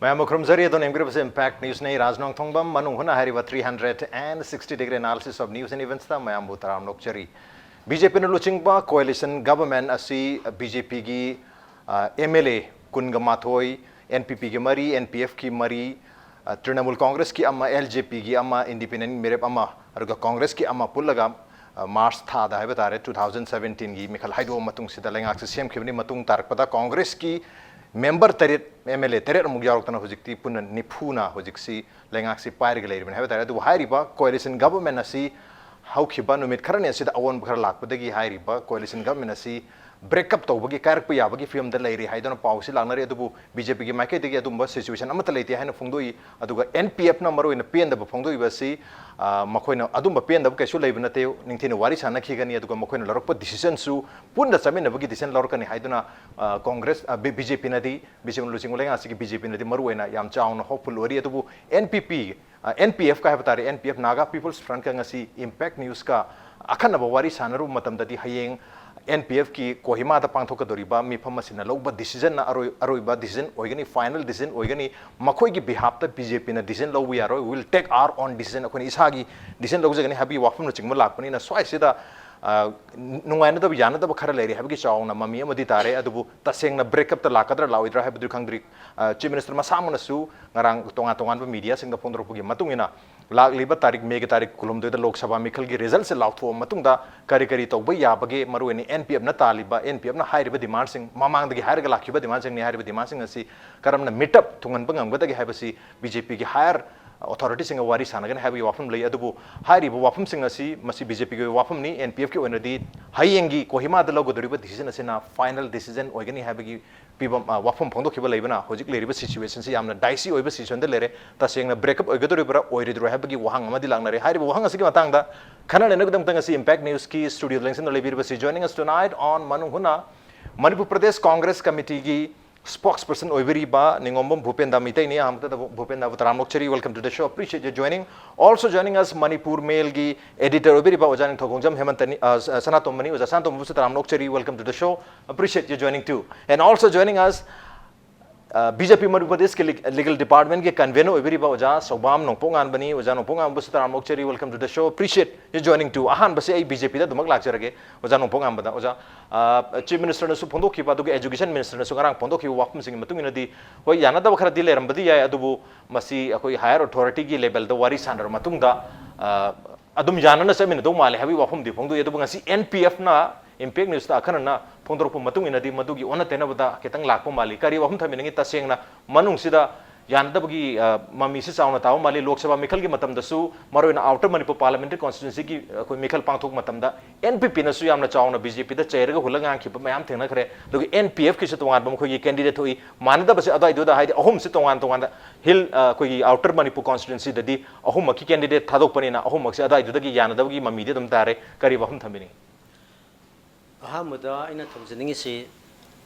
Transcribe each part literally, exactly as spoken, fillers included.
ꯃꯌꯥꯝꯕꯨ ꯈꯨꯔꯨꯝꯖꯔꯤ꯫ ꯑꯗꯣꯝꯅ ꯌꯦꯡꯕꯤꯔꯤꯕꯁꯤ Impact News ꯅꯤ꯫ ꯔꯥꯖ ꯅꯣꯡꯊꯣꯡꯕꯝ꯫ ꯃꯅꯨꯡ ꯍꯨꯠꯅ ꯍꯥꯏꯔꯤꯕ three hundred and sixty degree analysis of news and events ꯇ ꯃꯌꯥꯝꯕꯨ ꯇꯔꯥꯝꯅ ꯑꯣꯛꯆꯔꯤ꯫ ꯕꯤ ꯖꯦ ꯄꯤꯅ ꯂꯨꯆꯤꯡꯕ coalition government ꯑꯁꯤ ꯕꯤ ꯖꯦ ꯄꯤꯒꯤ, ꯑ, ꯑꯦꯝ ꯑꯦꯜ ꯑꯦ ꯀꯨꯟꯒ ꯃꯥꯊꯣꯏ, ꯑꯦꯟ ꯄꯤ ꯄꯤꯒꯤ ꯃꯔꯤ, ꯑꯦꯟ ꯄꯤ ꯑꯦꯐꯀꯤ ꯃꯔꯤ, ꯑ, ꯇ꯭ꯔꯤꯅꯃꯨꯜ ꯀꯣꯡꯒ꯭ꯔꯦꯁꯀꯤ ꯑꯃ, ꯑꯦꯜ ꯖꯦ ꯄꯤꯒꯤ ꯑꯃ, ꯏꯟꯗꯤꯄꯦꯟꯗꯦꯟ ꯃꯤꯔꯦꯞ ꯑꯃ, ꯑꯗꯨꯒ ꯀꯣꯡꯒ꯭ꯔꯦꯁꯀꯤ ꯑꯃ ꯄꯨꯜꯂꯒ, ꯑ, ꯃꯥꯔꯆ ꯊꯥꯗ ꯍꯥꯏꯕ ꯇꯥꯔꯦ, two thousand seventeen ꯒꯤ ꯃꯤꯈꯜ ꯍꯥꯏꯗꯣꯛꯑ ꯃꯇꯨꯡꯁꯤꯗ ꯂꯩꯉꯥꯛꯁꯦ ꯁꯦꯝꯈꯤꯕꯅꯤ꯫ ꯃꯇꯨꯡ ꯇꯥꯔꯛꯄꯗ ꯀꯣꯡꯒ꯭ꯔꯦꯁꯀꯤ member ꯇꯔꯦꯠ, ꯑꯦꯝ ꯑꯦꯜ ꯑꯦ ꯇꯔꯦꯠ ꯑꯃꯨꯛ ꯌꯥꯎꯔꯛꯇꯅ ꯍꯧꯖꯤꯛꯇꯤ ꯄꯨꯟꯅ ꯅꯤꯐꯨꯅ ꯍꯧꯖꯤꯛꯁꯤ ꯂꯩꯉꯥꯛꯁꯤ ꯄꯥꯏꯔꯒ ꯂꯩꯔꯤꯕꯅꯤ ꯍꯥꯏꯕ ꯇꯥꯔꯦ꯫ ꯑꯗꯨꯕꯨ ꯍꯥꯏꯔꯤꯕ coalition government ꯑꯁꯤ ꯍꯧꯈꯤꯕ ꯅꯨꯃꯤꯠ ꯈꯔꯅꯤ ꯑꯁꯤꯗ ꯑꯑꯣꯟꯕ ꯈꯔ ꯂꯥꯛꯄꯗꯒꯤ ꯍꯥꯏꯔꯤꯕ coalition government ꯑꯁꯤ break up ꯇꯧꯕꯒꯤ, ꯀꯥꯏꯔꯛꯄ ꯌꯥꯕꯒꯤ ꯐꯤꯕꯝꯗ ꯂꯩꯔꯤ ꯍꯥꯏꯗꯨꯅ ꯄꯥꯎꯁꯤ ꯂꯥꯛꯅꯔꯤ꯫ ꯑꯗꯨꯕꯨ ꯕꯤ ꯖꯦ ꯄꯤꯒꯤ ꯃꯥꯏꯀꯩꯗꯒꯤ ꯑꯗꯨꯝꯕ situation ꯑꯃꯠꯇ ꯂꯩꯇꯦ ꯍꯥꯏꯅ ꯐꯣꯡꯗꯣꯛꯏ꯫ ꯑꯗꯨꯒ ꯑꯦꯟ ꯄꯤ ꯑꯦꯐꯅ ꯃꯔꯨꯑꯣꯏꯅ ꯄꯦꯟꯗꯕ ꯐꯣꯡꯗꯣꯛꯏꯕ ꯑꯁꯤ, ꯑ, ꯃꯈꯣꯏꯅ ꯑꯗꯨꯝꯕ ꯄꯦꯟꯗꯕ ꯀꯩꯁꯨ ꯂꯩꯕ ꯅꯠꯇꯦ, ꯅꯤꯡꯊꯤꯅ ꯋꯥꯔꯤ ꯁꯥꯟꯅꯈꯤꯒꯅꯤ꯫ ꯑꯗꯨꯒ ꯃꯈꯣꯏꯅ ꯂꯧꯔꯛꯄ decision ꯁꯨ ꯄꯨꯟꯅ ꯆꯠꯃꯤꯟꯅꯕꯒꯤ decision ꯂꯧꯔꯛꯀꯅꯤ ꯍꯥꯏꯗꯨꯅ, ꯑ, ꯀꯣꯡꯒ꯭ꯔꯦꯁ, ꯑ, ꯕꯤ-, ꯕꯤ ꯖꯦ ꯄꯤꯅꯗꯤ, ꯕꯤ ꯖꯦ ꯄꯤꯅ ꯂꯨꯆꯤꯡꯕ ꯂꯩꯉꯥꯛꯁꯤꯒꯤ ꯕꯤ ꯖꯦ ꯄꯤꯅꯗꯤ ꯃꯔꯨꯑꯣꯏꯅ ꯌꯥꯝ ꯆꯥꯎꯅ hopeful ꯑꯣꯏꯔꯤ꯫ ꯑꯗꯨꯕꯨ ꯑꯦꯟ ꯄꯤ ꯄꯤ, ꯑ, ꯑꯦꯟ ꯄꯤ ꯑꯦꯐꯀ ꯍꯥꯏꯕ ꯇꯥꯔꯦ, N P F, Naga People's Front ꯀ ꯉꯁꯤ Impact News ꯀ ꯑꯈꯟꯅꯕ ꯋꯥꯔꯤ ꯁꯥꯟꯅꯔꯨꯕ ꯃꯇꯝꯗꯗꯤ, ꯍꯌꯦꯡ ꯑꯦꯟ ꯄꯤ ꯑꯦꯐꯀꯤ ꯀꯣꯍꯤꯃꯥꯗ ꯄꯥꯡꯊꯣꯛꯀꯗꯧꯔꯤꯕ ꯃꯤꯐꯝ ꯑꯁꯤꯅ ꯂꯧꯕ decision ꯅ ꯑꯔꯣꯏ-, ꯑꯔꯣꯏꯕ decision ꯑꯣꯏꯒꯅꯤ, final decision ꯑꯣꯏꯒꯅꯤ꯫ ꯃꯈꯣꯏꯒꯤ behalf ꯇ ꯕꯤ ꯖꯦ ꯄꯤꯅ decision ꯂꯧꯕ ꯌꯥꯔꯣꯏ, "We will take our own decision", ꯑꯩꯈꯣꯏꯅ ꯏꯁꯥꯒꯤ decision ꯂꯧꯖꯒꯅꯤ ꯍꯥꯏꯕꯒꯤ ꯋꯥꯐꯝꯅꯆꯤꯡꯕ ꯂꯥꯛꯄꯅꯤꯅ, ꯁ꯭ꯋꯥꯏꯁꯤꯗ, ꯑ, ꯅꯨꯡꯉꯥꯏꯅꯗꯕ, ꯌꯥꯅꯗꯕ ꯈꯔ ꯂꯩꯔꯤ ꯍꯥꯏꯕꯒꯤ ꯆꯥꯎꯅ ꯃꯃꯤ ꯑꯃꯗꯤ ꯇꯥꯔꯦ꯫ ꯑꯗꯨꯕꯨ ꯇꯁꯦꯡꯅ break up ꯇ ꯂꯥꯛꯀꯗ꯭ꯔꯥ ꯂꯥꯛꯑꯣꯏꯗ꯭ꯔꯥ ꯍꯥꯏꯕꯗꯨꯗꯤ ꯈꯪꯗ꯭ꯔꯤ꯫ ꯑ, Chief Minister ꯃꯁꯥꯃꯛꯅꯁꯨ ꯉꯔꯥꯡ ꯇꯣꯉꯥꯟ ꯇꯣꯉꯥꯟꯕ media ꯁꯤꯡꯗ ꯐꯣꯡꯗꯣꯔꯛꯄꯒꯤ ꯃꯇꯨꯡ ꯏꯟꯅ, ꯂꯥꯛꯂꯤꯕ ꯇꯥꯔꯤꯛ, ꯃꯦꯒꯤ ꯇꯥꯔꯤꯛ ꯀꯨꯟꯍꯨꯝꯗꯣꯏꯗ ꯂꯣꯛ ꯁꯚꯥ ꯃꯤꯈꯜꯒꯤ result ꯁꯦ ꯂꯥꯎꯊꯣꯛꯑ ꯃꯇꯨꯡꯗ ꯀꯔꯤ ꯀꯔꯤ ꯇꯧꯕ ꯌꯥꯕꯒꯦ, ꯃꯔꯨꯑꯣꯏꯅ ꯑꯦꯟ ꯄꯤ ꯑꯦꯐꯅ ꯇꯥꯜꯂꯤꯕ, ꯑꯦꯟ ꯄꯤ ꯑꯦꯐꯅ ꯍꯥꯏꯔꯤꯕ demand ꯁꯤꯡ, ꯃꯃꯥꯡꯗꯒꯤ ꯍꯥꯏꯔꯒ ꯂꯥꯛꯈꯤꯕ demand ꯁꯤꯡꯅꯤ꯫ ꯍꯥꯏꯔꯤꯕ demand ꯁꯤꯡ ꯑꯁꯤ ꯀꯔꯝꯅ meet up ꯊꯨꯡꯍꯟꯕ ꯉꯝꯒꯗꯒꯦ ꯍꯥꯏꯕꯁꯤ ꯕꯤ ꯖꯦ ꯄꯤꯒꯤ higher authority ꯁꯤꯡꯒ ꯋꯥꯔꯤ ꯁꯥꯟꯅꯒꯅꯤ ꯍꯥꯏꯕꯒꯤ ꯋꯥꯐꯝ ꯂꯩ꯫ ꯑꯗꯨꯕꯨ ꯍꯥꯏꯔꯤꯕ ꯋꯥꯐꯝꯁꯤꯡ ꯑꯁꯤ ꯃꯁꯤ ꯕꯤ ꯖꯦ ꯄꯤꯒꯤ ꯑꯣꯏꯕ ꯋꯥꯐꯝꯅꯤ꯫ ꯑꯦꯟ ꯄꯤ ꯑꯦꯐꯀꯤ ꯑꯣꯏꯅꯗꯤ ꯍꯌꯦꯡꯒꯤ ꯀꯣꯍꯤꯃꯥꯗ ꯂꯧꯒꯗꯧꯔꯤꯕ decision ꯑꯁꯤꯅ final decision ꯑꯣꯏꯒꯅꯤ ꯍꯥꯏꯕꯒꯤ ꯐꯤꯕꯝ, ꯑ, ꯋꯥꯐꯝ ꯐꯣꯡꯗꯣꯛꯈꯤꯕ ꯂꯩꯕꯅ ꯍꯧꯖꯤꯛ ꯂꯩꯔꯤꯕ situation ꯁꯤ ꯌꯥꯝꯅ dicey ꯑꯣꯏꯕ situation ꯗ ꯂꯩꯔꯦ꯫ ꯇꯁꯦꯡꯅ break up ꯑꯣꯏꯒꯗꯧꯔꯤꯕ꯭ꯔꯥ, ꯑꯣꯏꯔꯣꯏꯗꯧꯔꯤꯕ꯭ꯔꯥ ꯍꯥꯏꯕꯒꯤ ꯋꯥꯍꯪ ꯑꯃꯗꯤ ꯂꯥꯛꯅꯔꯦ꯫ ꯍꯥꯏꯔꯤꯕ ꯋꯥꯍꯪ ꯑꯁꯤꯒꯤ ꯃꯇꯥꯡꯗ ꯈꯟꯅ ꯅꯩꯅꯕꯒꯤꯗꯃꯛꯇ ꯉꯁꯤ Impact News ꯀꯤ studio the ꯂꯦꯡꯁꯤꯟꯗꯨꯅ ꯂꯩꯕꯤꯔꯤꯕꯁꯤ, joining us tonight on ꯃꯅꯨꯡ ꯍꯨꯠꯅ, ꯃꯅꯤꯄꯨꯔ ꯄ꯭ꯔꯗꯦꯁ ꯀꯣꯡꯒ꯭ꯔꯦꯁ ꯀꯃꯤꯇꯤꯒꯤ spokesperson ꯑꯣꯏꯕꯤꯔꯤꯕ ꯅꯤꯉꯣꯝꯕꯝ ꯚꯨꯄꯦꯟꯗ ꯃꯤꯇꯩꯅꯤ꯫ ꯑꯍꯥꯟꯕꯗ ꯚꯨꯄꯦꯟꯗꯕꯨ ꯇꯔꯥꯝꯅ ꯑꯣꯛꯆꯔꯤ, welcome to the show, appreciate your joining. Also joining us, Manipur Mailꯒꯤ editor ꯑꯣꯏꯕꯤꯔꯤꯕ ꯑꯣꯖꯥ ꯅꯤꯡꯊꯧꯈꯣꯡꯖꯝ ꯍꯦꯃꯟꯇꯅꯤ, ꯑ, ꯁ-, ꯁꯅꯥꯇꯣꯝꯕꯅꯤ꯫ ꯑꯣꯖꯥ ꯁꯅꯥꯇꯣꯝꯕꯕꯨꯁꯨ ꯇꯔꯥꯝꯅ ꯑꯣꯛꯆꯔꯤ, welcome to the show, appreciate your joining too. And also joining us, ꯑ, BJP Manipur Pradesh ꯀꯤ lig-, legal department ꯀꯤ convener ꯑꯣꯏꯕꯤꯔꯤꯕ ꯑꯣꯖꯥ ꯁꯧꯕꯥꯝ ꯅꯣꯡꯄꯣꯛꯉꯥꯟꯕꯅꯤ꯫ ꯑꯣꯖꯥ ꯅꯣꯡꯄꯣꯛꯉꯥꯟꯕꯁꯨ ꯇꯔꯥꯝꯅ ꯑꯣꯛꯆꯔꯤ, welcome to the show, appreciate your joining too. ꯑꯍꯥꯟꯕꯁꯦ ꯑꯩ BJPꯗ ꯑꯗꯨꯃꯛ ꯂꯥꯛꯆꯔꯒꯦ꯫ ꯑꯣꯖꯥ ꯅꯣꯡꯄꯣꯛꯉꯥꯟꯕꯗ, ꯑꯣꯖꯥ, ꯑ, Chief Ministerꯅꯁꯨ ꯐꯣꯡꯗꯣꯛꯈꯤꯕ, ꯑꯗꯨꯒ Education Ministerꯅꯁꯨ ꯉꯔꯥꯡ ꯐꯣꯡꯗꯣꯛꯈꯤꯕ ꯋꯥꯐꯝꯁꯤꯡꯒꯤ ꯃꯇꯨꯡ ꯏꯟꯅꯗꯤ, ꯍꯣꯏ, ꯌꯥꯅꯗꯕ ꯈꯔꯗꯤ ꯂꯩꯔꯝꯕꯗꯤ ꯌꯥꯏ, ꯑꯗꯨꯕꯨ ꯃꯁꯤ ꯑꯩꯈꯣꯏ higher authorityꯒꯤ levelꯗ ꯋꯥꯔꯤ ꯁꯥꯟꯅꯔꯕ ꯃꯇꯨꯡꯗ, ꯑ, ꯑꯗꯨꯝ ꯌꯥꯅꯅ ꯆꯠꯃꯤꯟꯅꯗꯧ ꯃꯥꯜꯂꯦ ꯍꯥꯏꯕꯒꯤ ꯋꯥꯐꯝꯗꯤ ꯐꯣꯡꯗꯣꯛꯏ꯫ ꯑꯗꯨꯕꯨ ꯉꯁꯤ NPFꯅ Impact Newsꯇ ꯑꯈꯟꯅꯅ ꯐꯣꯡꯗꯣꯔꯛꯄ ꯃꯇꯨꯡ ꯏꯟꯅꯗꯤ ꯃꯗꯨꯒꯤ ꯑꯣꯟꯅ ꯇꯩꯅꯕꯗ ꯈꯤꯇꯪ ꯂꯥꯛꯄ ꯃꯥꯜꯂꯤ꯫ ꯀꯔꯤ ꯋꯥꯐꯝ ꯊꯝꯕꯤꯅꯤꯡꯉꯤ? ꯇꯁꯦꯡꯅ ꯃꯅꯨꯡꯁꯤꯗ ꯌꯥꯅꯗꯕꯒꯤ, ꯑ, ꯃꯃꯤꯁꯤ ꯆꯥꯎꯅ ꯇꯥꯕ ꯃꯥꯜꯂꯤ꯫ ꯂꯣꯛ ꯁꯚꯥ ꯃꯤꯈꯜꯒꯤ ꯃꯇꯝꯗꯁꯨ, ꯃꯔꯨꯑꯣꯏꯅ Outer Manipur Parliamentary Constituencyꯒꯤ ꯑꯩꯈꯣꯏ ꯃꯤꯈꯜ ꯄꯥꯡꯊꯣꯛꯄ ꯃꯇꯝꯗ NPPꯅꯁꯨ ꯌꯥꯝꯅ ꯆꯥꯎꯅ BJPꯗ ꯆꯩꯔꯒ ꯍꯨꯜꯂꯒ ꯉꯥꯡꯈꯤꯕ ꯃꯌꯥꯝ ꯊꯦꯡꯅꯈ꯭ꯔꯦ꯫ ꯑꯗꯨꯒ NPFꯀꯤꯁꯨ ꯇꯣꯉꯥꯟꯕ ꯃꯈꯣꯏꯒꯤ candidate ꯊꯣꯛꯏ꯫ ꯃꯥꯟꯅꯗꯕꯁꯦ ꯑꯗꯨꯋꯥꯏꯗꯨꯗ, ꯍꯥꯏꯗꯤ ꯑꯍꯨꯝꯁꯤ ꯇꯣꯉꯥꯟ ꯇꯣꯉꯥꯟꯅ Hill, ꯑ, ꯑꯩꯈꯣꯏꯒꯤ Outer Manipur Constituencyꯗꯗꯤ ꯑꯍꯨꯝꯃꯛꯀꯤ candidate ꯊꯥꯗꯣꯛꯄꯅꯤꯅ ꯑꯍꯨꯝꯃꯛꯁꯦ ꯑꯗꯨꯋꯥꯏꯗꯨꯗꯒꯤ ꯌꯥꯅꯗꯕꯒꯤ ꯃꯃꯤꯗꯤ ꯑꯗꯨꯝ ꯇꯥꯔꯦ꯫ ꯀꯔꯤ ꯋꯥꯐꯝ ꯊꯝꯕꯤꯅꯤꯡꯉꯤ? ꯑꯍꯥꯟꯕꯗ ꯑꯩꯅ ꯊꯝꯖꯅꯤꯡꯉꯤꯁꯤ,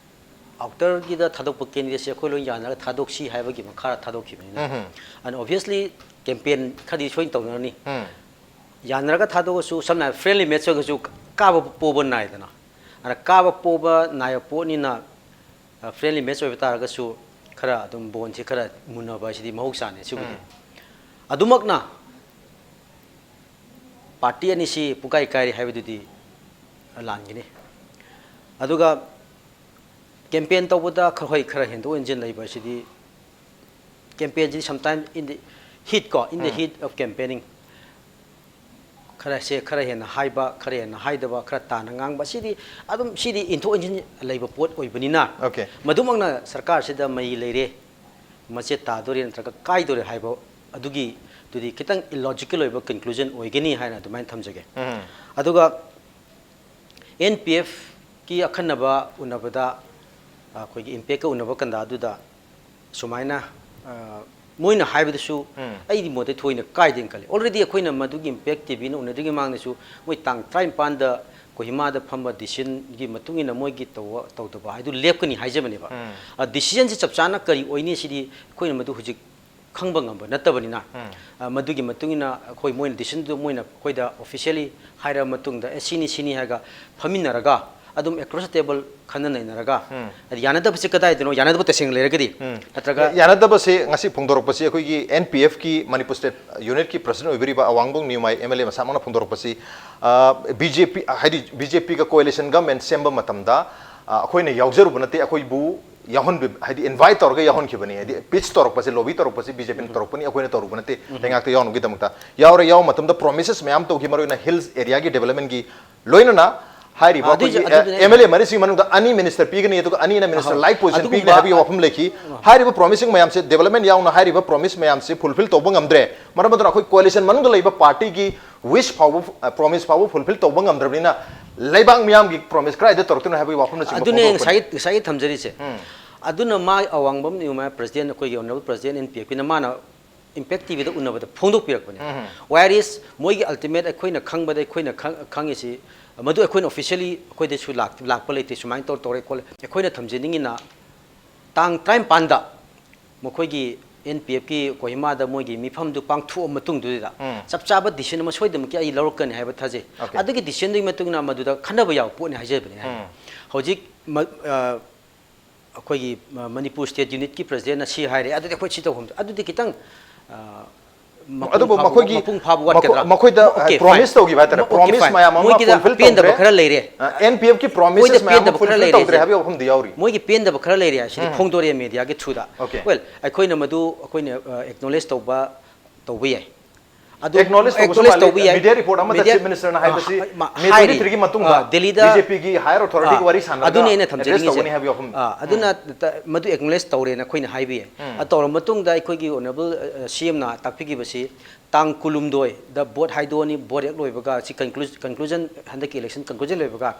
Outerꯒꯤꯗ ꯊꯥꯗꯣꯛꯄ candidateꯁꯦ ꯑꯩꯈꯣꯏ ꯂꯣꯏ ꯌꯥꯅꯔꯒ ꯊꯥꯗꯣꯛꯁꯤ ꯍꯥꯏꯕꯒꯤ ꯃꯈꯥꯗ ꯊꯥꯗꯣꯛꯈꯤꯕꯅꯤꯅ꯫ ꯎꯝꯍꯨꯝ꯫ And obviously campaign ꯈꯔꯗꯤ ꯁꯣꯏꯅ ꯇꯧꯅꯔꯅꯤ꯫ ꯎꯝ꯫ ꯌꯥꯅꯔꯒ ꯊꯥꯗꯣꯛꯑꯁꯨ, ꯁꯝꯅ ꯍꯥꯏꯔꯕꯗ friendly match ꯑꯣꯏꯔꯒꯁꯨ ꯀꯥꯕ ꯄꯣꯕ ꯅꯥꯏꯗꯅ꯫ ꯑꯗ ꯀꯥꯕ ꯄꯣꯕ ꯅꯥꯏꯕ ꯄꯣꯠꯅꯤꯅ, ꯑ, friendly match ꯑꯣꯏꯕ ꯇꯥꯔꯒꯁꯨ ꯈꯔ ꯑꯗꯨꯝ bondꯁꯤ ꯈꯔ ꯃꯨꯟꯅꯕ ꯍꯥꯏꯁꯤꯗꯤ ꯃꯍꯧꯁꯥꯅꯤ꯫ ꯁꯤꯕꯨꯗꯤ ꯎꯝ꯫ ꯑꯗꯨꯃꯛꯅ party ꯑꯅꯤꯁꯤ ꯄꯨꯡꯀꯥꯏ ꯀꯥꯏꯔꯦ ꯍꯥꯏꯕꯗꯨꯗꯤ ꯂꯥꯟꯒꯅꯤ꯫ ꯑꯗꯨꯒ campaign ꯇꯧꯕꯗ ꯈꯔ, ꯍꯣꯏ, ꯈꯔ ꯍꯦꯟꯗꯣꯛ ꯍꯦꯟꯖꯤꯟ ꯂꯩꯕ ꯑꯁꯤꯗꯤ, campaignꯁꯤꯗꯤ sometimes in the heat ꯀꯣ, in the um. Heat of campaigning, ꯈꯔꯁꯦ ꯈꯔ ꯍꯦꯟꯅ ꯍꯥꯏꯕ, ꯈꯔ ꯍꯦꯟꯅ ꯍꯥꯏꯗꯕ, ꯈꯔ ꯇꯥꯅ ꯉꯥꯡꯕ, ꯁꯤꯗꯤ ꯑꯗꯨꯝ, ꯁꯤꯗꯤ ꯏꯟꯊꯣꯛ ꯏꯟꯁꯤꯟ ꯂꯩꯕ ꯄꯣꯠ ꯑꯣꯏꯕꯅꯤꯅ, Okay꯫ ꯃꯗꯨꯃꯛꯅ ꯁꯔꯀꯥꯔꯁꯤꯗ ꯃꯩ ꯂꯩꯔꯦ, ꯃꯆꯦꯠ ꯇꯥꯗꯣꯔꯦ ꯅꯠꯇ꯭ꯔꯒ ꯀꯥꯏꯗꯣꯔꯦ ꯍꯥꯏꯕ ꯑꯗꯨꯒꯤꯗꯨꯗꯤ ꯈꯤꯇꯪ illogical ꯑꯣꯏꯕ conclusion ꯑꯣꯏꯒꯅꯤ ꯍꯥꯏꯅ ꯑꯗꯨꯃꯥꯏꯅ ꯊꯝꯖꯒꯦ꯫ ꯎꯝ꯫ ꯑꯗꯨꯒ NPFꯀꯤ ꯑꯈꯟꯅꯕ ꯎꯅꯕꯗ, ꯑꯩꯈꯣꯏꯒꯤ Impactꯀ ꯎꯅꯕ ꯀꯟꯗꯥꯗꯨꯗ ꯁꯨꯃꯥꯏꯅ, ꯑ, ꯃꯣꯏꯅ ꯍꯥꯏꯕꯗꯨꯁꯨ ꯎꯝ꯫ ꯑꯩꯗꯤ ꯃꯣꯠꯇ ꯊꯣꯏꯅ ꯀꯥꯏꯗꯦꯅ ꯈꯜꯂꯤ꯫ Already ꯑꯩꯈꯣꯏꯅ ꯃꯗꯨꯒꯤ Impact TVꯅ ꯎꯅꯗ꯭ꯔꯤꯉꯩ ꯃꯃꯥꯡꯗꯁꯨ ꯃꯣꯏ ꯇꯥꯡ ꯇꯔꯥꯅꯤꯄꯥꯟꯗ ꯀꯣꯍꯤꯃꯥꯗ ꯐꯝꯕ ꯗꯤꯁꯤꯖꯟꯒꯤ ꯃꯇꯨꯡ ꯏꯟꯅ ꯃꯣꯏꯒꯤ ꯇꯧꯕ ꯇꯧꯗꯕ ꯍꯥꯏꯗꯨ ꯂꯦꯞꯀꯅꯤ ꯍꯥꯏꯖꯕꯅꯦꯕ꯫ ꯎꯝ꯫ ꯑ, ꯗꯤꯁꯤꯖꯟꯁꯤ ꯆꯞ ꯆꯥꯅ ꯀꯔꯤ ꯑꯣꯏꯅꯤ ꯁꯤꯗꯤ ꯑꯩꯈꯣꯏꯅ ꯃꯗꯨ ꯍꯧꯖꯤꯛ ꯈꯪꯕ ꯉꯝꯕ ꯅꯠꯇꯕꯅꯤꯅ, ꯎꯝ꯫ ꯑ, ꯃꯗꯨꯒꯤ ꯃꯇꯨꯡ ꯏꯟꯅ ꯑꯩꯈꯣꯏ ꯃꯣꯏꯅ ꯗꯤꯁꯤꯖꯟꯗꯨ ꯃꯣꯏꯅ ꯑꯩꯈꯣꯏꯗ ꯑꯣꯐꯤꯁꯤꯌꯦꯜꯂꯤ ꯍꯥꯏꯔꯕ ꯃꯇꯨꯡꯗ, "ꯑꯦ, ꯁꯤꯅꯤ, ꯁꯤꯅꯤ" ꯍꯥꯏꯔꯒ ꯐꯝꯃꯤꯟꯅꯔꯒ ꯑꯗꯨꯝ across the table ꯈꯟꯅ ꯅꯩꯅꯔꯒ, ꯎꯝ꯫ ꯍꯥꯏꯗꯤ ꯌꯥꯅꯗꯕꯁꯤ ꯀꯗꯥꯏꯗꯅꯣ, ꯌꯥꯅꯗꯕ ꯇꯁꯦꯡꯅ ꯂꯩꯔꯒꯗꯤ, ꯎꯝ꯫ ꯅꯠꯇ꯭ꯔꯒ ꯌꯥꯅꯗꯕꯁꯦ ꯉꯁꯤ ꯐꯣꯡꯗꯣꯔꯛꯄꯁꯤ ꯑꯩꯈꯣꯏꯒꯤ N P F ꯀꯤ ꯃꯅꯤꯄꯨꯔ ꯁ꯭ꯇꯦꯠ ꯌꯨꯅꯤꯠꯀꯤ ꯄ꯭ꯔꯁꯤꯗꯦꯟ ꯑꯣꯏꯕꯤꯔꯤꯕ Awangbam Numai M L A ꯃꯁꯥꯃꯛꯅ ꯐꯣꯡꯗꯣꯔꯛꯄꯁꯤ, ꯑ, B J P, ꯍꯥꯏꯗꯤ B J P ꯒ coalition government ꯁꯦꯝꯕ ꯃꯇꯝꯗ, ꯑ, ꯑꯩꯈꯣꯏꯅ ꯌꯥꯎꯖꯔꯨꯕ ꯅꯠꯇꯦ, ꯑꯩꯈꯣꯏꯕꯨ ꯌꯥꯎꯍꯟꯕꯤ-, ꯍꯥꯏꯗꯤ invite ꯇꯧꯔꯒ ꯌꯥꯎꯍꯟꯈꯤꯕꯅꯤ, ꯍꯥꯏꯗꯤ pitch ꯇꯧꯔꯛꯄꯁꯦ, lobby ꯇꯧꯔꯛꯄꯁꯦ B J P ꯅ ꯎꯝ꯫ ꯇꯧꯔꯛꯄꯅꯤ, ꯑꯩꯈꯣꯏꯅ ꯇꯧꯔꯨꯕ ꯅꯠꯇꯦ, ꯎꯝ꯫ ꯂꯩꯉꯥꯛꯇ ꯌꯥꯎꯅꯕꯒꯤꯗꯃꯛꯇ꯫ ꯌꯥꯎꯔꯦ, ꯌꯥꯎꯕ ꯃꯇꯝꯗ promises ꯃꯌꯥꯝ ꯇꯧꯈꯤ, ꯃꯔꯨꯑꯣꯏꯅ hills area ꯒꯤ development ꯒꯤ, ꯂꯣꯏꯅꯅ ꯍꯥꯏꯔꯤꯕ ꯑꯗꯨꯏꯁꯨ, ꯑꯩꯈꯣꯏꯒꯤ, ꯑ, ꯑꯗꯨꯗꯨꯅꯦ ꯑꯩꯅ M L A ꯃꯔꯤꯁꯤꯒꯤ ꯃꯅꯨꯡꯗ ꯑꯅꯤ minister ꯄꯤꯒꯅꯤ, ꯑꯗꯨꯒ ꯑꯅꯤꯅ minister ꯑꯍꯣꯏ꯫ like position ꯑꯗꯨꯒꯨꯝꯕ ꯄꯤꯒꯅꯤ ꯍꯥꯏꯕꯒꯤ ꯋꯥꯐꯝ ꯂꯩꯈꯤ꯫ ꯑ꯫ ꯍꯥꯏꯔꯤꯕ promising ꯃꯌꯥꯝꯁꯦ, development ꯌꯥꯎꯅ ꯍꯥꯏꯔꯤꯕ promise ꯃꯌꯥꯝꯁꯦ fulfill ꯇꯧꯕ ꯉꯝꯗ꯭ꯔꯦ꯫ ꯃꯔꯝ ꯑꯗꯨꯅ ꯑꯩꯈꯣꯏ coalition ꯃꯅꯨꯡꯗ ꯂꯩꯕ party ꯒꯤ wish ꯐꯥꯎꯕ, ꯑ, promise ꯐꯥꯎꯕ fulfill ꯇꯧꯕ ꯉꯝꯗ꯭ꯔꯕꯅꯤꯅ ꯂꯩꯕꯥꯛ ꯃꯤꯌꯥꯝꯒꯤ promise ꯀꯗꯥꯏꯗ ꯇꯧꯔꯛꯇꯣꯏꯅꯣ ꯍꯥꯏꯕꯒꯤ ꯋꯥꯐꯝꯅꯆꯤꯡꯕ ꯑꯗꯨꯅꯦ ꯐꯣꯡꯗꯣꯔꯛꯄꯅꯤ꯫ ꯉꯁꯥꯏꯒꯤ, ꯉꯁꯥꯏꯒꯤ ꯊꯝꯖꯔꯤꯁꯦ꯫ ꯎꯝ꯫ ꯑꯗꯨꯅ ꯃꯥ ꯑꯋꯥꯡꯕꯝ ꯅ꯭ꯌꯨꯃꯥꯏ president, ꯑꯩꯈꯣꯏꯒꯤ honourable president N P F ꯀꯤꯅ ꯃꯥꯅ Impact T V the ꯎꯅꯕꯗ ꯐꯣꯡꯗꯣꯛꯄꯤꯔꯛꯄꯅꯦ꯫ Um. Where is ꯃꯣꯏꯒꯤ ultimate ꯑꯩꯈꯣꯏꯅ ꯈꯪꯕꯗ ꯑꯩꯈꯣꯏꯅ ꯈꯪ-, ꯈꯪꯉꯤꯁꯤ, ꯃꯗꯨ ꯑꯩꯈꯣꯏꯅ officially ꯑꯩꯈꯣꯏꯗꯁꯨ ꯂꯥꯛ-, ꯂꯥꯛꯄ ꯂꯩꯇꯦ, ꯁꯨꯃꯥꯏꯅ ꯇꯧ-, ꯇꯧꯔꯦ ꯈꯣꯠꯂꯦ꯫ ꯑꯩꯈꯣꯏꯅ ꯊꯝꯖꯅꯤꯡꯉꯤꯅ ꯇꯥꯡ ꯇꯔꯥꯅꯤꯄꯥꯟꯗ ꯃꯈꯣꯏꯒꯤ N P F ꯀꯤ ꯀꯣꯍꯤꯃꯥꯗ ꯃꯣꯏꯒꯤ ꯃꯤꯐꯝꯗꯨ ꯄꯥꯡꯊꯣꯛꯑ ꯃꯇꯨꯡꯗꯨꯗ ꯎꯝ꯫ ꯆꯞ ꯆꯥꯕ decision ꯑꯃ ꯁꯣꯏꯗꯅꯃꯛꯀꯤ ꯑꯩ ꯂꯧꯔꯛꯀꯅꯤ ꯍꯥꯏꯕ ꯊꯥꯖꯩ꯫ Okay꯫ ꯑꯗꯨꯒꯤ decision ꯗꯨꯒꯤ ꯃꯇꯨꯡ ꯏꯟꯅ ꯃꯗꯨꯗ ꯈꯟꯅꯕ ꯌꯥꯕ ꯄꯣꯠꯅꯤ ꯍꯥꯏꯖꯕꯅꯤ꯫ ꯎꯝ꯫ ꯍꯧꯖꯤꯛ ꯃ-, ꯑ, ꯑꯩꯈꯣꯏꯒꯤ ꯃ-, ꯃꯅꯤꯄꯨꯔ state unit ꯀꯤ president ꯅ ꯁꯤ ꯍꯥꯏꯔꯦ, ꯑꯗꯨꯗꯤ ꯑꯩꯈꯣꯏ ꯁꯤ ꯇꯧꯐꯝ, ꯑꯗꯨꯗꯤ ꯈꯤꯇꯪ, ꯑ, ꯃꯄꯨꯡ ꯑꯗꯨꯕꯨ ꯐꯥꯕ, ꯃꯈꯣꯏꯒꯤ ꯃꯄꯨꯡ ꯐꯥꯕ ꯃꯈꯣ-, ꯋꯥꯠꯀꯗ꯭ꯔꯥ? ꯃꯈꯣꯏꯗ, ꯑ, Okay, promise fine꯫ ꯇꯧꯈꯤꯕ ꯍꯥꯏꯇꯥꯔꯦ, Okay, promise fine꯫ ꯃꯌꯥꯝ ꯑꯃ ꯃꯣꯏꯒꯤꯗ fulfill ꯑꯄꯦꯟꯗꯕ ꯇꯧꯗ꯭ꯔꯦ꯫ ꯈꯔ ꯂꯩꯔꯦ꯫ ꯑ, N P F ꯀꯤ promises ꯃꯣꯏꯗ ꯃꯌꯥꯝ ꯑꯃ ꯄꯦꯟꯗꯕ ꯈꯔ fulfill ꯂꯩꯔꯦ ꯇꯧꯗ꯭ꯔꯦ ꯍꯥꯏꯁꯦ꯫ ꯍꯥꯏꯕꯒꯤ ꯋꯥꯐꯝꯗꯤ ꯌꯥꯎꯔꯤ꯫ ꯃꯣꯏꯒꯤ ꯄꯦꯟꯗꯕ ꯈꯔ ꯂꯩꯔꯦ ꯍꯥꯏꯁꯤꯗꯤ ꯎꯝ꯫ ꯐꯣꯡꯗꯣꯔꯛꯑꯦ media ꯒꯤ through ꯗ꯫ Okay꯫ Well, ꯑꯩꯈꯣꯏꯅ ꯃꯗꯨ ꯑꯩꯈꯣꯏꯅ, ꯑ, acknowledge ꯇꯧꯕ, ꯇꯧꯕ ꯌꯥꯏ꯫ ꯑꯗꯨ acknowledge ꯇꯧꯕꯁꯨ acknowledge ꯃꯥꯜꯂꯤ꯫ ꯇꯧꯕ ꯌꯥꯏ꯫ Media report ꯑꯃꯗ media, Chief Minister ꯅ ꯑ, ꯍꯥꯏꯕꯁꯤ ꯍ-, ꯃ-, May ꯍꯥꯏꯔꯤ꯫ Twenty three ꯒꯤ ꯃꯇꯨꯡꯗ ꯑ, ꯗꯦꯜꯂꯤꯗ B J P ꯒꯤ higher authority ꯑ, ꯒ ꯋꯥꯔꯤ ꯁꯥꯟꯅꯔꯒ ꯑꯗꯨꯅꯦ ꯑꯩꯅ address ꯊꯝꯖꯅꯤꯡꯉꯤꯁꯦ꯫ ꯇꯧꯒꯅꯤ ꯍꯥꯏꯕꯒꯤ ꯋꯥꯐꯝ꯫ ꯑ, ꯑꯗꯨꯅ ꯎꯝ꯫ ꯇ-, ꯃꯗꯨ acknowledge ꯇꯧꯔꯦꯅ ꯑꯩꯈꯣꯏꯅ ꯍꯥꯏꯕ ꯌꯥꯏ꯫ ꯎꯝ꯫ ꯑ, ꯇꯧꯔꯕ ꯃꯇꯨꯡꯗ ꯑꯩꯈꯣꯏꯒꯤ honourable, ꯑ, C M ꯅ ꯇꯥꯛꯄꯤꯈꯤꯕꯁꯤ ꯇꯥꯡ ꯀꯨꯟꯍꯨꯝꯗꯣꯏꯗ vote ꯍꯥꯏꯗꯣꯛꯑꯅꯤ, vote ꯍꯦꯛ ꯂꯣꯏꯕꯒ ꯁꯤ conclusion, conclusion, ꯍꯟꯗꯛꯀꯤ election conclusion ꯂꯣꯏꯕꯒ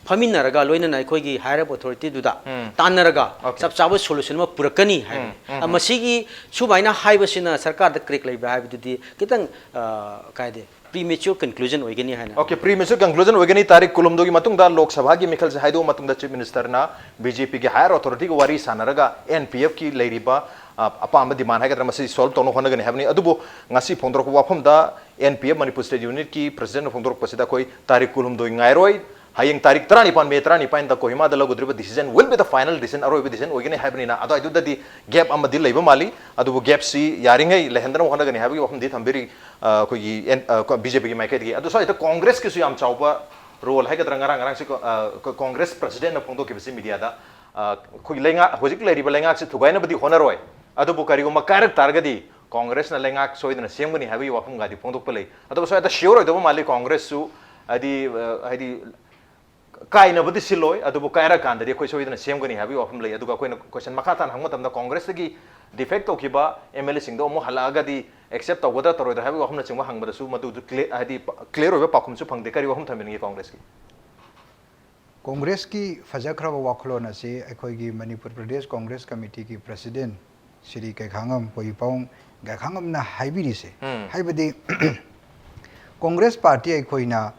ꯐꯝꯃꯤꯟꯅꯔꯒ ꯂꯣꯏꯅꯅ ꯑꯩꯈꯣꯏꯒꯤ higher up authority ꯗꯨꯗ ꯎꯝ꯫ ꯇꯥꯟꯅꯔꯒ Okay꯫ ꯆꯞ ꯆꯥꯕ solution ꯑꯃ ꯄꯨꯔꯛꯀꯅꯤ ꯍꯥꯏꯕꯅꯤ꯫ ꯎꯝ, ꯎꯝ, ꯑ, ꯎꯝ꯫ ꯃꯁꯤꯒꯤ ꯁꯨꯃꯥꯏꯅ ꯍꯥꯏꯕꯁꯤꯅ ꯁꯔꯀꯥꯔꯗ crack ꯂꯩꯕ꯭ꯔꯥ ꯍꯥꯏꯕꯗꯨꯗꯤ ꯈꯤꯇꯪ, ꯑ, ꯀꯥꯏꯗꯦ, Premature conclusion ꯑꯣꯏꯒꯅꯤ ꯍꯥꯏꯅ꯫ Okay, premature conclusion ꯑꯣꯏꯒꯅꯤ꯫ ꯇꯥꯔꯤꯛ ꯀꯨꯟꯍꯨꯝꯗꯣꯏꯒꯤ ꯃꯇꯨꯡꯗ ꯂꯣꯛ ꯁꯚꯥꯒꯤ ꯃꯤꯈꯜꯁꯦ ꯍꯥꯏꯗꯣꯛꯑ ꯃꯇꯨꯡꯗ Chief Minister ꯅ B J P ꯒꯤ higher authority ꯒ ꯋꯥꯔꯤ ꯁꯥꯟꯅꯔꯒ N P F ꯀꯤ ꯂꯩꯔꯤꯕ, ꯑ, ꯑꯄꯥꯝꯕ demand ꯍꯥꯏꯒꯗ꯭ꯔꯥ, ꯃꯁꯤ solve ꯇꯧꯅꯕ ꯍꯣꯠꯅꯒꯅꯤ ꯍꯥꯏꯕꯅꯤ꯫ ꯑꯗꯨꯕꯨ ꯉꯁꯤ ꯐꯣꯡꯗꯣꯔꯛꯄ ꯋꯥꯐꯝꯗ N P F Manipur State Unit ꯀꯤ President ꯅ ꯐꯣꯡꯗꯣꯔꯛꯄꯁꯤꯗ ꯑꯩꯈꯣꯏ ꯇꯥꯔꯤꯛ ꯀꯨꯟꯍꯨꯝꯗꯣꯏ ꯉꯥꯏꯔꯣꯏ, ꯍꯌꯦꯡ ꯇꯥꯔꯤꯛ ꯇꯔꯥꯅꯤꯄꯥꯟ, May ꯇꯔꯥꯅꯤꯄꯥꯟꯗ ꯀꯣꯍꯤꯃꯥꯗ ꯂꯧꯒꯗꯧꯔꯤꯕ decision will be the final decision, ꯑꯔꯣꯏꯕ decision ꯑꯣꯏꯒꯅꯤ ꯍꯥꯏꯕꯅꯤꯅ꯫ ꯑꯗꯨꯋꯥꯏꯗꯨꯗꯗꯤ gap ꯑꯃꯗꯤ ꯂꯩꯕ ꯃꯥꯜꯂꯤ꯫ ꯑꯗꯨꯕꯨ gap ꯁꯤ ꯌꯥꯔꯤꯉꯩ ꯂꯩꯍꯟꯗꯅꯕ ꯍꯣꯠꯅꯒꯅꯤ ꯍꯥꯏꯕꯒꯤ ꯋꯥꯐꯝꯗꯤ ꯊꯝꯕꯤꯔꯤ, ꯑ, ꯑꯩꯈꯣꯏꯒꯤ N-, ꯑ, ꯀ-, B J P ꯒꯤ ꯃꯥꯏꯀꯩꯗꯒꯤ꯫ ꯑꯗꯨ ꯁ꯭ꯋꯥꯏꯗ Congress ꯀꯤꯁꯨ ꯌꯥꯝ ꯆꯥꯎꯕ role ꯍꯥꯏꯒꯗ꯭ꯔꯥ, ꯉꯔꯥꯡ, ꯉꯔꯥꯡꯁꯤ ꯀꯣ-, ꯑ, ꯀ-, Congress President ꯅ ꯐꯣꯡꯗꯣꯛꯈꯤꯕꯁꯤ media ꯗ, ꯑ, ꯑꯩꯈꯣꯏꯒꯤ ꯂꯩꯉꯥꯛ, ꯍꯧꯖꯤꯛ ꯂꯩꯔꯤꯕ ꯂꯩꯉꯥꯛꯁꯤ ꯊꯨꯒꯥꯏꯅꯕꯗꯤ ꯍꯣꯠꯅꯔꯣꯏ, ꯑꯗꯨꯕꯨ ꯀꯔꯤꯒꯨꯝꯕ ꯀꯥꯏꯔꯛ ꯇꯥꯔꯒꯗꯤ Congress ꯅ ꯂꯩꯉꯥꯛ ꯁꯣꯏꯗꯅ ꯁꯦꯝꯒꯅꯤ ꯍꯥꯏꯕꯒꯤ ꯋꯥꯐꯝꯒꯗꯤ ꯐꯣꯡꯗꯣꯛꯄ ꯂꯩ꯫ ꯑꯗꯨꯕꯨ ꯁ꯭ꯋꯥꯏꯗ sure ꯑꯣꯏꯗꯧꯕ ꯃꯥꯜꯂꯤ꯫ Congress ꯁꯨ ꯍꯥꯏꯗꯤ, ꯑ, ꯍꯥꯏꯗꯤ ꯀꯥꯏꯅꯕꯗꯤ ꯁꯤꯜꯂꯣꯏ, ꯑꯗꯨꯕꯨ ꯀꯥꯏꯔꯀꯥꯟꯗꯗꯤ ꯑꯩꯈꯣꯏ ꯁꯣꯏꯗꯅ ꯁꯦꯝꯒꯅꯤ ꯍꯥꯏꯕꯒꯤ ꯋꯥꯐꯝ ꯂꯩ꯫ ꯑꯗꯨꯒ ꯑꯩꯈꯣꯏꯅ question ꯃꯈꯥ ꯇꯥꯅ ꯍꯪꯕ ꯃꯇꯝꯗ Congress ꯇꯒꯤ defect ꯇꯧꯈꯤꯕ M L A ꯁꯤꯡꯗꯣ ꯑꯃꯨꯛ ꯍꯜꯂꯛꯑꯒꯗꯤ accept ꯇꯧꯒꯗ꯭ꯔꯥ ꯇꯧꯔꯣꯏꯗ꯭ꯔꯥ ꯍꯥꯏꯕꯒꯤ ꯋꯥꯐꯝꯅꯆꯤꯡꯕ ꯍꯪꯕꯗꯁꯨ ꯃꯗꯨꯗꯨ clear, ꯍꯥꯏꯗꯤ clear ꯑꯣꯏꯕ ꯄꯥꯎꯈꯨꯝꯁꯨ ꯐꯪꯗꯦ꯫ ꯀꯔꯤ ꯋꯥꯐꯝ ꯊꯝꯕꯤꯅꯤꯡꯉꯤ Congress ꯀꯤ? Congress ꯀꯤ ꯐꯖꯈ꯭ꯔꯕ ꯋꯥꯈꯜꯂꯣꯟ ꯑꯁꯤ ꯑꯩꯈꯣꯏꯒꯤ Manipur Pradesh Congress Committee ꯒꯤ President ꯁ꯭ꯔꯤ ꯀꯩꯈꯥꯉꯝ ꯄꯣꯏꯄꯥꯎ ꯀꯩꯈꯥꯉꯝꯅ ꯍꯥꯏꯕꯤꯔꯤꯁꯦ, ꯎꯝ꯫ ꯍꯥꯏꯕꯗꯤ Congress Party ꯑꯩꯈꯣꯏꯅ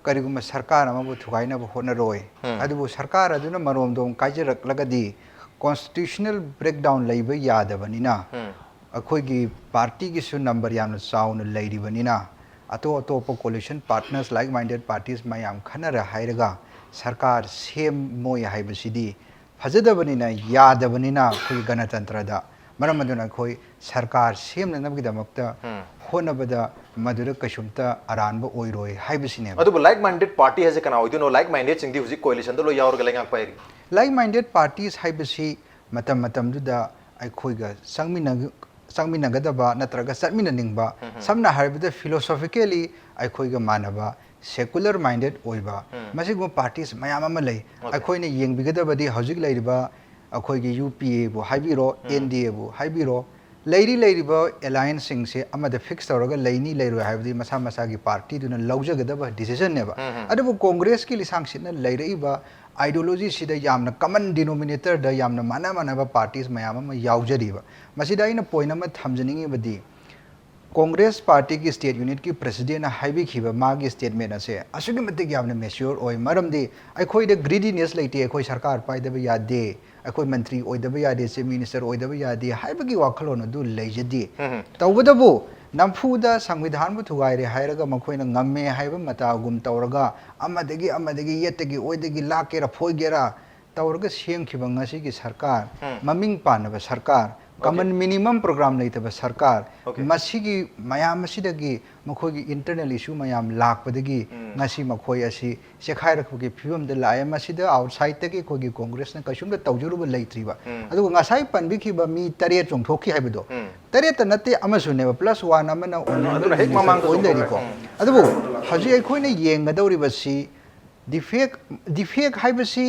ꯀꯔꯤꯒꯨꯝꯕ ꯁꯔꯀꯥꯔ ꯑꯃꯕꯨ ꯊꯨꯒꯥꯏꯅꯕ ꯍꯣꯠꯅꯔꯣꯏ, ꯎꯝ꯫ ꯑꯗꯨꯕꯨ ꯁꯔꯀꯥꯔ ꯑꯗꯨꯅ ꯃꯔꯣꯝꯗꯣꯝ ꯀꯥꯏꯖꯔꯛꯂꯒꯗꯤ constitutional breakdown ꯂꯩꯕ ꯌꯥꯗꯕꯅꯤꯅ, ꯎꯝ꯫ ꯑꯩꯈꯣꯏꯒꯤ party ꯒꯤꯁꯨ number ꯌꯥꯝꯅ ꯆꯥꯎꯅ ꯂꯩꯔꯤꯕꯅꯤꯅ, ꯑꯇꯣꯞ ꯑꯇꯣꯞꯄ coalition partners, like minded parties ꯃꯌꯥꯝ ꯈꯟꯅꯔ ꯍꯥꯏꯔꯒ ꯁꯔꯀꯥꯔ ꯁꯦꯝꯃꯣꯏ ꯍꯥꯏꯕꯁꯤꯗꯤ ꯐꯖꯗꯕꯅꯤꯅ, ꯌꯥꯗꯕꯅꯤꯅ ꯑꯩꯈꯣꯏꯒꯤ ꯒꯅꯇꯟꯇ꯭ꯔꯗ꯫ ꯃꯔꯝ ꯑꯗꯨꯅ ꯑꯩꯈꯣꯏ ꯁꯔꯀꯥꯔ ꯁꯦꯝꯅꯅꯕꯒꯤꯗꯃꯛꯇ ꯎꯝ꯫ ꯍꯣꯠꯅꯕꯗ ꯃꯗꯨꯗ ꯀꯩꯁꯨꯝꯇ ꯑꯔꯥꯟꯕ ꯑꯣꯏꯔꯣꯏ ꯍꯥꯏꯕꯁꯤꯅꯦꯕ꯫ ꯑꯗꯨꯕꯨ like minded party ꯍꯥꯏꯁꯦ ꯀꯅꯥ ꯑꯣꯏꯗꯣꯏꯅꯣ? Like minded ꯁꯤꯡꯗꯤ ꯍꯧꯖꯤꯛ coalition ꯗ ꯂꯣꯏ ꯌꯥꯎꯔꯒ ꯂꯩꯉꯥꯛ ꯄꯥꯏꯔꯤ꯫ Like minded parties ꯍꯥꯏꯕꯁꯤ ꯃꯇꯝ ꯃꯇꯝꯗꯨꯗ ꯑꯩꯈꯣꯏꯒ ꯆꯪꯃꯤꯟꯅ-, ꯆꯪꯃꯤꯟꯅꯒꯗꯕ ꯅꯠꯇ꯭ꯔꯒ ꯆꯠꯃꯤꯟꯅꯅꯤꯡꯕ, ꯎꯝ꯫ ꯁꯝꯅ ꯍꯥꯏꯔꯕꯗ philosophically ꯑꯩꯈꯣꯏꯒ ꯃꯥꯟꯅꯕ, secular minded ꯑꯣꯏꯕ, ꯎꯝ꯫ ꯃꯁꯤꯒꯨꯝꯕ parties ꯃꯌꯥꯝ ꯑꯃ ꯂꯩ꯫ Okay꯫ ꯑꯩꯈꯣꯏꯅ ꯌꯦꯡꯕꯤꯒꯗꯕꯗꯤ ꯍꯧꯖꯤꯛ ꯂꯩꯔꯤꯕ ꯑꯩꯈꯣꯏꯒꯤ U P A ꯕꯨ ꯍꯥꯏꯕꯤꯔꯣ, ꯎꯝ꯫ N D A ꯕꯨ ꯍꯥꯏꯕꯤꯔꯣ, ꯂꯩꯔꯤ ꯂꯩꯔꯤꯕ alliance ꯁꯤꯡꯁꯦ ꯑꯃꯗ fix ꯇꯧꯔꯒ ꯂꯩꯅꯤ ꯂꯩꯔꯣꯏ ꯍꯥꯏꯕꯗꯤ ꯃꯁꯥ ꯃꯁꯥꯒꯤ party ꯗꯨꯅ ꯂꯧꯖꯒꯗꯕ decision ꯅꯦꯕ꯫ ꯎꯝ, ꯎꯝ꯫ ꯑꯗꯨꯕꯨ Congress ꯀꯤ ꯂꯤꯁꯥꯡꯁꯤꯠꯅ ꯂꯩꯔꯛꯏꯕ ideology ꯁꯤꯗ ꯌꯥꯝꯅ common denominator ꯗ ꯌꯥꯝꯅ ꯃꯥꯟꯅ ꯃꯥꯟꯅꯕ parties ꯃꯌꯥꯝ ꯑꯃ ꯌꯥꯎꯖꯔꯤꯕ꯫ ꯃꯁꯤꯗ ꯑꯩꯅ point ꯑꯃ ꯊꯝꯖꯅꯤꯡꯉꯤꯕꯗꯤ, ꯀꯣꯡꯒ꯭ꯔꯦꯁ ꯄꯥꯔꯇꯤꯒꯤ ꯁ꯭ꯇꯦꯠ ꯌꯨꯅꯤꯠꯀꯤ ꯄ꯭ꯔꯦꯁꯤꯗꯦꯟꯠꯅ ꯍꯥꯏꯕꯤꯈꯤꯕ ꯃꯥꯒꯤ ꯁ꯭ꯇꯦꯠꯃꯦꯟꯠ ꯑꯁꯦ ꯑꯁꯨꯛꯀꯤ ꯃꯇꯤꯛ ꯌꯥꯝꯅ ꯃꯦꯆ꯭ꯌꯣꯔ ꯑꯣꯏ꯫ ꯃꯔꯝꯗꯤ ꯑꯩꯈꯣꯏꯗ ꯒ꯭ꯔꯤꯗꯤꯅꯦꯁ ꯂꯩꯇꯦ, ꯑꯩꯈꯣꯏ ꯁꯔꯀꯥꯔ ꯄꯥꯏꯗꯕ ꯌꯥꯗꯦ, ꯑꯩꯈꯣꯏ ꯃꯟꯇ꯭ꯔꯤ ꯑꯣꯏꯗꯕ ꯌꯥꯗꯦ, ꯆꯤꯐ ꯃꯤꯅꯤꯁꯇꯔ ꯑꯣꯏꯗꯕ ꯌꯥꯗꯦ ꯍꯥꯏꯕꯒꯤ ꯋꯥꯈꯜꯂꯣꯟ ꯑꯗꯨ ꯂꯩꯖꯗꯦ꯫ ꯎꯝ꯫ ꯇꯧꯕꯇꯕꯨ ꯅꯝꯐꯨꯗ ꯁꯪꯕꯤꯙꯥꯟꯕꯨ ꯊꯨꯒꯥꯏꯔꯦ ꯍꯥꯏꯔꯒ ꯃꯈꯣꯏꯅ ꯉꯝꯃꯦ ꯍꯥꯏꯕ ꯃꯇꯥꯒꯨꯝ ꯇꯧꯔꯒ ꯑꯃꯗꯒꯤ ꯑꯃꯗꯒꯤ ꯌꯦꯠꯇꯒꯤ ꯑꯣꯏꯗꯒꯤ ꯂꯥꯛꯀꯦꯔꯥ ꯐꯣꯏꯒꯦꯔꯥ ꯇꯧꯔꯒ ꯁꯦꯝꯈꯤꯕ ꯉꯁꯤꯒꯤ ꯁꯔꯀꯥꯔ, ꯎꯝ꯫ ꯃꯃꯤꯡ ꯄꯥꯟꯅꯕ ꯁꯔꯀꯥꯔ, ꯑꯣꯀꯦ꯫ ꯀꯃꯟ ꯃꯤꯅꯤꯃꯝ ꯄ꯭ꯔꯣꯒ꯭ꯔꯥꯝ ꯂꯩꯇꯕ ꯁꯔꯀꯥꯔ, ꯑꯣꯀꯦ꯫ ꯃꯁꯤꯒꯤ ꯃꯌꯥꯝ ꯑꯁꯤꯗꯒꯤ ꯃꯈꯣꯏꯒꯤ ꯏꯟꯇꯔꯅꯦꯜ ꯏꯁꯨ ꯃꯌꯥꯝ ꯂꯥꯛꯄꯗꯒꯤ ꯎꯝ꯫ ꯉꯁꯤ ꯃꯈꯣꯏ ꯑꯁꯤ ꯆꯦꯈꯥꯏꯔꯛꯄꯒꯤ ꯐꯤꯕꯝꯗ ꯂꯥꯛꯑꯦ꯫ ꯃꯁꯤꯗ ꯑꯥꯎꯠꯁꯥꯏꯗꯇꯒꯤ ꯑꯩꯈꯣꯏꯒꯤ ꯀꯣꯡꯒ꯭ꯔꯦꯁꯅ ꯀꯩꯁꯨꯝꯇ ꯇꯧꯖꯔꯨꯕ ꯂꯩꯇ꯭ꯔꯤꯕ꯫ ꯎꯝ꯫ ꯑꯗꯨꯒ ꯉꯁꯥꯏ ꯄꯟꯕꯤꯈꯤꯕ ꯃꯤ ꯇꯔꯦꯠ ꯆꯣꯡꯊꯣꯛꯈꯤ ꯍꯥꯏꯕꯗꯣ, ꯎꯝ꯫ ꯇꯔꯦꯠꯇ ꯅꯠꯇꯦ, ꯑꯃꯁꯨꯅꯦꯕ, ꯄ꯭ꯂꯁ ꯋꯥꯟ ꯑꯃꯅ ꯑꯗꯨꯅ ꯑꯣꯅꯔꯦꯕꯜ ꯑꯗꯨꯅ ꯍꯦꯛ ꯃꯤꯅꯤꯁꯇꯔ ꯃꯃꯥꯡꯗ ꯑꯣꯏ ꯆꯣꯡꯊꯣꯛꯈ꯭ꯔꯦ꯫ ꯂꯩꯔꯤꯀꯣ꯫ ꯎꯝ꯫ ꯑꯗꯨꯕꯨ ꯍꯧꯖꯤꯛ ꯑꯩꯈꯣꯏꯅ ꯌꯦꯡꯒꯗꯧꯔꯤꯕꯁꯤ ꯗꯤꯐꯦꯛ, ꯗꯤꯐꯦꯛ ꯍꯥꯏꯕꯁꯤ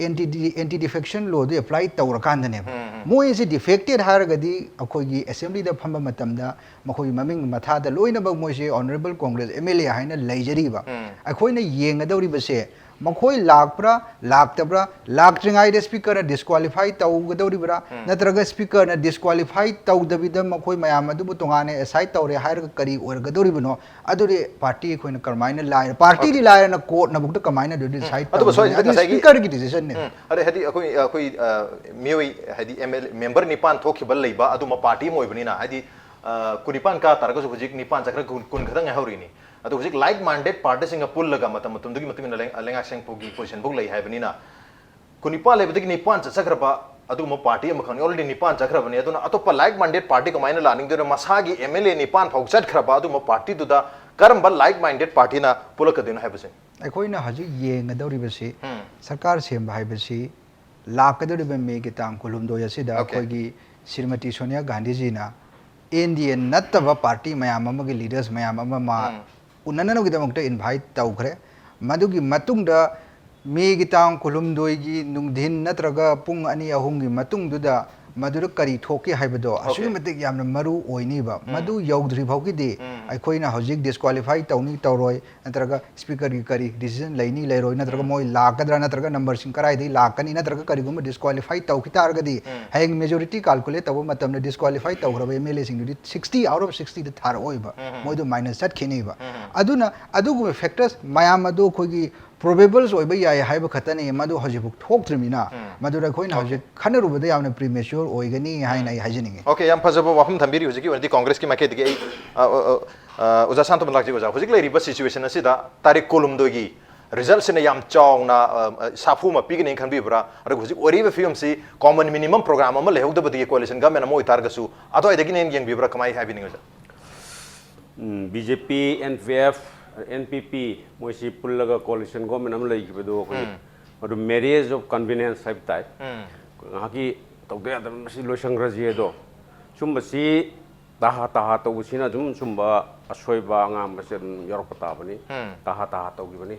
ꯑꯦꯟꯇꯤ ꯗꯤ-, ꯑꯦꯟꯇꯤ ꯗꯤꯐꯦꯛꯁꯟ ꯂꯣꯗꯨ ꯑꯦꯄ꯭ꯂꯥꯏ ꯇꯧꯔꯀꯥꯟꯗꯅꯦꯕ꯫ ꯎꯝ, ꯎꯝ꯫ ꯃꯣꯏ ꯑꯁꯤ ꯗꯤꯐꯦꯛꯇꯦꯠ ꯍꯥꯏꯔꯒꯗꯤ ꯑꯩꯈꯣꯏꯒꯤ ꯑꯦꯁꯦꯝꯕ꯭ꯂꯤꯗ ꯐꯝꯕ ꯃꯇꯝꯗ ꯃꯈꯣꯏꯒꯤ ꯃꯃꯤꯡ ꯃꯊꯥꯗ ꯂꯣꯏꯅꯃꯛ ꯃꯣꯏꯁꯦ ꯑꯣꯅꯔꯦꯕꯜ ꯀꯣꯡꯒ꯭ꯔꯦꯁ ꯑꯦꯝ ꯑꯦꯜ ꯑꯦ ꯍꯥꯏꯅ ꯂꯩꯖꯔꯤꯕ꯫ ꯎꯝ꯫ ꯑꯩꯈꯣꯏꯅ ꯌꯦꯡꯒꯗꯧꯔꯤꯕꯁꯦ ꯃꯈꯣꯏ ꯂꯥꯛꯄ꯭ꯔꯥ, ꯂꯥꯛꯇꯕ꯭ꯔꯥ, ꯂꯥꯛꯇ꯭ꯔꯤꯉꯩꯗ ꯁ꯭ꯄꯤꯀꯔꯅ ꯗꯤꯁꯀ꯭ꯋꯥꯂꯤꯐꯥꯏ ꯇꯧꯒꯗꯧꯔꯤꯕ꯭ꯔꯥ, ꯎꯝ꯫ ꯅꯠꯇ꯭ꯔꯒ ꯁ꯭ꯄꯤꯀꯔꯅ ꯗꯤꯁꯀ꯭ꯋꯥꯂꯤꯐꯥꯏ ꯇꯧꯗꯕꯤꯗ ꯃꯈꯣꯏ ꯃꯌꯥꯝ ꯑꯗꯨꯕꯨ ꯇꯣꯉꯥꯟꯅ ꯑꯦꯁꯥꯏꯠ ꯇꯧꯔꯦ ꯍꯥꯏꯔꯒ ꯀꯔꯤ ꯑꯣꯏꯔꯒꯗꯧꯔꯤꯕꯅꯣ? ꯑꯗꯨꯗꯤ ꯄꯥꯔꯇꯤ ꯑꯩꯈꯣꯏꯅ ꯀꯔꯝꯍꯥꯏꯅ ꯂꯥꯏꯔ-, ꯄꯥꯔꯇꯤꯗꯤ ꯑꯣꯀꯦ꯫ ꯂꯥꯏꯔꯅ ꯀꯣꯔꯠꯅꯕꯨꯛꯇ ꯀꯃꯥꯏꯅ ꯑꯗꯨ ꯎꯝ꯫ ꯗꯤꯁꯥꯏꯠ ꯑꯗꯨꯕꯨ ꯇꯧꯒꯅꯤ? ꯁꯣꯏꯗꯅ ꯑꯗꯨꯗꯤ ꯉꯁꯥꯏꯒꯤ ꯁ꯭ꯄꯤꯀꯔꯒꯤ ꯗꯤꯁꯤꯖꯟꯅꯦ꯫ ꯎꯝ꯫ ꯑꯗꯩ ꯍꯥꯏꯗꯤ ꯑꯩꯈꯣꯏ, ꯑꯩꯈꯣꯏ, ꯑ, ꯃꯤꯑꯣꯏ ꯍꯥꯏꯗꯤ ꯑꯦꯝ ꯑꯦꯜ ꯑꯦ, ꯃꯦꯝꯕꯔ ꯅꯤꯄꯥꯟ ꯊꯣꯛꯈꯤꯕ ꯂꯩꯕ ꯑꯗꯨꯝꯕ ꯄꯥꯔꯇꯤ ꯑꯃ ꯑꯣꯏꯕꯅꯤꯅ ꯍꯥꯏꯗꯤ, ꯑ, ꯀꯨꯟꯅꯤꯄꯥꯟ ꯀꯥ ꯇꯥꯔꯒꯁꯨ ꯍꯧꯖꯤꯛ ꯅꯤꯄꯥꯟ ꯆꯠꯈ꯭ꯔ ꯀꯨꯟ, ꯀꯨꯟ ꯈꯛꯇꯪ ꯉꯥꯏꯍꯧꯔꯤꯅꯤ꯫ ꯑꯗꯣ ꯍꯧꯖꯤꯛ ꯂꯥꯏꯛ ꯃꯥꯏꯟꯗꯦꯠ ꯄꯥꯔꯇꯤꯁꯤꯡꯒ ꯄꯨꯜꯂꯒ ꯃꯇꯝ ꯃꯇꯝꯗꯨꯒꯤ ꯃꯇꯨꯡ ꯏꯟꯅ ꯂꯩ-, ꯂꯩꯉꯥꯛ ꯁꯦꯡꯕꯒꯤ ꯄꯣꯖꯤꯁꯟꯐꯥꯎ ꯂꯩ ꯍꯥꯏꯕꯅꯤꯅ ꯀꯨꯟꯅꯤꯄꯥꯟ ꯂꯩꯕꯗꯒꯤ ꯅꯤꯄꯥꯟ ꯆꯠꯆꯈ꯭ꯔꯕ ꯑꯗꯨꯒꯨꯝꯕ ꯄꯥꯔꯇꯤ ꯑꯃꯈꯛꯅꯤ꯫ ꯑꯣꯜꯔꯦꯗꯤ ꯅꯤꯄꯥꯟ ꯆꯠꯈ꯭ꯔꯕꯅꯤ꯫ ꯑꯗꯨꯅ ꯑꯇꯣꯞꯄ ꯂꯥꯏꯛ ꯃꯥꯏꯟꯗꯦꯠ ꯄꯥꯔꯇꯤ ꯀꯃꯥꯏꯅ ꯂꯥꯛꯅꯤꯡꯗꯣꯏꯅꯣ? ꯃꯁꯥꯒꯤ ꯑꯦꯝ ꯑꯦꯜ ꯑꯦ ꯅꯤꯄꯥꯟ ꯐꯥꯎ ꯆꯠꯈ꯭ꯔꯕ ꯑꯗꯨꯒꯨꯝꯕ ꯄꯥꯔꯇꯤꯗꯨꯗ ꯀꯔꯝꯕ ꯂꯥꯏꯛ ꯃꯥꯏꯟꯗꯦꯠ ꯄꯥꯔꯇꯤꯅ ꯄꯨꯜꯂꯛꯀꯗꯣꯏꯅꯣ ꯍꯥꯏꯕꯁꯦ꯫ ꯑꯩꯈꯣꯏꯅ ꯍꯧꯖꯤꯛ ꯌꯦꯡꯒꯗꯧꯔꯤꯕꯁꯤ ꯎꯝ꯫ ꯁꯔꯀꯥꯔ ꯁꯦꯝꯕ ꯍꯥꯏꯕꯁꯤ ꯂꯥꯛꯀꯗꯧꯔꯤꯕ ꯃꯦꯒꯤ ꯇꯥꯡ ꯀꯨꯟꯍꯨꯝꯗꯣꯏ ꯑꯁꯤꯗ ꯑꯣꯀꯦ꯫ ꯑꯩꯈꯣꯏꯒꯤ ꯁ꯭ꯔꯤꯃꯇꯤ ꯁꯣꯅꯤꯌꯥ ꯒꯥꯟꯙꯤꯖꯤꯅ ꯑꯦꯟ ꯗꯤ ꯑꯦ ꯅꯠꯇꯕ ꯄꯥꯔꯇꯤ ꯃꯌꯥꯝ ꯑꯃꯒꯤ ꯂꯤꯗꯔꯁ ꯃꯌꯥꯝ ꯑꯃ ꯃꯥ ꯎꯝ꯫ ꯎꯅꯅꯕꯒꯤꯗꯃꯛꯇ ꯏꯟꯚꯥꯏꯠ ꯇꯧꯈ꯭ꯔꯦ꯫ ꯃꯗꯨꯒꯤ ꯃꯇꯨꯡꯗ ꯃꯦꯒꯤ ꯇꯥꯡ ꯀꯨꯟꯍꯨꯝꯗꯣꯏꯒꯤ ꯅꯨꯡꯊꯤꯟ ꯅꯠꯇ꯭ꯔꯒ ꯄꯨꯡ ꯑꯅꯤ ꯑꯍꯨꯝꯒꯤ ꯃꯇꯨꯡꯗꯨꯗ ꯃꯗꯨꯗ ꯀꯔꯤ ꯊꯣꯛꯀꯦ ꯍꯥꯏꯕꯗꯣ ꯑꯁꯨꯛꯀꯤ Okay. ꯃꯇꯤꯛ ꯌꯥꯝꯅ ꯃꯔꯨ ꯑꯣꯏꯅꯤꯕ꯫ ꯎꯝ. ꯃꯗꯨ ꯌꯧꯗ꯭ꯔꯤ ꯐꯥꯎꯒꯤꯗꯤ ꯎꯝ. ꯑꯩꯈꯣꯏꯅ ꯍꯧꯖꯤꯛ disqualify ꯇꯧꯅꯤ ꯇꯧꯔꯣꯏ, ꯅꯠꯇ꯭ꯔꯒ Speakerꯒꯤ ꯀꯔꯤ decision ꯂꯩꯅꯤ ꯂꯩꯔꯣꯏ, ꯅꯠꯇ꯭ꯔꯒ ꯎꯝ. ꯃꯣꯏ ꯂꯥꯛꯀꯗ꯭ꯔꯥ, ꯅꯠꯇ꯭ꯔꯒ numberꯁꯤꯡ ꯀꯗꯥꯏꯗꯒꯤ ꯂꯥꯛꯀꯅꯤ, ꯅꯠꯇ꯭ꯔꯒ ꯀꯔꯤꯒꯨꯝꯕ disqualify ꯇꯧꯈꯤ ꯇꯥꯔꯒꯗꯤ ꯎꯝ. ꯍꯌꯦꯡ majority calculate ꯇꯧꯕ ꯃꯇꯝꯗ disqualify ꯇꯧꯈ꯭ꯔꯕ MLAꯁꯤꯡꯗꯨꯗꯤ sixty out of sixtyꯗ ꯊꯥꯔꯛꯑꯣꯏꯕ, ꯎꯝ. ꯃꯣꯏꯗꯣ minus ꯆꯠꯈꯤꯅꯤꯕ꯫ ꯎꯝ. ꯑꯗꯨꯅ ꯑꯗꯨꯒꯨꯝꯕ factors ꯃꯌꯥꯝ ꯑꯗꯨ ꯑꯩꯈꯣꯏꯒꯤ probables ꯑꯣꯏꯕ ꯌꯥꯏ ꯍꯥꯏꯕ ꯈꯛꯇꯅꯤ, ꯃꯗꯨ ꯍꯧꯖꯤꯛꯐꯥꯎ ꯊꯣꯛꯇ꯭ꯔꯤꯕꯅꯤꯅ ꯎꯝ. ꯃꯗꯨꯗ ꯑꯩꯈꯣꯏꯅ Okay. ꯍꯧꯖꯤꯛ ꯈꯟꯅꯔꯨꯕꯗ ꯌꯥꯝꯅ premature ꯑꯣꯏꯒꯅꯤ ꯍꯥꯏꯅ ꯎꯝ. ꯑꯩ ꯍꯥꯏꯖꯅꯤꯡꯉꯤ꯫ Okay, ꯌꯥꯝ ꯐꯖꯕ ꯋꯥꯐꯝ ꯊꯝꯕꯤꯔꯤ꯫ ꯍꯧꯖꯤꯛꯀꯤ ꯑꯣꯏꯅꯗꯤ Congressꯀꯤ ꯃꯥꯏꯀꯩꯗꯒꯤ ꯑꯩ, ꯑ, ꯑ, ꯑ, ꯑ, ꯑꯣꯖꯥ ꯁꯥꯟꯇꯣꯝ ꯂꯥꯛꯆꯒꯦ꯫ ꯑꯣꯖꯥ, ꯍꯧꯖꯤꯛ ꯂꯩꯔꯤꯕ situationꯁꯤꯗ ꯇꯥꯔꯤꯛ ꯀꯨꯟꯍꯨꯝꯗꯣꯏꯒꯤ resultꯁꯤꯅ ꯌꯥꯝ ꯆꯥꯎꯅ, ꯑ, ꯑ, ꯁꯥꯐꯨ ꯑꯃ ꯄꯤꯒꯅꯤ ꯈꯟꯕꯤꯕ꯭ꯔꯥ? ꯑꯗꯨꯒ ꯍꯧꯖꯤꯛ ꯑꯣꯏꯔꯤꯕ ꯐꯤꯕꯝꯁꯤ common minimum program ꯑꯃ ꯂꯩꯍꯧꯗꯕꯗꯒꯤ coalition government ꯑꯃ ꯑꯣꯏꯇꯥꯔꯒꯁꯨ ꯑꯗꯨꯋꯥꯏꯗꯒꯤꯅꯦꯅ ꯌꯦꯡꯕꯤꯕ꯭ꯔꯥ? ꯀꯃꯥꯏꯅ ꯍꯥꯏꯕꯤꯅꯤꯡꯉꯤ ꯑꯣꯖꯥ? ꯎꯝ, BJP, NPF, NPP ꯃꯣꯏꯁꯤ ꯄꯨꯜꯂꯒ coalition government ꯑꯃ ꯂꯩꯈꯤꯕꯗꯣ ꯑꯩꯈꯣꯏꯒꯤ ꯎꯝ. ꯃꯗꯨ marriage of convenience ꯍꯥꯏꯕ ꯇꯥꯏ꯫ ꯎꯝ. ꯉꯥꯏꯍꯥꯛꯀꯤ ꯇꯧꯗ ꯌꯥꯗꯕ ꯃꯁꯤ ꯂꯣꯏꯁꯟꯈ꯭ꯔꯁꯤ ꯑꯗꯣ, ꯁꯨꯝꯕꯁꯤ ꯇꯍꯥ ꯇꯍꯥ ꯇꯧꯕꯁꯤꯅ ꯑꯗꯨꯝ ꯁꯨꯝꯕ ꯑꯁꯣꯏꯕ ꯑꯉꯥꯡꯕꯁꯦ ꯑꯗꯨꯝ ꯌꯥꯎꯔꯛꯄ ꯇꯥꯕꯅꯤ꯫ ꯎꯝ. ꯇꯍꯥ ꯇꯍꯥ ꯇꯧꯈꯤꯕꯅꯤ꯫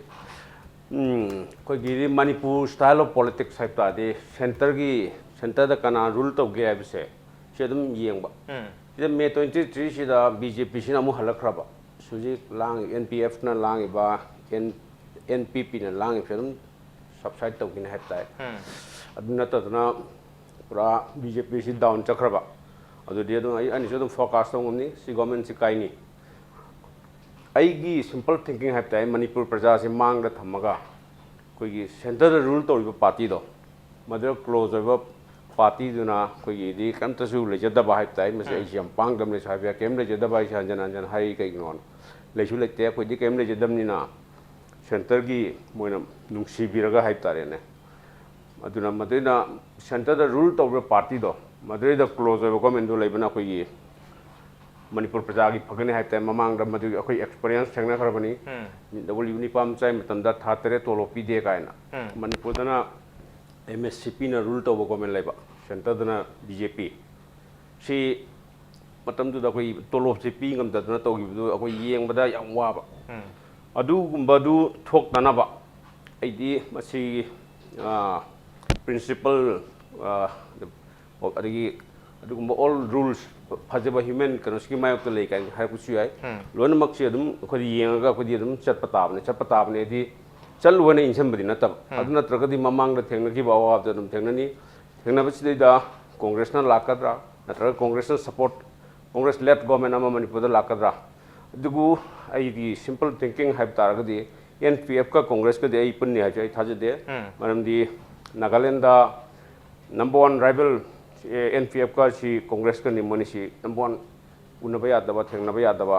ꯎꯝ, ꯑꯩꯈꯣꯏꯒꯤꯗꯤ Manipur style of politics ꯍꯥꯏꯕ ꯇꯥꯔꯗꯤ centreꯒꯤ, centreꯗ ꯀꯅꯥ rule ꯇꯧꯒꯦ ꯍꯥꯏꯕꯁꯦ ꯁꯤ ꯑꯗꯨꯝ ꯌꯦꯡꯕ꯫ ꯎꯝ. ꯁꯤꯗ May twenty threeꯁꯤꯗ BJPꯁꯤꯅ ꯑꯃꯨꯛ ꯍꯜꯂꯛꯈ꯭ꯔꯕ꯫ ꯍꯧꯖꯤꯛ ꯂꯥꯡ-, NPFꯅ ꯂꯥꯡꯉꯤꯕ, N-, NPPꯅ ꯂꯥꯡꯉꯤꯕꯁꯦ ꯑꯗꯨꯝ subside ꯇꯧꯈꯤꯅꯤ ꯍꯥꯏꯕ ꯇꯥꯏ꯫ ꯎꯝ. ꯑꯗꯨ ꯅꯠꯇꯗꯅ ꯄꯨꯔꯥ BJPꯁꯤ down ꯆꯠꯈ꯭ꯔꯕ꯫ ꯑꯗꯨꯗꯤ ꯑꯗꯨꯝ ꯑꯩ, ꯑꯩꯅꯁꯨ ꯑꯗꯨꯝ forecast ꯇꯧ ꯉꯝꯅꯤ, ꯁꯤ governmentꯁꯤ ꯀꯥꯏꯅꯤ꯫ ꯑꯩꯒꯤ simple thinking ꯍꯥꯏꯕ ꯇꯥꯏ, ꯃꯅꯤꯄꯨꯔ ꯄ꯭ꯔꯖꯥꯁꯤ ꯃꯥꯡꯗ ꯊꯝꯃꯒ ꯑꯩꯈꯣꯏꯒꯤ centreꯗ rule ꯇꯧꯔꯤꯕ partyꯗꯣ, ꯃꯗꯨꯗ close ꯑꯣꯏꯕ partyꯗꯨꯅ ꯑꯩꯈꯣꯏꯒꯤꯗꯤ ꯀꯔꯤꯝꯇꯁꯨ ꯂꯩꯖꯗꯕ ꯍꯥꯏꯕ ꯇꯥꯏ꯫ ꯃꯁꯤ ꯎꯝ. ꯑꯩꯁꯦ ꯌꯥꯝ ꯄꯥꯡꯗꯕꯅꯤ ꯍꯥꯏꯕ ꯌꯥꯏ, ꯀꯔꯤꯝ ꯂꯩꯖꯗꯕ ꯍꯥꯏꯁꯦ ꯍꯟꯖꯟ ꯍꯟꯖꯟ ꯍꯥꯏ꯫ ꯀꯩꯒꯤꯅꯣ? ꯂꯩꯁꯨ ꯂꯩꯇꯦ, ꯑꯩꯈꯣꯏꯗꯤ ꯀꯔꯤꯝ ꯂꯩꯖꯗꯕꯅꯤꯅ centreꯒꯤ ꯃꯣꯏꯅ ꯅꯨꯡꯁꯤꯕꯤꯔꯒ ꯍꯥꯏꯕ ꯇꯥꯔꯦꯅꯦ꯫ ꯑꯗꯨꯅ ꯃꯗꯨꯅ centreꯗ rule ꯇꯧꯔꯤꯕ partyꯗꯣ, ꯃꯗꯨꯗꯩꯗ close ꯑꯣꯏꯕ governmentꯗꯣ ꯂꯩꯕꯅ ꯑꯩꯈꯣꯏꯒꯤ ꯃꯅꯤꯄꯨꯔ ꯄ꯭ꯔꯖꯥꯒꯤ ꯐꯒꯅꯤ ꯍꯥꯏꯕ ꯇꯥꯏ꯫ ꯃꯃꯥꯡꯗ ꯃꯗꯨꯒꯤ ꯑꯩꯈꯣꯏ experience ꯊꯦꯡꯅꯈ꯭ꯔꯕꯅꯤ꯫ ꯎꯝ. W ꯅꯤꯄꯥ ꯃꯆꯥꯒꯤ ꯃꯇꯝꯗ ꯊꯥ ꯇꯔꯦꯠ ꯇꯣꯂꯣꯞ ꯄꯤꯗꯦ ꯀꯥꯏꯅ꯫ ꯎꯝ. ꯃꯅꯤꯄꯨꯔꯗꯅ MSCPꯅ rule ꯇꯧꯕ government ꯂꯩꯕ, centreꯗꯅ BJP꯫ ꯁꯤ ꯃꯇꯝꯗꯨꯗ ꯑꯩꯈꯣꯏ ꯇꯣꯂꯣꯞꯁꯦ ꯄꯤ ꯉꯝꯗꯗꯅ ꯇꯧꯈꯤꯕꯗꯨ ꯑꯩꯈꯣꯏ ꯌꯦꯡꯕꯗ ꯌꯥꯝ ꯋꯥꯕ꯫ ꯎꯝ. ꯑꯗꯨꯒꯨꯝꯕꯗꯨ ꯊꯣꯛꯇꯅꯕ ꯑꯩꯗꯤ ꯃꯁꯤꯒꯤ, ꯑ, principle, ꯑ, ꯑꯗꯒꯤ ꯑꯗꯨꯒꯨꯝꯕ all rules, ꯐꯖꯕ human ꯀꯩꯅꯣꯁꯤꯒꯤ ꯃꯥꯌꯣꯛꯇ ꯂꯩ ꯀꯥꯏꯅ ꯍꯥꯏꯔꯛꯄꯁꯨ ꯌꯥꯏ꯫ ꯂꯣꯏꯅꯃꯛꯁꯦ ꯑꯗꯨꯝ ꯑꯩꯈꯣꯏꯗꯤ ꯌꯦꯡꯉꯒ ꯑꯩꯈꯣꯏꯗꯤ ꯑꯗꯨꯝ ꯆꯠꯄ ꯇꯥꯕꯅꯦ꯫ ꯆꯠꯄ ꯇꯥꯕꯅꯦꯗꯤ ꯆꯠꯂꯨ ꯍꯥꯏꯅ ꯏꯟꯁꯤꯟꯕꯗꯤ ꯅꯠꯇꯕ꯫ ꯑꯗꯨ ꯅꯠꯇ꯭ꯔꯒꯗꯤ ꯃꯃꯥꯡꯗ ꯊꯦꯡꯅꯈꯤꯕ ꯑꯋꯥꯕꯗ ꯑꯗꯨꯝ ꯊꯦꯡꯅꯅꯤ꯫ ꯊꯦꯡꯅꯕꯁꯤꯗꯩꯗ ꯀꯣꯡꯒ꯭ꯔꯦꯁꯅ ꯂꯥꯛꯀꯗ꯭ꯔꯥ, ꯅꯠꯇ꯭ꯔꯒ ꯀꯣꯡꯒ꯭ꯔꯦꯁꯅ support, ꯀꯣꯡꯒ꯭ꯔꯦꯁ led government ꯑꯃ ꯃꯅꯤꯄꯨꯔꯗ ꯂꯥꯛꯀꯗ꯭ꯔꯥ? ꯑꯗꯨꯕꯨ ꯑꯩꯒꯤ simple thinking ꯍꯥꯏꯕ ꯇꯥꯔꯒꯗꯤ, N P F ꯀ ꯀꯣꯡꯒ꯭ꯔꯦꯁꯀꯗꯤ ꯑꯩ ꯄꯨꯟꯅꯤ ꯍꯥꯏꯕꯁꯦ ꯑꯩ ꯊꯥꯖꯗꯦ꯫ ꯃꯔꯝꯗꯤ ꯅꯥꯒꯥꯂꯦꯟꯗ number one rival, ꯑꯦ, N P F ꯀ ꯁꯤ ꯀꯣꯡꯒ꯭ꯔꯦꯁꯀꯅꯤ, ꯃꯣꯏꯅꯤ ꯁꯤ number one ꯎꯅꯕ ꯌꯥꯗꯕ, ꯊꯦꯡꯅꯕ ꯌꯥꯗꯕ꯫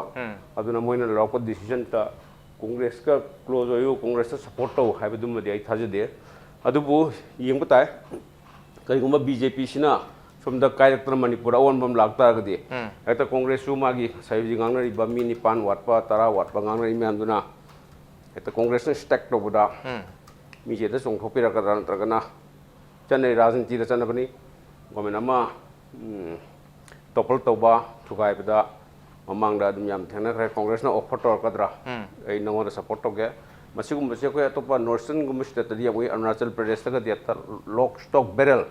ꯑꯗꯨꯅ ꯃꯣꯏꯅ ꯂꯧꯔꯛꯄ decision ꯇ ꯀꯣꯡꯒ꯭ꯔꯦꯁꯀ close ꯑꯣꯏꯌꯨ, ꯀꯣꯡꯒ꯭ꯔꯦꯁꯇ support ꯇꯧ ꯍꯥꯏꯕꯗꯨꯃꯗꯤ ꯑꯩ ꯊꯥꯖꯗꯦ꯫ ꯑꯗꯨꯕꯨ ꯌꯦꯡꯕ ꯇꯥꯏ, ꯀꯔꯤꯒꯨꯝꯕ B J P ꯁꯤꯅ ꯁꯣꯝꯗ ꯀꯥꯏꯔꯛꯇꯅ ꯃꯅꯤꯄꯨꯔꯗ ꯑꯑꯣꯟꯕ ꯑꯃ ꯂꯥꯛꯇꯥꯔꯒꯗꯤ, ꯍꯦꯛꯇ ꯀꯣꯡꯒ꯭ꯔꯦꯁꯁꯨ ꯃꯥꯒꯤ ꯉꯁꯥꯏ ꯍꯧꯖꯤꯛ ꯉꯥꯡꯅꯔꯤꯕ ꯃꯤ ꯅꯤꯄꯥꯟ ꯋꯥꯠꯄ, ꯇꯔꯥ ꯋꯥꯠꯄ ꯉꯥꯡꯅꯔꯤ ꯃꯌꯥꯝꯗꯨꯅ ꯍꯦꯛꯇ ꯀꯣꯡꯒ꯭ꯔꯦꯁꯅ stack ꯇꯧꯕꯗ ꯃꯤꯁꯦ ꯍꯦꯛꯇ ꯆꯣꯡꯊꯣꯛꯄꯤꯔꯛꯀꯗ꯭ꯔꯥ, ꯅꯠꯇ꯭ꯔꯒꯅ ꯆꯠꯅꯔꯤ ꯔꯥꯖꯅꯤꯇꯤꯗ ꯆꯠꯅꯕꯅꯤ꯫ Government ꯑꯃ, ꯎꯝ, topple ꯇꯧꯕ, ꯊꯨꯒꯥꯏꯕꯗ ꯃꯃꯥꯡꯗ ꯑꯗꯨꯝ ꯌꯥꯝ ꯊꯦꯡꯅꯈ꯭ꯔꯦ꯫ ꯀꯣꯡꯒ꯭ꯔꯦꯁꯅ offer ꯇꯧꯔꯛꯀꯗ꯭ꯔꯥ? ꯑꯩ ꯅꯉꯣꯟꯗ support ꯇꯧꯒꯦ꯫ ꯃꯁꯤꯒꯨꯝꯕꯁꯦ ꯑꯩꯈꯣꯏ ꯑꯇꯣꯞꯄ northern ꯒꯨꯝꯕ state ꯇꯗꯤ ꯌꯥꯝ ꯎꯏ꯫ ꯑꯔꯨꯅꯥꯆꯜ ꯄ꯭ꯔꯗꯦꯁꯇꯒꯗꯤ ꯍꯦꯛꯇ lock, stock, barrel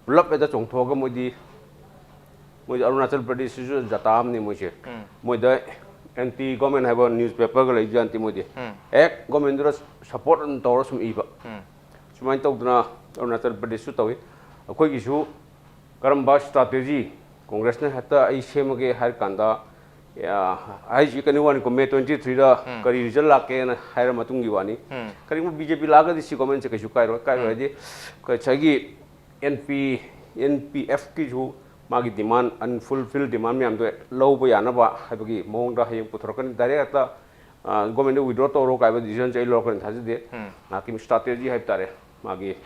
ꯄꯨꯂꯞ ꯍꯦꯛꯇ ꯆꯣꯡꯊꯣꯛꯑꯒ ꯃꯣꯏꯗꯤ, ꯃꯣꯏꯗꯤ ꯑꯔꯨꯅꯥꯆꯜ ꯄ꯭ꯔꯗꯦꯁꯁꯤꯁꯨ ꯖꯥꯇꯥ ꯑꯃꯅꯤ ꯃꯣꯏꯁꯦ꯫ ꯃꯣꯏꯗ anti government ꯍꯥꯏꯕ newspaper ꯒ ꯂꯩꯕꯖꯥꯠ ꯅꯠꯇꯦ ꯃꯣꯏꯗꯤ꯫ ꯍꯦꯛ government ꯗꯨꯗ support ꯑꯗꯨꯝ ꯇꯧꯔ ꯁꯨꯝ ꯏꯕ꯫ ꯁꯨꯃꯥꯏꯅ ꯇꯧꯗꯅ ꯑꯔꯨꯅꯥꯆꯜ ꯄ꯭ꯔꯗꯦꯁꯁꯨ ꯇꯧꯏ꯫ ꯑꯩꯈꯣꯏꯒꯤꯁꯨ ꯀꯔꯝꯕ strategy ꯀꯣꯡꯒ꯭ꯔꯦꯁꯅ ꯍꯦꯛꯇ ꯑꯩ ꯁꯦꯝꯃꯒꯦ ꯍꯥꯏꯔ ꯀꯥꯟꯗ, ꯑ, ꯍꯥꯏꯁꯤ ꯀꯩꯅꯣ ꯋꯥꯅꯤꯀꯣ, May twenty three ꯗ ꯀꯔꯤ result ꯂꯥꯛꯀꯦꯅ ꯍꯥꯏꯔ ꯃꯇꯨꯡꯒꯤ ꯋꯥꯅꯤ꯫ ꯀꯔꯤꯒꯨꯝꯕ B J P ꯂꯥꯛꯑꯒꯗꯤ ꯁꯤ government ꯁꯦ ꯀꯩꯁꯨ ꯀꯥꯏꯔꯣꯏ꯫ ꯀꯥꯏꯔꯣꯏ ꯍꯥꯏꯗꯤ ꯉꯁꯥꯏꯒꯤ N P, N P F ꯀꯤꯁꯨ ꯃꯥꯒꯤ demand, unfulfilled demand ꯃꯌꯥꯝꯗꯣ ꯂꯧꯕ ꯌꯥꯅꯕ ꯍꯥꯏꯕꯒꯤ ꯃꯑꯣꯡꯗ ꯍꯌꯦꯡ ꯄꯨꯊꯣꯔꯛꯀꯅꯤ꯫ Direct ꯍꯦꯛꯇ, ꯑ, government ꯗ withdraw ꯇꯧꯔꯣ ꯀꯥꯏꯕ decision ꯁꯦ ꯑꯩ ꯂꯧꯔꯛꯀꯅꯤ ꯊꯥꯖꯗꯦ꯫ ꯉꯥꯏꯍꯥꯛꯀꯤ strategy ꯍꯥꯏꯕ ꯇꯥꯔꯦ꯫ ꯃꯥꯒꯤ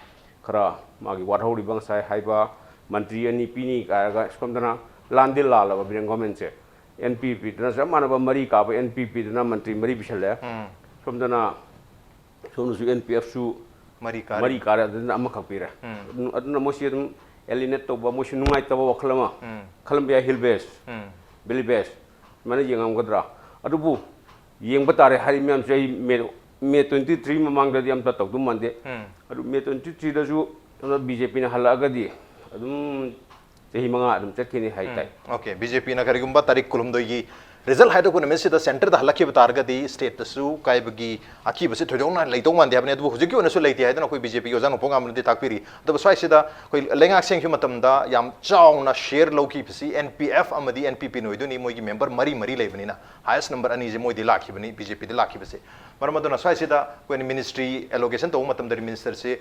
ꯈꯔ, ꯃꯥꯒꯤ ꯋꯥꯠꯍꯧꯔꯤꯕ ꯉꯁꯥꯏ ꯍꯥꯏꯕ ꯃꯟꯇ꯭ꯔꯤ ꯑꯅꯤ ꯄꯤꯅꯤ ꯀꯥꯏꯔꯒ, ꯁꯣꯝꯗꯅ ꯂꯥꯟꯗꯤ ꯂꯥꯜꯂꯕ ꯕꯤꯔꯦꯟ government ꯁꯦ꯫ N P P ꯗꯅ ꯆꯞ ꯃꯥꯟꯅꯕ ꯃꯔꯤ ꯀꯥꯕ N P P ꯗꯅ ꯃꯟꯇ꯭ꯔꯤ ꯃꯔꯤ ꯄꯤꯁꯜꯂꯦ꯫ ꯁꯣꯝꯗꯅ, ꯁꯣꯝꯗꯁꯨ N P F ꯁꯨ ꯃꯔꯤ ꯀꯥꯔꯦ꯫ ꯃꯔꯤ ꯀꯥꯔꯦ, ꯑꯗꯨꯅ ꯑꯃꯈꯛ ꯄꯤꯔꯦ꯫ ꯑꯗꯨꯅ ꯃꯣꯏꯁꯤ ꯑꯗꯨꯝ alienate ꯇꯧꯕ, ꯃꯣꯏꯁꯨ ꯅꯨꯡꯉꯥꯏꯇꯕ ꯋꯥꯈꯜ ꯑꯃ ꯈꯜꯂꯝꯕ ꯌꯥꯏ, hill base, valley base꯫ ꯁꯨꯃꯥꯏꯅ ꯌꯦꯡꯉꯝꯒꯗ꯭ꯔꯥ? ꯑꯗꯨꯕꯨ ꯌꯦꯡꯕ ꯇꯥꯔꯦ꯫ ꯍꯥꯏꯔꯤꯕ ꯃꯌꯥꯝꯁꯦ ꯑꯩ May, May twenty three ꯃꯃꯥꯡꯗꯗꯤ ꯑꯝꯇ ꯇꯧꯗꯧ ꯃꯥꯟꯗꯦ꯫ ꯑꯗꯨ May twenty three ꯗꯁꯨ ꯁꯣꯝꯗ B J P ꯅ ꯍꯜꯂꯛꯑꯒꯗꯤ, ꯑꯗꯨꯝ ꯆꯍꯤ ꯃꯉꯥ ꯑꯗꯨꯝ ꯆꯠꯈꯤꯅꯤ ꯍꯥꯏꯇꯥꯏ꯫ ꯑꯣꯀꯦ, ꯕꯤ ꯖꯦ ꯄꯤꯅ ꯀꯔꯤꯒꯨꯝꯕ ꯇꯥꯔꯤꯛ ꯀꯨꯟꯍꯨꯝꯗꯣꯏꯒꯤ ꯔꯤꯖꯜ ꯍꯥꯏꯗꯣꯛꯄ ꯅꯨꯃꯤꯠꯁꯤꯗ ꯁꯦꯟꯇꯔꯗ ꯍꯜꯂꯛꯈꯤꯕ ꯇꯥꯔꯒꯗꯤ ꯁ꯭ꯇꯦꯠꯇꯁꯨ ꯀꯥꯏꯕꯒꯤ ꯑꯀꯤꯕꯁꯤ ꯊꯣꯏꯗꯣꯛꯅ ꯂꯩꯗꯧ ꯃꯥꯟꯗꯦ ꯍꯥꯏꯕꯅꯤ꯫ ꯑꯗꯨꯕꯨ ꯍꯧꯖꯤꯛꯀꯤ ꯑꯣꯏꯅꯁꯨ ꯂꯩꯇꯦ ꯍꯥꯏꯗꯅ ꯑꯩꯈꯣꯏ ꯕꯤ ꯖꯦ ꯄꯤꯒꯤ ꯑꯣꯖꯥ ꯅꯣꯡꯄꯣꯛ ꯉꯥꯝꯕꯅꯗꯤ ꯇꯥꯛꯄꯤꯔꯤ꯫ ꯑꯗꯨꯕꯨ ꯁ꯭ꯋꯥꯏꯁꯤꯗ ꯑꯩꯈꯣꯏ ꯂꯩꯉꯥꯛ ꯁꯦꯝꯈꯤꯕ ꯃꯇꯝꯗ ꯌꯥꯝ ꯆꯥꯎꯅ ꯁꯤꯌꯔ ꯂꯧꯈꯤꯕꯁꯤ ꯑꯦꯟ ꯄꯤ ꯑꯦꯐ ꯑꯃꯗꯤ ꯑꯦꯟ ꯄꯤ ꯄꯤꯅ ꯑꯣꯏꯗꯣꯏꯅꯤ꯫ ꯃꯣꯏꯒꯤ ꯃꯦꯝꯕꯔ ꯃꯔꯤ ꯃꯔꯤ ꯂꯩꯕꯅꯤꯅ ꯍꯥꯏꯌꯦꯁ ꯅꯝꯕꯔ ꯑꯅꯤꯁꯦ ꯃꯣꯏꯗꯤ ꯂꯥꯛꯈꯤꯕꯅꯤ, ꯕꯤ ꯖꯦ ꯄꯤꯗ ꯂꯥꯛꯈꯤꯕꯁꯦ꯫ ꯃꯔꯝ ꯑꯗꯨꯅ ꯁ꯭ꯋꯥꯏꯁꯤꯗ ꯑꯩꯈꯣꯏꯅ ꯃꯤꯅꯤꯁꯇ꯭ꯔꯤ ꯑꯦꯂꯣꯀꯦꯁꯟ ꯇꯧꯕ ꯃꯇꯝꯗ ꯃꯤꯅꯤꯁꯇꯔꯁꯤ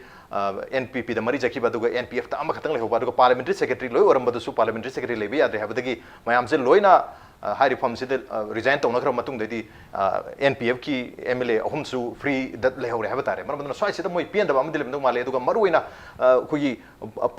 ꯑꯦꯟ ꯄꯤ ꯄꯤꯗ ꯃꯔꯤ ꯆꯠꯈꯤꯕ, ꯑꯗꯨꯒ ꯑꯦꯟ ꯄꯤ ꯑꯦꯐꯇ ꯑꯃꯈꯛꯇꯪ ꯂꯩꯍꯧꯕ, ꯑꯗꯨꯒ ꯄꯥꯔꯂꯤꯌꯥꯃꯦꯟꯇꯔꯤ ꯁꯦꯀ꯭ꯔꯦꯇꯔꯤ ꯂꯣꯏ ꯑꯣꯏꯔꯝꯕꯗꯁꯨ ꯄꯥꯔꯂꯤꯌꯥꯃꯦꯟꯇꯔꯤ ꯁꯦꯀ꯭ꯔꯦꯇꯔꯤ ꯂꯩꯕ ꯌꯥꯗ꯭ꯔꯦ ꯍꯥꯏꯕꯗꯒꯤ ꯃꯌꯥꯝꯁꯦ ꯂꯣꯏꯅ ꯑ, ꯍꯥꯏꯔꯤꯕ ꯐꯝꯁꯤꯗ ꯔꯤꯖꯥꯏꯟ ꯇꯧꯅꯈ꯭ꯔꯕ ꯃꯇꯨꯡꯗꯗꯤ ꯑꯦꯟ ꯄꯤ ꯑꯦꯐꯀꯤ ꯑꯦꯝ ꯑꯦꯜ ꯑꯦ ꯑꯍꯨꯝꯁꯨ ꯐ꯭ꯔꯤꯗ ꯂꯩꯍꯧꯔꯦ ꯍꯥꯏꯕ ꯇꯥꯔꯦ꯫ ꯃꯔꯝ ꯑꯗꯨꯅ ꯁ꯭ꯋꯥꯏꯁꯤꯗ ꯃꯣꯏ ꯄꯦꯟꯗꯕ ꯑꯃꯗꯤ ꯂꯩꯔꯝꯗꯧ ꯃꯥꯜꯂꯦ꯫ ꯑꯗꯨꯒ ꯃꯔꯨꯑꯣꯏꯅ ꯑ, ꯑꯩꯈꯣꯏꯒꯤ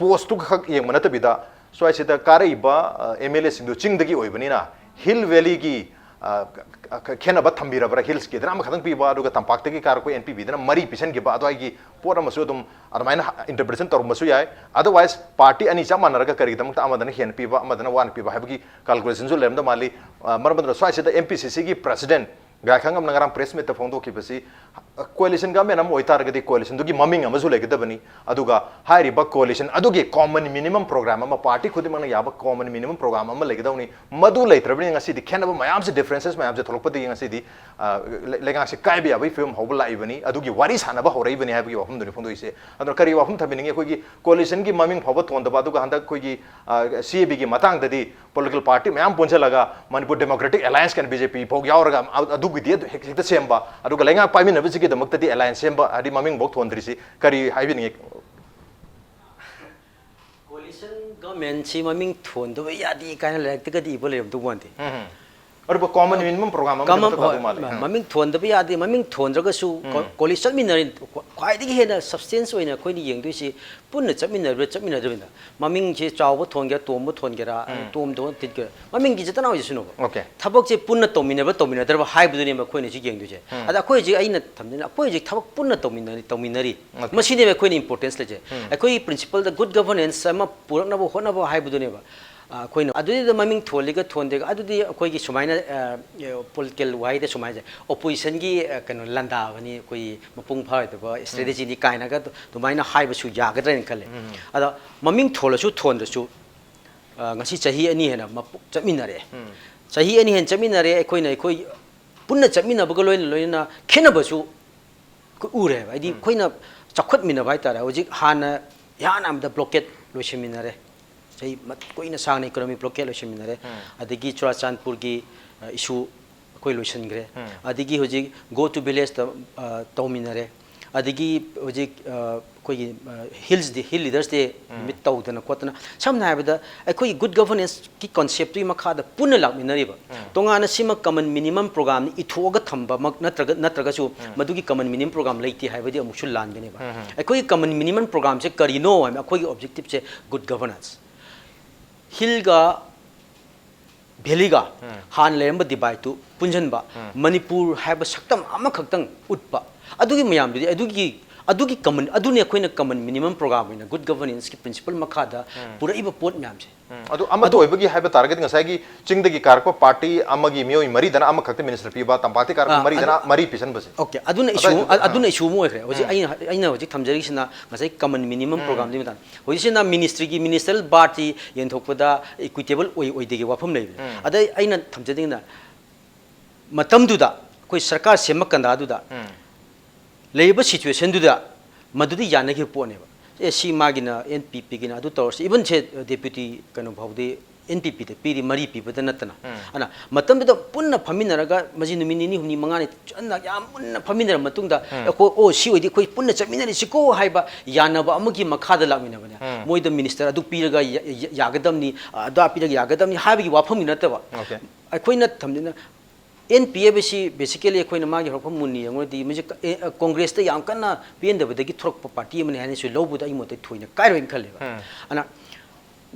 ꯄꯣꯁꯇꯨ ꯈꯛ ꯌꯦꯡꯕ ꯅꯠꯇꯕꯤꯗ ꯁ꯭ꯋꯥꯏꯁꯤꯗ ꯀꯥꯔꯛꯏꯕ ꯑꯦꯝ ꯑꯦꯜ ꯑꯦꯁꯤꯡꯗꯨ ꯆꯤꯡꯗꯒꯤ ꯑꯣꯏꯕꯅꯤꯅ ꯍꯤꯜ ꯚꯦꯂꯤꯒꯤ ꯑ, ꯈ- ꯈ- ꯈꯦꯠꯅꯕ ꯊꯝꯕꯤꯔꯕ꯭ꯔꯥ? ꯍꯤꯜꯁꯀꯤꯗꯅ ꯑꯃꯈꯛꯇꯪ ꯄꯤꯕ, ꯑꯗꯨꯒ ꯇꯝꯄꯥꯛꯇꯒꯤ ꯀꯥꯔꯛꯄ ꯑꯦꯟ ꯄꯤ ꯄꯤꯗꯅ ꯃꯔꯤ ꯄꯤꯁꯟꯈꯤꯕ ꯑꯗꯨꯋꯥꯏꯒꯤ ꯄꯣꯠ ꯑꯃꯁꯨ ꯑꯗꯨꯝ ꯑꯗꯨꯃꯥꯏꯅ ꯏꯟꯇꯔꯄ꯭ꯔꯤꯇꯦꯁꯟ ꯇꯧꯔꯝꯕꯁꯨ ꯌꯥꯏ꯫ ꯑꯗꯔꯋꯥꯏꯁ ꯄꯥꯔꯇꯤ ꯑꯅꯤ ꯆꯞ ꯃꯥꯟꯅꯔꯒ ꯀꯔꯤꯒꯤꯗꯃꯛꯇ ꯑꯃꯗꯅ ꯍꯦꯟꯅ ꯄꯤꯕ ꯑꯃꯗꯅ ꯋꯥꯅ ꯄꯤꯕ ꯍꯥꯏꯕꯒꯤ ꯀꯥꯜꯀꯨꯂꯦꯁꯟꯁꯨ ꯂꯩꯔꯝꯗꯧ ꯃꯥꯜꯂꯤ꯫ ꯑ, ꯃꯔꯝ ꯑꯗꯨꯅ ꯁ꯭ꯋꯥꯏꯁꯤꯗ ꯑꯦꯝ ꯄꯤ ꯁꯤ ꯁꯤꯒꯤ ꯄ꯭ꯔꯁꯤꯗꯦꯟ ꯒꯥꯏꯈꯪꯉꯝꯅ ꯉꯔꯥꯡ ꯄ꯭ꯔꯦꯁ ꯃꯤꯠꯇ ꯐꯣꯡꯗꯣꯛꯈꯤꯕꯁꯤ ꯀꯣꯑꯦꯂꯤꯁꯟ ꯒꯚꯔꯟꯃꯦꯟ ꯑꯃ ꯑꯣꯏꯇꯥꯔꯒꯗꯤ ꯀꯣꯑꯦꯂꯤꯁꯟꯗꯨꯒꯤ ꯃꯃꯤꯡ ꯑꯃꯁꯨ ꯂꯩꯒꯗꯕꯅꯤ꯫ ꯑꯗꯨꯒ ꯍꯥꯏꯔꯤꯕ ꯀꯣꯑꯦꯂꯤꯁꯟ ꯑꯗꯨꯒꯤ ꯀꯣꯃꯟ ꯃꯤꯅꯤꯃꯝ ꯄ꯭ꯔꯣꯒ꯭ꯔꯥꯝ ꯑꯃ, ꯄꯥꯔꯇꯤ ꯈꯨꯗꯤꯡꯃꯛꯅ ꯌꯥꯕ ꯀꯣꯃꯟ ꯃꯤꯅꯤꯃꯝ ꯄ꯭ꯔꯣꯒ꯭ꯔꯥꯝ ꯑꯃ ꯂꯩꯒꯗꯕꯅꯤ꯫ ꯃꯗꯨ ꯂꯩꯇ꯭ꯔꯕꯅꯤꯅ ꯉꯁꯤꯗꯤ ꯈꯦꯠꯅꯕ ꯃꯌꯥꯝꯁꯦ, ꯗꯤꯐ꯭ꯔꯦꯟꯁꯦꯁ ꯃꯌꯥꯝꯁꯦ ꯊꯣꯛꯂꯛꯄꯗꯒꯤ ꯉꯁꯤꯗꯤ ꯑ, ꯂꯩ- ꯂꯩꯉꯥꯛꯁꯦ ꯀꯥꯏꯕ ꯌꯥꯕꯒꯤ ꯐꯤꯕꯝ ꯍꯧꯕ ꯂꯥꯛꯏꯕꯅꯤ꯫ ꯑꯗꯨꯒꯤ ꯋꯥꯔꯤ ꯁꯥꯟꯅꯕ ꯍꯧꯔꯛꯏꯕꯅꯤ ꯍꯥꯏꯕꯒꯤ ꯋꯥꯐꯝꯗꯨꯅꯤ ꯐꯣꯡꯗꯣꯛꯏꯁꯦ꯫ ꯑꯗꯨꯅ ꯀꯔꯤ ꯋꯥꯐꯝ ꯊꯝꯕꯤꯅꯤꯡꯉꯤ? ꯑꯩꯈꯣꯏꯒꯤ ꯀꯣꯑꯦꯂꯤꯁꯟꯒꯤ ꯃꯃꯤꯡ ꯐꯥꯎꯕ ꯊꯣꯟꯗꯕ, ꯑꯗꯨꯒ ꯍꯟꯗꯛ ꯑꯩꯈꯣꯏꯒꯤ ꯁꯤ ꯑꯦ ꯕꯤꯒꯤ ꯃꯇꯥꯡꯗꯗꯤ ꯄꯣꯂꯤꯇꯤꯀꯦꯜ ꯄꯥꯔꯇꯤ ꯃꯌꯥꯝ ꯄꯨꯟꯁꯤꯜꯂꯒ ꯃꯅꯤꯄꯨꯔ ꯗꯦꯃꯣꯀ꯭ꯔꯦꯇꯤꯛ ꯑꯦꯂꯥꯏꯟꯁ ꯀꯥꯏꯅ ꯕꯤ ꯖꯦ ꯄꯤ ꯐꯥꯎ ꯌꯥꯎꯔꯒ ꯑ- ꯑꯗꯨꯒꯤꯗꯤ ꯑꯗꯨ ꯍꯦꯛ- ꯍꯦꯛꯇ ꯁꯦꯝꯕ, ꯑꯗꯨꯒ ꯂꯩꯉꯥꯛ ꯄꯥꯏꯃꯤꯟꯅꯕꯁꯤꯒꯤꯗꯃꯛꯇꯗꯤ ꯑꯦꯂꯥꯏꯟꯁ ꯁꯦꯝꯕ, ꯍꯥꯏꯗꯤ ꯃꯃꯤꯡꯐꯥꯎ ꯊꯣꯟꯗ꯭ꯔꯤꯁꯤ ꯀꯔꯤ ꯍꯥꯏꯕꯤꯅꯤꯡꯉꯤ? ꯀꯣꯂꯤꯁꯟ ꯒꯃꯦꯟꯁꯤ ꯃꯃꯤꯡ ꯊꯣꯟꯗꯕ ꯌꯥꯗꯦ ꯀꯥꯏꯅ ꯂꯥꯏꯔꯤꯛꯇꯒꯗꯤ ꯏꯕ ꯂꯩꯔꯝꯗꯧ ꯃꯥꯟꯗꯦ꯫ ꯑꯗꯨꯕꯨ ꯀꯣꯃꯟ ꯃꯤꯅꯤꯃꯝ ꯄ꯭ꯔꯣꯒ꯭ꯔꯥꯝ ꯑꯃ ꯀꯃꯟ ꯈꯛꯇ ꯇꯧꯗꯧ ꯃꯥꯜꯂꯦ꯫ ꯍꯣꯏ, ꯎꯝ꯫ ꯃꯃꯤꯡ ꯊꯣꯟꯗꯕ ꯌꯥꯗꯦ꯫ ꯃꯃꯤꯡ ꯊꯣꯟꯗ꯭ꯔꯒꯁꯨ ꯀꯣ- ꯀꯣꯂꯤꯁꯟ ꯆꯠꯃꯤꯟꯅꯔꯤ꯫ ꯈ꯭ꯋꯥꯏꯗꯒꯤ ꯍꯦꯟꯅ ꯁꯕꯁꯇꯦꯟꯁ ꯑꯣꯏꯅ ꯑꯩꯈꯣꯏꯅ ꯌꯦꯡꯗꯣꯏꯁꯤ ꯄꯨꯟꯅ ꯆꯠꯃꯤꯟꯅꯔꯤꯕ꯭ꯔꯥ ꯆꯠꯃꯤꯟꯅꯗꯕ꯭ꯔꯥ꯫ ꯃꯃꯤꯡꯁꯦ ꯆꯥꯎꯕ ꯊꯣꯟꯒꯦꯔꯥ, ꯇꯣꯝꯕ ꯊꯣꯟꯒꯦꯔꯥ, ꯇꯣꯝꯗꯣ ꯊꯤꯠꯀꯦꯔꯥ, ꯃꯃꯤꯡꯒꯤ ꯆꯠꯇꯅꯥꯎ ꯁꯤꯅꯣꯕ꯫ ꯑꯣꯀꯦ꯫ ꯊꯕꯛꯁꯦ ꯄꯨꯟꯅ ꯇꯧꯃꯤꯟꯅꯕ꯭ꯔꯥ ꯇꯧꯃꯤꯟꯅꯗ꯭ꯔꯕ ꯍꯥꯏꯕꯗꯨꯅꯦꯕ ꯑꯩꯈꯣꯏꯅ ꯍꯧꯖꯤꯛ ꯌꯦꯡꯗꯣꯏꯁꯦ꯫ ꯑꯗ ꯑꯩꯈꯣꯏ ꯍꯧꯖꯤꯛ ꯑꯩꯅ ꯊꯝꯖꯅꯤꯡ ꯑꯩꯈꯣꯏ ꯍꯧꯖꯤꯛ ꯊꯕꯛ ꯄꯨꯟꯅ ꯇꯧꯃꯤꯟꯅꯔꯤ ꯇꯧꯃꯤꯟꯅꯔꯤ꯫ ꯑꯣꯀꯦ꯫ ꯃꯁꯤꯅꯦꯕ ꯑꯩꯈꯣꯏꯅ ꯏꯝꯄꯣꯔꯇꯦꯟꯁ ꯂꯩꯖꯩ꯫ ꯑꯩꯈꯣꯏꯒꯤ ꯄ꯭ꯔꯤꯟꯁꯤꯄꯜꯗ ꯒꯨꯗ ꯒꯚꯔꯅꯦꯟꯁ ꯑꯃ ꯄꯨꯔꯛꯅꯕ ꯍꯣꯠꯅꯕ ꯍꯥꯏꯕꯗꯨꯅꯦꯕ꯫ ꯑꯩꯈꯣꯏꯅ ꯑꯗꯨꯗ ꯃꯃꯤꯡ ꯊꯣꯜꯂꯤꯒ ꯊꯣꯟꯗꯦꯒ, ꯑꯗꯨꯗꯤ ꯑꯩꯈꯣꯏꯒꯤ ꯁꯨꯃꯥꯏꯅ ꯄꯣꯂꯤꯇꯤꯀꯦꯜ ꯋꯥꯍꯩꯗ ꯁꯨꯃꯥꯏꯅ ꯑꯣꯄꯣꯖꯤꯁꯟꯒꯤ ꯀꯩꯅꯣ ꯂꯥꯟꯗꯥꯕꯅꯤ, ꯑꯩꯈꯣꯏ ꯃꯄꯨꯡ ꯐꯥꯔꯣꯏꯗꯕ ꯏꯁꯇ꯭ꯔꯦꯇꯦꯖꯤꯅꯤ ꯀꯥꯏꯅꯒ ꯑꯗꯨꯃꯥꯏꯅ ꯍꯥꯏꯕꯁꯨ ꯌꯥꯒꯗ꯭ꯔꯥ ꯍꯥꯏꯅ ꯈꯜꯂꯦ꯫ ꯑꯗꯣ ꯃꯃꯤꯡ ꯊꯣꯜꯂꯁꯨ ꯊꯣꯟꯗ꯭ꯔꯁꯨ ꯉꯁꯤ ꯆꯍꯤ ꯑꯅꯤ ꯍꯦꯟꯅ ꯆꯠꯃꯤꯟꯅꯔꯦ꯫ ꯆꯍꯤ ꯑꯅꯤ ꯍꯦꯟꯅ ꯆꯠꯃꯤꯟꯅꯔꯦ꯫ ꯑꯩꯈꯣꯏꯅ ꯑꯩꯈꯣꯏ ꯄꯨꯟꯅ ꯆꯠꯃꯤꯟꯅꯕꯒ ꯂꯣꯏꯅ ꯂꯣꯏꯅꯅ ꯈꯦꯠꯅꯕꯁꯨ ꯑꯩꯈꯣꯏ ꯎꯔꯦꯕ꯫ ꯍꯥꯏꯗꯤ ꯑꯩꯈꯣꯏꯅ ꯆꯥꯎꯈꯠꯃꯤꯟꯅꯕ ꯍꯥꯏꯇꯥꯔꯦ꯫ ꯍꯧꯖꯤꯛ ꯍꯥꯟꯅ ꯏꯍꯥꯟ ꯍꯥꯟꯕꯗ ꯕ꯭ꯂꯣꯀꯦꯠ ꯂꯣꯏꯁꯤꯟꯃꯤꯟꯅꯔꯦ꯫ ꯆꯍꯤ ꯀꯨꯏꯅ ꯁꯥꯡꯅ ꯏꯀꯣꯅꯣꯃꯤꯛ ꯕ꯭ꯂꯣꯀꯦꯠ ꯂꯣꯏꯁꯤꯟꯃꯤꯟꯅꯔꯦ꯫ ꯑꯗꯒꯤ ꯆꯨꯔꯥꯆꯥꯟꯄꯨꯔꯒꯤ ꯏꯁꯨ ꯑꯩꯈꯣꯏ ꯂꯣꯏꯁꯤꯟꯈ꯭ꯔꯦ꯫ ꯑꯗꯒꯤ ꯍꯧꯖꯤꯛ ꯒꯣ ꯇꯨ ꯚꯤꯂꯦꯖꯇ ꯇꯧꯃꯤꯟꯅꯔꯦ꯫ ꯑꯗꯒꯤ ꯍꯧꯖꯤꯛ ꯑꯩꯈꯣꯏꯒꯤ ꯍꯤꯜꯁ ꯗꯦ, ꯍꯤꯜ ꯂꯤꯗꯔꯁ ꯗꯦ ꯅꯨꯃꯤꯠ ꯇꯧꯗꯅ ꯈꯣꯠꯇꯅ, ꯁꯝꯅ ꯍꯥꯏꯔꯕꯗ ꯑꯩꯈꯣꯏꯒꯤ ꯒꯨꯗ ꯒꯚꯔꯅꯦꯟꯁꯀꯤ ꯀꯣꯟꯁꯦꯞꯇꯨꯒꯤ ꯃꯈꯥꯗ ꯄꯨꯟꯅ ꯂꯥꯛꯃꯤꯟꯅꯔꯤꯕ꯫ ꯇꯣꯉꯥꯟꯅ ꯁꯤꯃ ꯀꯃꯟ ꯃꯤꯅꯤꯃꯝ ꯄ꯭ꯔꯣꯒ꯭ꯔꯥꯝꯅꯤ ꯏꯊꯣꯛꯑꯒ ꯊꯝꯕꯃꯛ ꯅꯠꯇ꯭ꯔꯒ, ꯅꯠꯇ꯭ꯔꯒꯁꯨ ꯃꯗꯨꯒꯤ ꯀꯃꯟ ꯃꯤꯅꯤꯃꯝ ꯄ꯭ꯔꯣꯒ꯭ꯔꯥꯝ ꯂꯩꯇꯦ ꯍꯥꯏꯕꯗꯤ ꯑꯃꯨꯛꯁꯨ ꯂꯥꯟꯒꯅꯦꯕ꯫ ꯑꯩꯈꯣꯏꯒꯤ ꯀꯃꯟ ꯃꯤꯅꯤꯃꯝ ꯄ꯭ꯔꯣꯒ꯭ꯔꯥꯝꯁꯦ ꯀꯔꯤꯅꯣ ꯍꯥꯏꯕ, ꯑꯩꯈꯣꯏꯒꯤ ꯑꯣꯕꯖꯦꯛꯇꯤꯞꯁꯦ ꯒꯨꯗ ꯒꯚꯔꯅꯦꯟꯁ꯫ ꯍꯤꯜꯒ ꯚꯦꯂꯤꯒ ꯍꯥꯟꯅ ꯂꯩꯔꯝꯕ ꯗꯤꯚꯥꯏꯠꯇꯨ ꯄꯨꯟꯁꯤꯟꯕ, ꯃꯅꯤꯄꯨꯔ ꯍꯥꯏꯕ ꯁꯛꯇꯝ ꯑꯃꯈꯛꯇꯪ ꯎꯠꯄ, ꯑꯗꯨꯒꯤ ꯃꯌꯥꯝꯗꯨꯗꯤ, ꯑꯗꯨꯒꯤ, ꯑꯗꯨꯒꯤ ꯀꯃꯟ, ꯑꯗꯨꯅꯤ ꯑꯩꯈꯣꯏꯅ ꯀꯃꯟ ꯃꯤꯅꯤꯃꯝ ꯄ꯭ꯔꯣꯒ꯭ꯔꯥꯝ ꯑꯣꯏꯅ ꯒꯨꯗ ꯒꯚꯔꯅꯦꯟꯁꯀꯤ ꯄ꯭ꯔꯤꯟꯁꯤꯄꯜ ꯃꯈꯥꯗ ꯄꯨꯔꯛꯏꯕ ꯄꯣꯠ ꯃꯌꯥꯝꯁꯦ꯫ ꯎꯝ, ꯑꯗꯨ ꯑꯃꯠꯇ ꯑꯗꯨ ꯑꯣꯏꯕꯒꯤ ꯍꯥꯏꯕ ꯇꯥꯔꯒꯗꯤ ꯉꯁꯥꯏꯒꯤ ꯆꯤꯡꯗꯒꯤ ꯀꯥꯔꯛꯄ ꯄꯥꯔꯇꯤ ꯑꯃꯒꯤ ꯃꯤꯑꯣꯏ ꯃꯔꯤꯗꯅ ꯑꯃꯈꯛꯇ ꯃꯤꯅꯤꯁꯇꯔ ꯄꯤꯕ, ꯇꯝꯄꯥꯛꯇꯒꯤ ꯀꯥꯔꯛꯄ ꯑꯥ, ꯃꯔꯤꯗꯅ ꯑꯗꯨ, ꯃꯔꯤ ꯄꯤꯁꯟꯕꯁꯦ꯫ ꯑꯣꯀꯦ, ꯑꯗꯨꯅ ꯏꯁꯨ, ꯑꯗꯨꯋꯥꯏꯗꯨ, ꯑ-, ꯑꯗꯨꯅ ꯑꯥ꯫ ꯏꯁꯨ ꯑꯃ ꯑꯣꯏꯈ꯭ꯔꯦ꯫ ꯍꯧꯖꯤꯛ ꯎꯝ꯫ ꯑꯩꯅ, ꯑꯩꯅ ꯍꯧꯖꯤꯛ ꯊꯝꯖꯔꯤꯁꯤꯅ ꯉꯁꯥꯏ ꯀꯃꯟ ꯃꯤꯅꯤꯃꯝ ꯎꯝ꯫ ꯄ꯭ꯔꯣꯒ꯭ꯔꯥꯝꯗꯨꯒꯤ ꯃꯇꯥꯡꯗ꯫ ꯍꯧꯖꯤꯛꯁꯤꯅ ꯃꯤꯅꯤꯁꯇ꯭ꯔꯤꯒꯤ, ꯃꯤꯅꯤꯁꯇꯔꯦꯜ ꯕꯥꯔꯠꯁꯤ ꯌꯦꯟꯊꯣꯛꯄꯗ ꯏꯀ꯭ꯋꯤꯇꯦꯕꯜ ꯑꯣꯏ ꯑꯣꯏꯗꯦꯒꯤ ꯋꯥꯐꯝ ꯂꯩꯕꯅꯦ꯫ ꯎꯝ꯫ ꯑꯗꯩ ꯑꯩꯅ ꯊꯝꯖꯅꯤꯡꯉꯤꯅ ꯃꯇꯝꯗꯨꯗ ꯑꯩꯈꯣꯏ ꯁꯔꯀꯥꯔ ꯁꯦꯝꯃꯛꯀꯟꯗꯥꯗꯨꯗ ꯎꯝ꯫ ꯂꯩꯔꯤꯕ ꯁꯤꯆꯨꯋꯦꯁꯟꯗꯨꯗ ꯃꯗꯨꯗꯤ ꯌꯥꯅꯈꯤꯕ ꯄꯣꯠꯅꯦꯕ꯫ ꯑꯦ, ꯁꯤ ꯃꯥꯒꯤꯅ, ꯑꯦꯟ ꯄꯤ ꯄꯤꯒꯤꯅ ꯑꯗꯨ ꯇꯧꯔꯁꯤ, ꯏꯚꯟ ꯁꯦ ꯗꯦꯄ꯭ꯌꯨꯇꯤ ꯀꯩꯅꯣ ꯐꯥꯎꯗꯤ ꯑꯦꯟ ꯄꯤ ꯄꯤꯗ ꯄꯤꯔꯤ, ꯃꯔꯤ ꯄꯤꯕꯗ ꯅꯠꯇꯅ꯫ ꯎꯝ꯫ ꯑꯗꯨꯅ ꯃꯇꯝꯗꯨꯗ ꯄꯨꯟꯅ ꯐꯝꯃꯤꯟꯅꯔꯒ ꯃꯁꯤ ꯅꯨꯃꯤꯠ ꯅꯤꯅꯤ, ꯍꯨꯝꯅꯤ, ꯃꯉꯥꯅꯤ ꯆꯟꯅ ꯌꯥꯝ ꯃꯨꯟꯅ ꯐꯝꯃꯤꯟꯅꯔ ꯃꯇꯨꯡꯗ, ꯎꯝ꯫ ꯑꯩꯈꯣꯏ, "ꯑꯣ, ꯁꯤ ꯑꯣꯏꯗꯤ ꯑꯩꯈꯣꯏ ꯄꯨꯟꯅ ꯆꯠꯃꯤꯟꯅꯔꯤꯁꯤꯀꯣ" ꯍꯥꯏꯕ ꯌꯥꯅꯕ ꯑꯃꯒꯤ ꯃꯈꯥꯗ ꯂꯥꯛꯃꯤꯟꯅꯕꯅꯦ꯫ ꯎꯝ꯫ ꯃꯣꯏꯗ ꯃꯤꯅꯤꯁꯇꯔ ꯑꯗꯨ ꯄꯤꯔꯒ ꯌꯥ-, ꯌꯥ-, ꯌꯥꯒꯗꯕꯅꯤ, ꯑꯗꯥ ꯄꯤꯔꯒ ꯌꯥꯒꯗꯕꯅꯤ ꯍꯥꯏꯕꯒꯤ ꯋꯥꯐꯝꯒꯤ ꯅꯠꯇꯕ꯫ ꯑꯣꯀꯦ꯫ ꯑꯩꯈꯣꯏꯅ ꯊꯝꯖꯤꯟꯅ ꯑꯦꯟ ꯄꯤ ꯍꯥꯏꯕꯁꯤ basically ꯑꯩꯈꯣꯏꯅ ꯃꯥꯒꯤ ꯍꯧꯔꯛꯐꯝ ꯃꯨꯟꯅ ꯌꯦꯡꯉꯨꯔꯗꯤ ꯃꯁꯤ ꯀ-, ꯑꯦ, ꯑ, ꯀꯣꯡꯒ꯭ꯔꯦꯁꯇ ꯌꯥꯝ ꯀꯟꯅ ꯄꯦꯟꯗꯕꯗꯒꯤ ꯊꯣꯔꯛꯄ ꯄꯥꯔꯇꯤ ꯑꯃꯅꯤ ꯍꯥꯏꯅꯁꯨ ꯂꯧꯕꯗ ꯑꯩ ꯃꯣꯠꯇ ꯊꯣꯏꯅ ꯀꯥꯏꯔꯣꯏꯅ ꯈꯜꯂꯦꯕ꯫ ꯎꯝ꯫ ꯑꯗꯨꯅ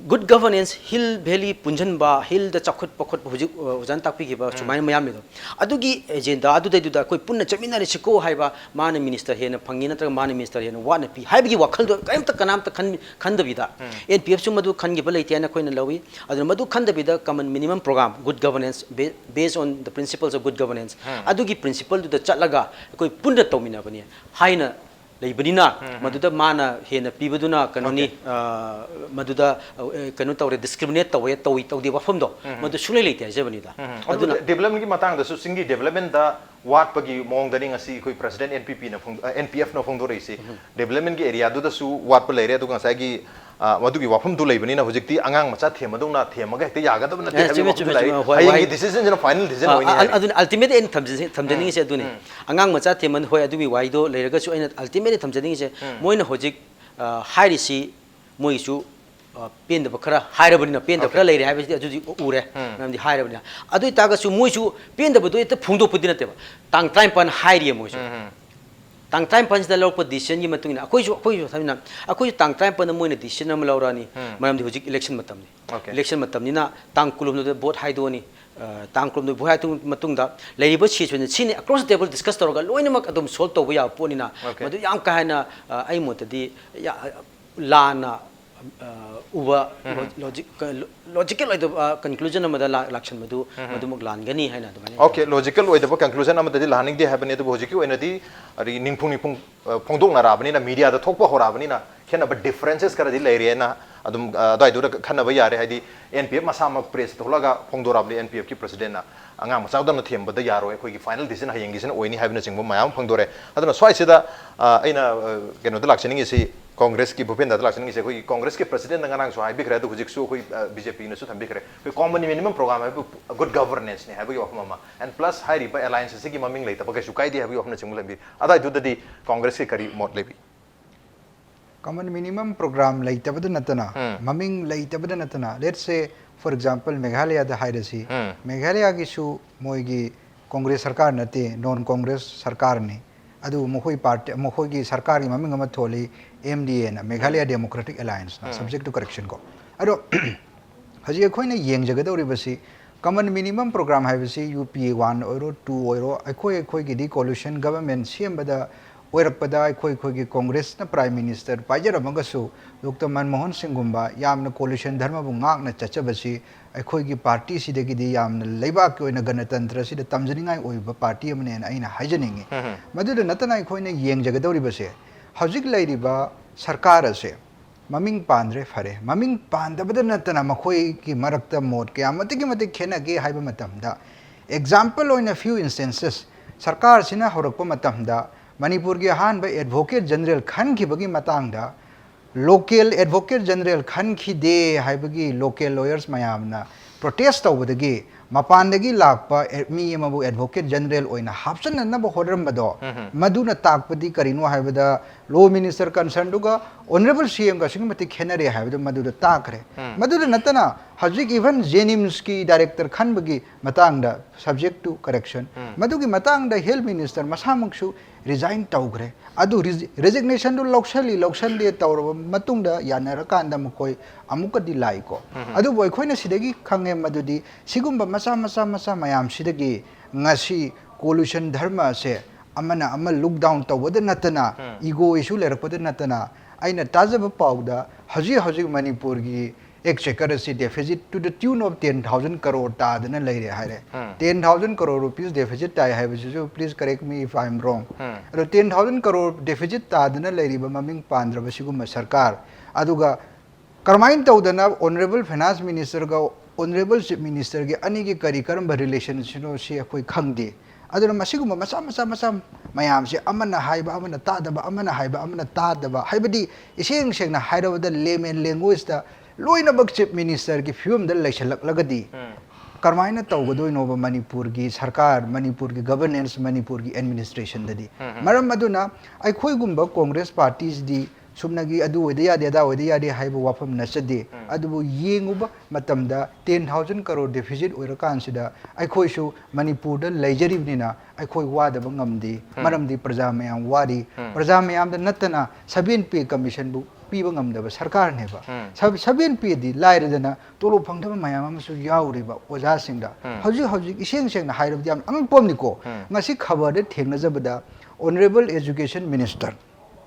Good governance, Hill Valley ꯄꯨꯟꯁꯤꯟꯕ, ꯍꯤꯜꯗ ꯆꯥꯎꯈꯠꯄ ꯈꯣꯠꯄ, ꯍꯧꯖꯤꯛ ꯑ, ꯑꯣꯖꯥꯅ ꯇꯥꯛꯄꯤꯈꯤꯕ ꯁꯨꯃꯥꯏꯅ ꯃꯌꯥꯝ ꯂꯩꯗꯣ, ꯑꯗꯨꯒꯤ ꯑꯦꯖꯦꯟꯗꯥ ꯑꯗꯨꯗꯩꯗꯨꯗ ꯑꯩꯈꯣꯏ ꯄꯨꯟꯅ ꯆꯠꯃꯤꯟꯅꯔꯁꯤꯀꯣ ꯍꯥꯏꯕ, ꯃꯥꯅ ꯃꯤꯅꯤꯁꯇꯔ ꯍꯦꯟꯅ ꯐꯪꯉꯤ ꯅꯠꯇ꯭ꯔꯒ ꯃꯥꯅ ꯃꯤꯅꯤꯁꯇꯔ ꯍꯦꯟꯅ ꯋꯥꯠꯅ ꯄꯤ ꯍꯥꯏꯕꯒꯤ ꯋꯥꯈꯜꯗꯣ ꯀꯔꯤꯝꯇ ꯀꯅꯥꯝꯇ ꯈꯟ- ꯈꯟꯗꯕꯤꯗ, ꯑꯦꯟ ꯄꯤ ꯑꯦꯐꯁꯨ ꯃꯗꯨ ꯈꯟꯈꯤꯕ ꯂꯩꯇꯦ ꯍꯥꯏꯅ ꯑꯩꯈꯣꯏꯅ ꯂꯧꯏ꯫ ꯑꯗꯨꯅ ꯃꯗꯨ ꯈꯟꯗꯕꯤꯗ common minimum program, good governance, based on the principles of good governance, ꯑꯗꯨꯒꯤ principleꯗꯨꯗ ꯆꯠꯂꯒ ꯑꯩꯈꯣꯏ ꯄꯨꯟꯅ ꯇꯧꯃꯤꯟꯅꯕꯅꯤ ꯍꯥꯏꯅ ꯂꯩꯕꯅꯤꯅ, ꯃꯗꯨꯗ ꯃꯥꯅ ꯍꯦꯟꯅ ꯄꯤꯕꯗꯨꯅ ꯀꯩꯅꯣꯅꯤ, ꯑ, ꯃꯗꯨꯗ, ꯑ, ꯀꯩꯅꯣ ꯇꯧꯔꯦ, discriminate ꯇꯧꯋꯦ, ꯇꯧꯏ ꯇꯧꯗꯦ ꯋꯥꯐꯝꯗꯣ, ꯃꯗꯨ ꯁꯨꯡꯂꯩ ꯂꯩꯇꯦ ꯍꯥꯏꯖꯕꯅꯤꯗ꯫ ꯑꯗꯨꯅ ꯑꯗꯨꯅ developmentꯀꯤ ꯃꯇꯥꯡꯗꯁꯨ, ꯆꯤꯡꯒꯤ developmentꯗ ꯋꯥꯠꯄꯒꯤ ꯃꯑꯣꯡꯗꯅꯤ ꯉꯁꯤ ꯑꯩꯈꯣꯏ President, NPPꯅ ꯐꯣꯡ-, ꯑ, NPFꯅ ꯐꯣꯡꯗꯣꯔꯛꯏꯁꯤ꯫ Developmentꯀꯤ areaꯗꯨꯗꯁꯨ ꯋꯥꯠꯄ ꯂꯩꯔꯦ, ꯑꯗꯨꯒ ꯉꯁꯥꯏꯒꯤ, ꯑ, ꯃꯗꯨꯒꯤ ꯋꯥꯐꯝꯗꯨ ꯂꯩꯕꯅꯤꯅ ꯍꯧꯖꯤꯛꯇꯤ ꯑꯉꯥꯡ ꯃꯆꯥ ꯊꯦꯝꯕꯗꯧꯅ ꯊꯦꯝꯃꯒ ꯍꯦꯛꯇ ꯌꯥꯒꯗꯕ ꯅꯠꯇꯦ ꯑꯦ, ꯍꯥꯏꯕꯒꯤ ꯆꯨꯝꯃꯦ, ꯋꯥꯐꯝꯗꯨ ꯆꯨꯝꯃꯦ, ꯂꯥꯛꯏ꯫ ꯆꯨꯝꯃꯦ꯫ ꯍꯣꯏ, ꯍꯌꯦꯡꯒꯤ ꯍꯣꯏ꯫ Decisionꯁꯤꯅ final decision ꯑ, ꯑꯣꯏꯅꯤ ꯑ, ꯍꯥꯏꯔꯤ꯫ ꯑꯗꯨꯅ ultimate ꯑꯩꯅ ꯊꯝꯖ-, ꯊꯝꯖꯅꯤꯡꯉꯤꯁꯦ ꯑꯗꯨꯅꯤ꯫ ꯑꯉꯥꯡ ꯃꯆꯥ ꯊꯦꯝꯕ, ꯍꯣꯏ, ꯑꯗꯨꯒꯤ ꯋꯥꯍꯩꯗꯣ ꯂꯩꯔꯒꯁꯨ ꯑꯩꯅ ultimately ꯊꯝꯖꯅꯤꯡꯉꯤꯁꯦ, ꯃꯣꯏꯅ ꯍꯧꯖꯤꯛ, ꯑ, ꯍꯥꯏꯔꯤꯁꯤ ꯃꯣꯏꯁꯨ, ꯑ, ꯄꯦꯟꯗꯕ ꯈꯔ ꯍꯥꯏꯔꯕꯅꯤꯅ, ꯄꯦꯟꯗꯕ Okay. ꯈꯔ ꯂꯩꯔꯦ ꯍꯥꯏꯕꯁꯤꯗꯤ ꯑꯗꯨꯗꯤ ꯎꯔꯦ, ꯃꯔꯝꯗꯤ ꯍꯥꯏꯔꯕꯅꯤꯅ꯫ ꯑꯗꯨ ꯑꯣꯏꯇꯥꯔꯒꯁꯨ ꯃꯣꯏꯁꯨ ꯄꯦꯟꯗꯕꯗꯣ ꯍꯦꯛꯇ ꯐꯣꯡꯗꯣꯛꯄꯗꯤ ꯅꯠꯇꯦꯕ, ꯇꯥꯡ ꯇꯔꯥꯅꯤꯄꯥꯟ ꯍꯥꯏꯔꯤꯌꯦ ꯃꯣꯏꯁꯨ꯫ ꯇꯥꯡ ꯇꯔꯥꯅꯤꯄꯥꯟꯁꯤꯗ ꯂꯧꯔꯛꯄ decisionꯒꯤ ꯃꯇꯨꯡ ꯏꯟꯅ ꯑꯩꯈꯣꯏꯁꯨ, ꯑꯩꯈꯣꯏꯁꯨ ꯊꯝꯃꯤꯟꯅ-, ꯑꯩꯈꯣꯏꯁꯨ ꯇꯥꯡ ꯇꯔꯥꯅꯤꯄꯥꯟꯗ ꯃꯣꯏꯅ decision ꯑꯃ ꯂꯧꯔꯛꯑꯅꯤ, ꯃꯔꯝꯗꯤ ꯍꯧꯖꯤꯛ election ꯃꯇꯝꯅꯤ꯫ Okay. Election ꯃꯇꯝꯅꯤꯅ ꯇꯥꯡ ꯀꯨꯟꯍꯨꯝꯗꯣꯏꯗ vote ꯍꯥꯏꯗꯣꯛꯑꯅꯤ꯫ ꯑ, ꯇꯥꯡ ꯀꯨꯟꯍꯨꯝꯗꯣꯏ vote ꯍꯥꯏꯗꯣꯛꯑ ꯃꯇꯨꯡꯗ ꯂꯩꯔꯤꯕ situation ꯁꯤꯅꯤ across the table discuss ꯇꯧꯔꯒ ꯂꯣꯏꯅꯃꯛ ꯑꯗꯨꯝ solve ꯇꯧꯕ ꯌꯥꯕ ꯄꯣꯠꯅꯤꯅ, Okay. ꯃꯗꯨ ꯌꯥꯝ ꯀꯥ ꯍꯦꯟꯅ, ꯑ, ꯑꯩ ꯃꯣꯠꯇꯗꯤ ꯌꯥ-, ꯂꯥꯟꯅ, ꯑ, ꯎꯕ, ꯎꯝ꯫ Lo-, logic-, ꯀ-, lo-, logical ꯑꯣꯏꯗꯕ, ꯑ, conclusion ꯑꯃꯗ ꯂꯥ-, ꯂꯥꯛꯁꯟꯕꯗꯨ ꯎꯝ꯫ ꯃꯗꯨꯃꯛ ꯂꯥꯟꯒꯅꯤ ꯍꯥꯏꯅ ꯑꯗꯨꯃꯥꯏꯅ Okay, ꯊꯝꯖꯩ꯫ Logical ꯑꯣꯏꯗꯕ conclusion ꯑꯃꯗꯗꯤ ꯂꯥꯛꯍꯟꯅꯤꯡꯗꯦ ꯍꯥꯏꯕꯅꯤ, ꯑꯗꯨꯕꯨ ꯍꯧꯖꯤꯛꯀꯤ ꯑꯣꯏꯅꯗꯤ ꯑꯗꯒꯤ ꯅꯤꯡꯐꯨꯡ ꯅꯤꯡꯐꯨꯡ, ꯑ, ꯐꯣꯡꯗꯣꯛꯅꯔꯛꯑꯕꯅꯤꯅ, mediaꯗ ꯊꯣꯛꯄ ꯍꯧꯔꯛꯑꯕꯅꯤꯅ ꯈꯦꯠꯅꯕ differences ꯈꯔꯗꯤ ꯂꯩꯔꯦꯅ ꯑꯗꯨꯝ, ꯑ, ꯑꯗꯨꯋꯥꯏꯗꯨꯗ ꯈꯟꯅꯕ ꯌꯥꯔꯦ꯫ ꯍꯥꯏꯗꯤ NPF ꯃꯁꯥꯃꯛ pressꯇ ꯊꯣꯛꯂꯛꯑꯒ ꯐꯣꯡꯗꯣꯔꯛꯑꯕꯅꯤ, NPFꯀꯤ Presidentꯅ ꯑꯉꯥꯡ ꯃꯆꯥꯗꯧꯅ ꯊꯦꯝꯕꯗ ꯌꯥꯔꯣꯏ, ꯑꯩꯈꯣꯏꯒꯤ final decision ꯍꯌꯦꯡꯒꯤꯁꯤꯅ ꯑꯣꯏꯅꯤ ꯍꯥꯏꯕꯅꯆꯤꯡꯕ ꯃꯌꯥꯝ ꯑꯃ ꯐꯣꯡꯗꯣꯔꯛꯑꯦ꯫ ꯑꯗꯨꯅ ꯁ꯭ꯋꯥꯏꯁꯤꯗ, ꯑ, ꯑꯩꯅ, ꯑ, ꯀꯩꯅꯣꯗ ꯂꯥꯛꯆꯅꯤꯡꯉꯤꯁꯤ, Congressꯀꯤ ꯚꯨꯄꯦꯟꯗꯥꯗ ꯂꯥꯛꯆꯅꯤꯡꯉꯤꯁꯦ, ꯑꯩꯈꯣꯏꯒꯤ Congressꯀꯤ Presidentꯅ ꯉꯔꯥꯡꯁꯨ ꯍꯥꯏꯕꯤꯈ꯭ꯔꯦ, ꯑꯗꯨ ꯍꯧꯖꯤꯛꯁꯨ ꯑꯩꯈꯣꯏ, ꯑ, BJPꯅꯁꯨ ꯊꯝꯕꯤꯈ꯭ꯔꯦ, ꯑꯩꯈꯣꯏ common minimum program ꯍꯥꯏꯕꯨ good governanceꯅꯤ ꯍꯥꯏꯕꯒꯤ ꯋꯥꯐꯝ ꯑꯃ, and plus ꯍꯥꯏꯔꯤꯕ alliance ꯑꯁꯤꯒꯤ ꯃꯃꯤꯡ ꯂꯩꯇꯕ ꯀꯩꯁꯨ ꯀꯥꯏꯗꯦ ꯍꯥꯏꯕꯒꯤ ꯋꯥꯐꯝꯅꯆꯤꯡꯕ ꯂꯩꯕꯤ꯫ ꯑꯗꯨꯋꯥꯏꯗꯨꯗꯗꯤ Congressꯀꯤ ꯀꯔꯤ ꯃꯣꯠ ꯂꯩꯕꯤ? Common minimum program ꯂꯩꯇꯕꯗ ꯅꯠꯇꯅ, ꯎꯝ꯫ ꯃꯃꯤꯡ ꯂꯩꯇꯕꯗ ꯅꯠꯇꯅ, let's say, for example, ꯃꯦꯘꯥꯂꯌꯥꯗ ꯍꯥꯏꯔꯁꯤ, ꯎꯝ꯫ ꯃꯦꯘꯥꯂꯌꯥꯒꯤꯁꯨ ꯃꯣꯏꯒꯤ Congress ꯁꯔꯀꯥꯔ ꯅꯠꯇꯦ, non Congress ꯁꯔꯀꯥꯔꯅꯤ꯫ ꯑꯗꯨꯕꯨ ꯃꯈꯣꯏ party, ꯃꯈꯣꯏꯒꯤ ꯁꯔꯀꯥꯔꯒꯤ ꯃꯃꯤꯡ ꯑꯃ ꯊꯣꯜꯂꯤ, MDAꯅ, Meghalaya um. Democratic Allianceꯅ, um. Subject to correction ꯀꯣ꯫ ꯑꯗꯣ ꯍꯧꯖꯤꯛ ꯑꯩꯈꯣꯏꯅ ꯌꯦꯡꯖꯒꯗꯧꯔꯤꯕꯁꯤ common minimum program ꯍꯥꯏꯕꯁꯤ ꯌꯨ ꯄꯤ ꯑꯦ ꯋꯥꯟ ꯑꯣꯏꯔꯣ, ꯇꯨ ꯑꯣꯏꯔꯣ, ꯑꯩꯈꯣꯏ ꯑꯩꯈꯣꯏꯒꯤꯗꯤ coalition government ꯁꯦꯝꯕꯗ ꯑꯣꯏꯔꯛꯄꯗ ꯑꯩꯈꯣꯏ ꯑꯩꯈꯣꯏꯒꯤ ꯀꯣꯡꯒ꯭ꯔꯦꯁꯅ prime minister ꯄꯥꯏꯖꯔꯝꯃꯒꯁꯨ ꯗꯣꯛꯇꯔ ꯃꯟꯃꯣꯍꯟ ꯁꯤꯡꯒꯨꯝꯕ ꯌꯥꯝꯅ coalition ꯙꯔꯃꯕꯨ ꯉꯥꯛꯅ ꯆꯠꯆꯕꯁꯤ ꯑꯩꯈꯣꯏꯒꯤ ꯄꯥꯔꯇꯤꯁꯤꯗꯒꯤꯗꯤ ꯌꯥꯝꯅ ꯂꯩꯕꯥꯛꯀꯤ ꯑꯣꯏꯅ ꯒꯅꯇꯟꯇ꯭ꯔꯁꯤꯗ ꯇꯝꯖꯅꯤꯡꯉꯥꯏ ꯑꯣꯏꯕ ꯄꯥꯔꯇꯤ ꯑꯃꯅꯦꯅ ꯑꯩꯅ ꯍꯥꯏꯖꯅꯤꯡꯉꯤ꯫ ꯃꯗꯨꯗ ꯅꯠꯇꯅ ꯑꯩꯈꯣꯏꯅ ꯌꯦꯡꯖꯒꯗꯧꯔꯤꯕꯁꯦ ꯍꯧꯖꯤꯛ ꯂꯩꯔꯤꯕ ꯁꯔꯀꯥꯔ ꯑꯁꯦ ꯃꯃꯤꯡ ꯄꯥꯟꯗ꯭ꯔꯦ, ꯐꯔꯦ꯫ ꯃꯃꯤꯡ ꯄꯥꯟꯗꯕꯗ ꯅꯠꯇꯅ ꯃꯈꯣꯏꯒꯤ ꯃꯔꯛꯇ ꯃꯣꯠ ꯀꯌꯥ ꯃꯇꯤꯛꯀꯤ ꯃꯇꯤꯛ ꯈꯦꯠꯅꯒꯦ ꯍꯥꯏꯕ ꯃꯇꯝꯗ, example ꯑꯣꯏꯅ few instances, ꯁꯔꯀꯥꯔꯁꯤꯅ ꯍꯧꯔꯛꯄ ꯃꯇꯝꯗ ꯃꯅꯤꯄꯨꯔꯒꯤ ꯑꯍꯥꯟꯕ advocate general ꯈꯟꯈꯤꯕꯒꯤ ꯃꯇꯥꯡꯗ local advocate general ꯈꯟꯈꯤꯗꯦ ꯍꯥꯏꯕꯒꯤ local lawyers ꯃꯌꯥꯝꯅ protest ꯇꯧꯕꯗꯒꯤ ꯃꯄꯥꯟꯗꯒꯤ ꯂꯥꯛꯄ ꯑꯦ-, ꯃꯤ ꯑꯃꯕꯨ advocate general ꯑꯣꯏꯅ ꯍꯥꯞꯆꯟꯅꯅꯕ ꯍꯣꯠꯅꯔꯝꯕꯗꯣ, ꯎꯝ꯫ ꯃꯗꯨꯅ ꯇꯥꯛꯄꯗꯤ ꯀꯔꯤꯅꯣ ꯍꯥꯏꯕꯗ, law minister concernedꯨꯒ honourable C Mꯒ ꯑꯁꯨꯛꯀꯤ ꯃꯇꯤꯛ ꯈꯦꯠꯅꯔꯦ ꯍꯥꯏꯕꯗꯨ ꯃꯗꯨꯗ ꯇꯥꯛꯈ꯭ꯔꯦ꯫ ꯎꯝ꯫ ꯃꯗꯨꯗ ꯅꯠꯇꯅ ꯍꯧꯖꯤꯛ even JNIMSꯀꯤ director ꯈꯟꯕꯒꯤ ꯃꯇꯥꯡꯗ, subject to correction, ꯎꯝ꯫ ꯃꯗꯨꯒꯤ ꯃꯇꯥꯡꯗ health minister ꯃꯁꯥꯃꯛꯁꯨ resign ꯇꯧꯈ꯭ꯔꯦ꯫ ꯑꯗꯨ ꯔꯤꯖꯤ-, resignationꯗꯨ ꯂꯧꯁꯜꯂꯤ, ꯂꯧꯁꯜꯂꯤ ꯇꯧꯔꯕ ꯃꯇꯨꯡꯗ ꯌꯥꯅꯔꯀꯥꯟꯗ ꯃꯈꯣꯏ ꯑꯃꯨꯛꯀꯗꯤ ꯂꯥꯛꯏꯀꯣ꯫ ꯎꯝ꯫ ꯑꯗꯨꯕꯨ ꯑꯩꯈꯣꯏꯅ ꯁꯤꯗꯒꯤ ꯈꯪꯉꯦ ꯃꯗꯨꯗꯤ ꯁꯤꯒꯨꯝꯕ ꯃꯆꯥ ꯃꯆꯥ ꯃꯆꯥ ꯃꯌꯥꯝꯁꯤꯗꯒꯤ ꯉꯁꯤ coalition ꯙꯔꯃ ꯑꯁꯦ ꯑꯃꯅ ꯑꯃ look down ꯇꯧꯕꯗ ꯅꯠꯇꯅ, ꯎꯝ꯫ Ego issue ꯂꯩꯔꯛꯄꯗ ꯅꯠꯇꯅ, ꯑꯩꯅ ꯇꯥꯖꯕ ꯄꯥꯎꯗ ꯍꯧꯖꯤꯛ ꯍꯧꯖꯤꯛ ꯃꯅꯤꯄꯨꯔꯒꯤ exchequer ꯑꯁꯤ deficit to the tune of ten thousand crore ꯇꯥꯗꯅ ꯂꯩꯔꯦ ꯍꯥꯏꯔꯦ꯫ ꯎꯝ꯫ Ten thousand crore rupees deficit ꯇꯥꯏ ꯍꯥꯏꯕꯁꯤꯁꯨ, please correct me if I am wrong꯫ ꯎꯝ꯫ ꯑꯗꯣ ten thousand crore deficit ꯇꯥꯗꯅ ꯂꯩꯔꯤꯕ ꯃꯃꯤꯡ ꯄꯥꯟꯗ꯭ꯔꯕ ꯁꯤꯒꯨꯝꯕ ꯁꯔꯀꯥꯔ, ꯑꯗꯨꯒ ꯀꯔꯝꯍꯥꯏꯅ ꯇꯧꯗꯅ honourable finance ministerꯒ honourable chief ministerꯒꯤ ꯑꯅꯤꯒꯤ ꯀꯔꯤ ꯀꯔꯝꯕ relationꯁꯤꯅꯣ ꯁꯤ ꯑꯩꯈꯣꯏ ꯈꯪꯗꯦ꯫ ꯑꯗꯨꯅ ꯃꯁꯤꯒꯨꯝꯕ ꯃꯆꯥ ꯃꯆꯥ ꯃꯆꯥ ꯃꯌꯥꯝꯁꯦ ꯑꯃꯅ ꯍꯥꯏꯕ ꯑꯃꯅ ꯇꯥꯗꯕ, ꯑꯃꯅ ꯍꯥꯏꯕ ꯑꯃꯅ ꯇꯥꯗꯕ, ꯍꯥꯏꯕꯗꯤ ꯏꯁꯦꯡ ꯁꯦꯡꯅ ꯍꯥꯏꯔꯕꯗ layman languagezatꯇ ꯂꯣꯏꯅꯃꯛ chief ministerꯒꯤ ꯐꯤꯕꯝꯗ ꯂꯩꯁꯜꯂꯛꯂꯒꯗꯤ ꯎꯝ꯫ ꯀꯔꯝꯍꯥꯏꯅ ꯇꯧꯒꯗꯣꯏꯅꯣꯕ ꯃꯅꯤꯄꯨꯔꯒꯤ ꯁꯔꯀꯥꯔ, ꯃꯅꯤꯄꯨꯔꯒꯤ governance, ꯃꯅꯤꯄꯨꯔꯒꯤ administrationꯗꯗꯤ? ꯎꯝ, ꯎꯝ꯫ ꯃꯔꯝ ꯑꯗꯨꯅ ꯑꯩꯈꯣꯏꯒꯨꯝꯕ Congress partyꯁꯤꯗꯤ ꯁꯨꯞꯅꯒꯤ ꯑꯗꯨ ꯑꯣꯏꯗ ꯌꯥꯗꯦ, ꯑꯗꯥ ꯑꯣꯏꯗ ꯌꯥꯗꯦ ꯍꯥꯏꯕ ꯋꯥꯐꯝ ꯅꯠꯆꯗꯦ꯫ ꯎꯝ꯫ ꯑꯗꯨꯕꯨ ꯌꯦꯡꯉꯨꯕ ꯃꯇꯝꯗ ten thousand crore deficit ꯑꯣꯏꯔꯀꯥꯟꯁꯤꯗ ꯑꯩꯈꯣꯏꯁꯨ ꯃꯅꯤꯄꯨꯔꯗ ꯂꯩꯖꯔꯤꯕꯅꯤꯅ ꯑꯩꯈꯣꯏ ꯋꯥꯗꯕ ꯉꯝꯗꯦ꯫ ꯎꯝ꯫ ꯃꯔꯝꯗꯤ ꯄ꯭ꯔꯖꯥ ꯃꯌꯥꯝ ꯋꯥꯔꯤ꯫ ꯎꯝ꯫ ꯄ꯭ꯔꯖꯥ ꯃꯌꯥꯝꯗ ꯅꯠꯇꯅ seven pay commissionꯕꯨ ꯄꯤꯕ ꯉꯝꯗꯕ ꯁꯔꯀꯥꯔꯅꯦꯕ꯫ ꯁꯕ- ꯁꯕꯦꯟ ꯄꯦꯗꯤ ꯂꯥꯏꯔꯗꯅ ꯇꯣꯂꯣꯞ ꯐꯪꯗꯕ ꯃꯌꯥꯝ ꯑꯃꯁꯨ ꯌꯥꯎꯔꯤꯕ ꯑꯣꯖꯥꯁꯤꯡꯗ꯫ ꯍꯧꯖꯤꯛ ꯍꯧꯖꯤꯛ ꯏꯁꯦꯡ ꯁꯦꯡꯅ ꯍꯥꯏꯔꯕꯗꯤ ꯌꯥꯝ ꯑꯉꯛꯄ ꯑꯃꯅꯤꯀꯣ꯫ ꯉꯁꯤ ꯈꯕꯔꯗ ꯊꯦꯡꯅꯖꯕꯗ Honourable Education Minister,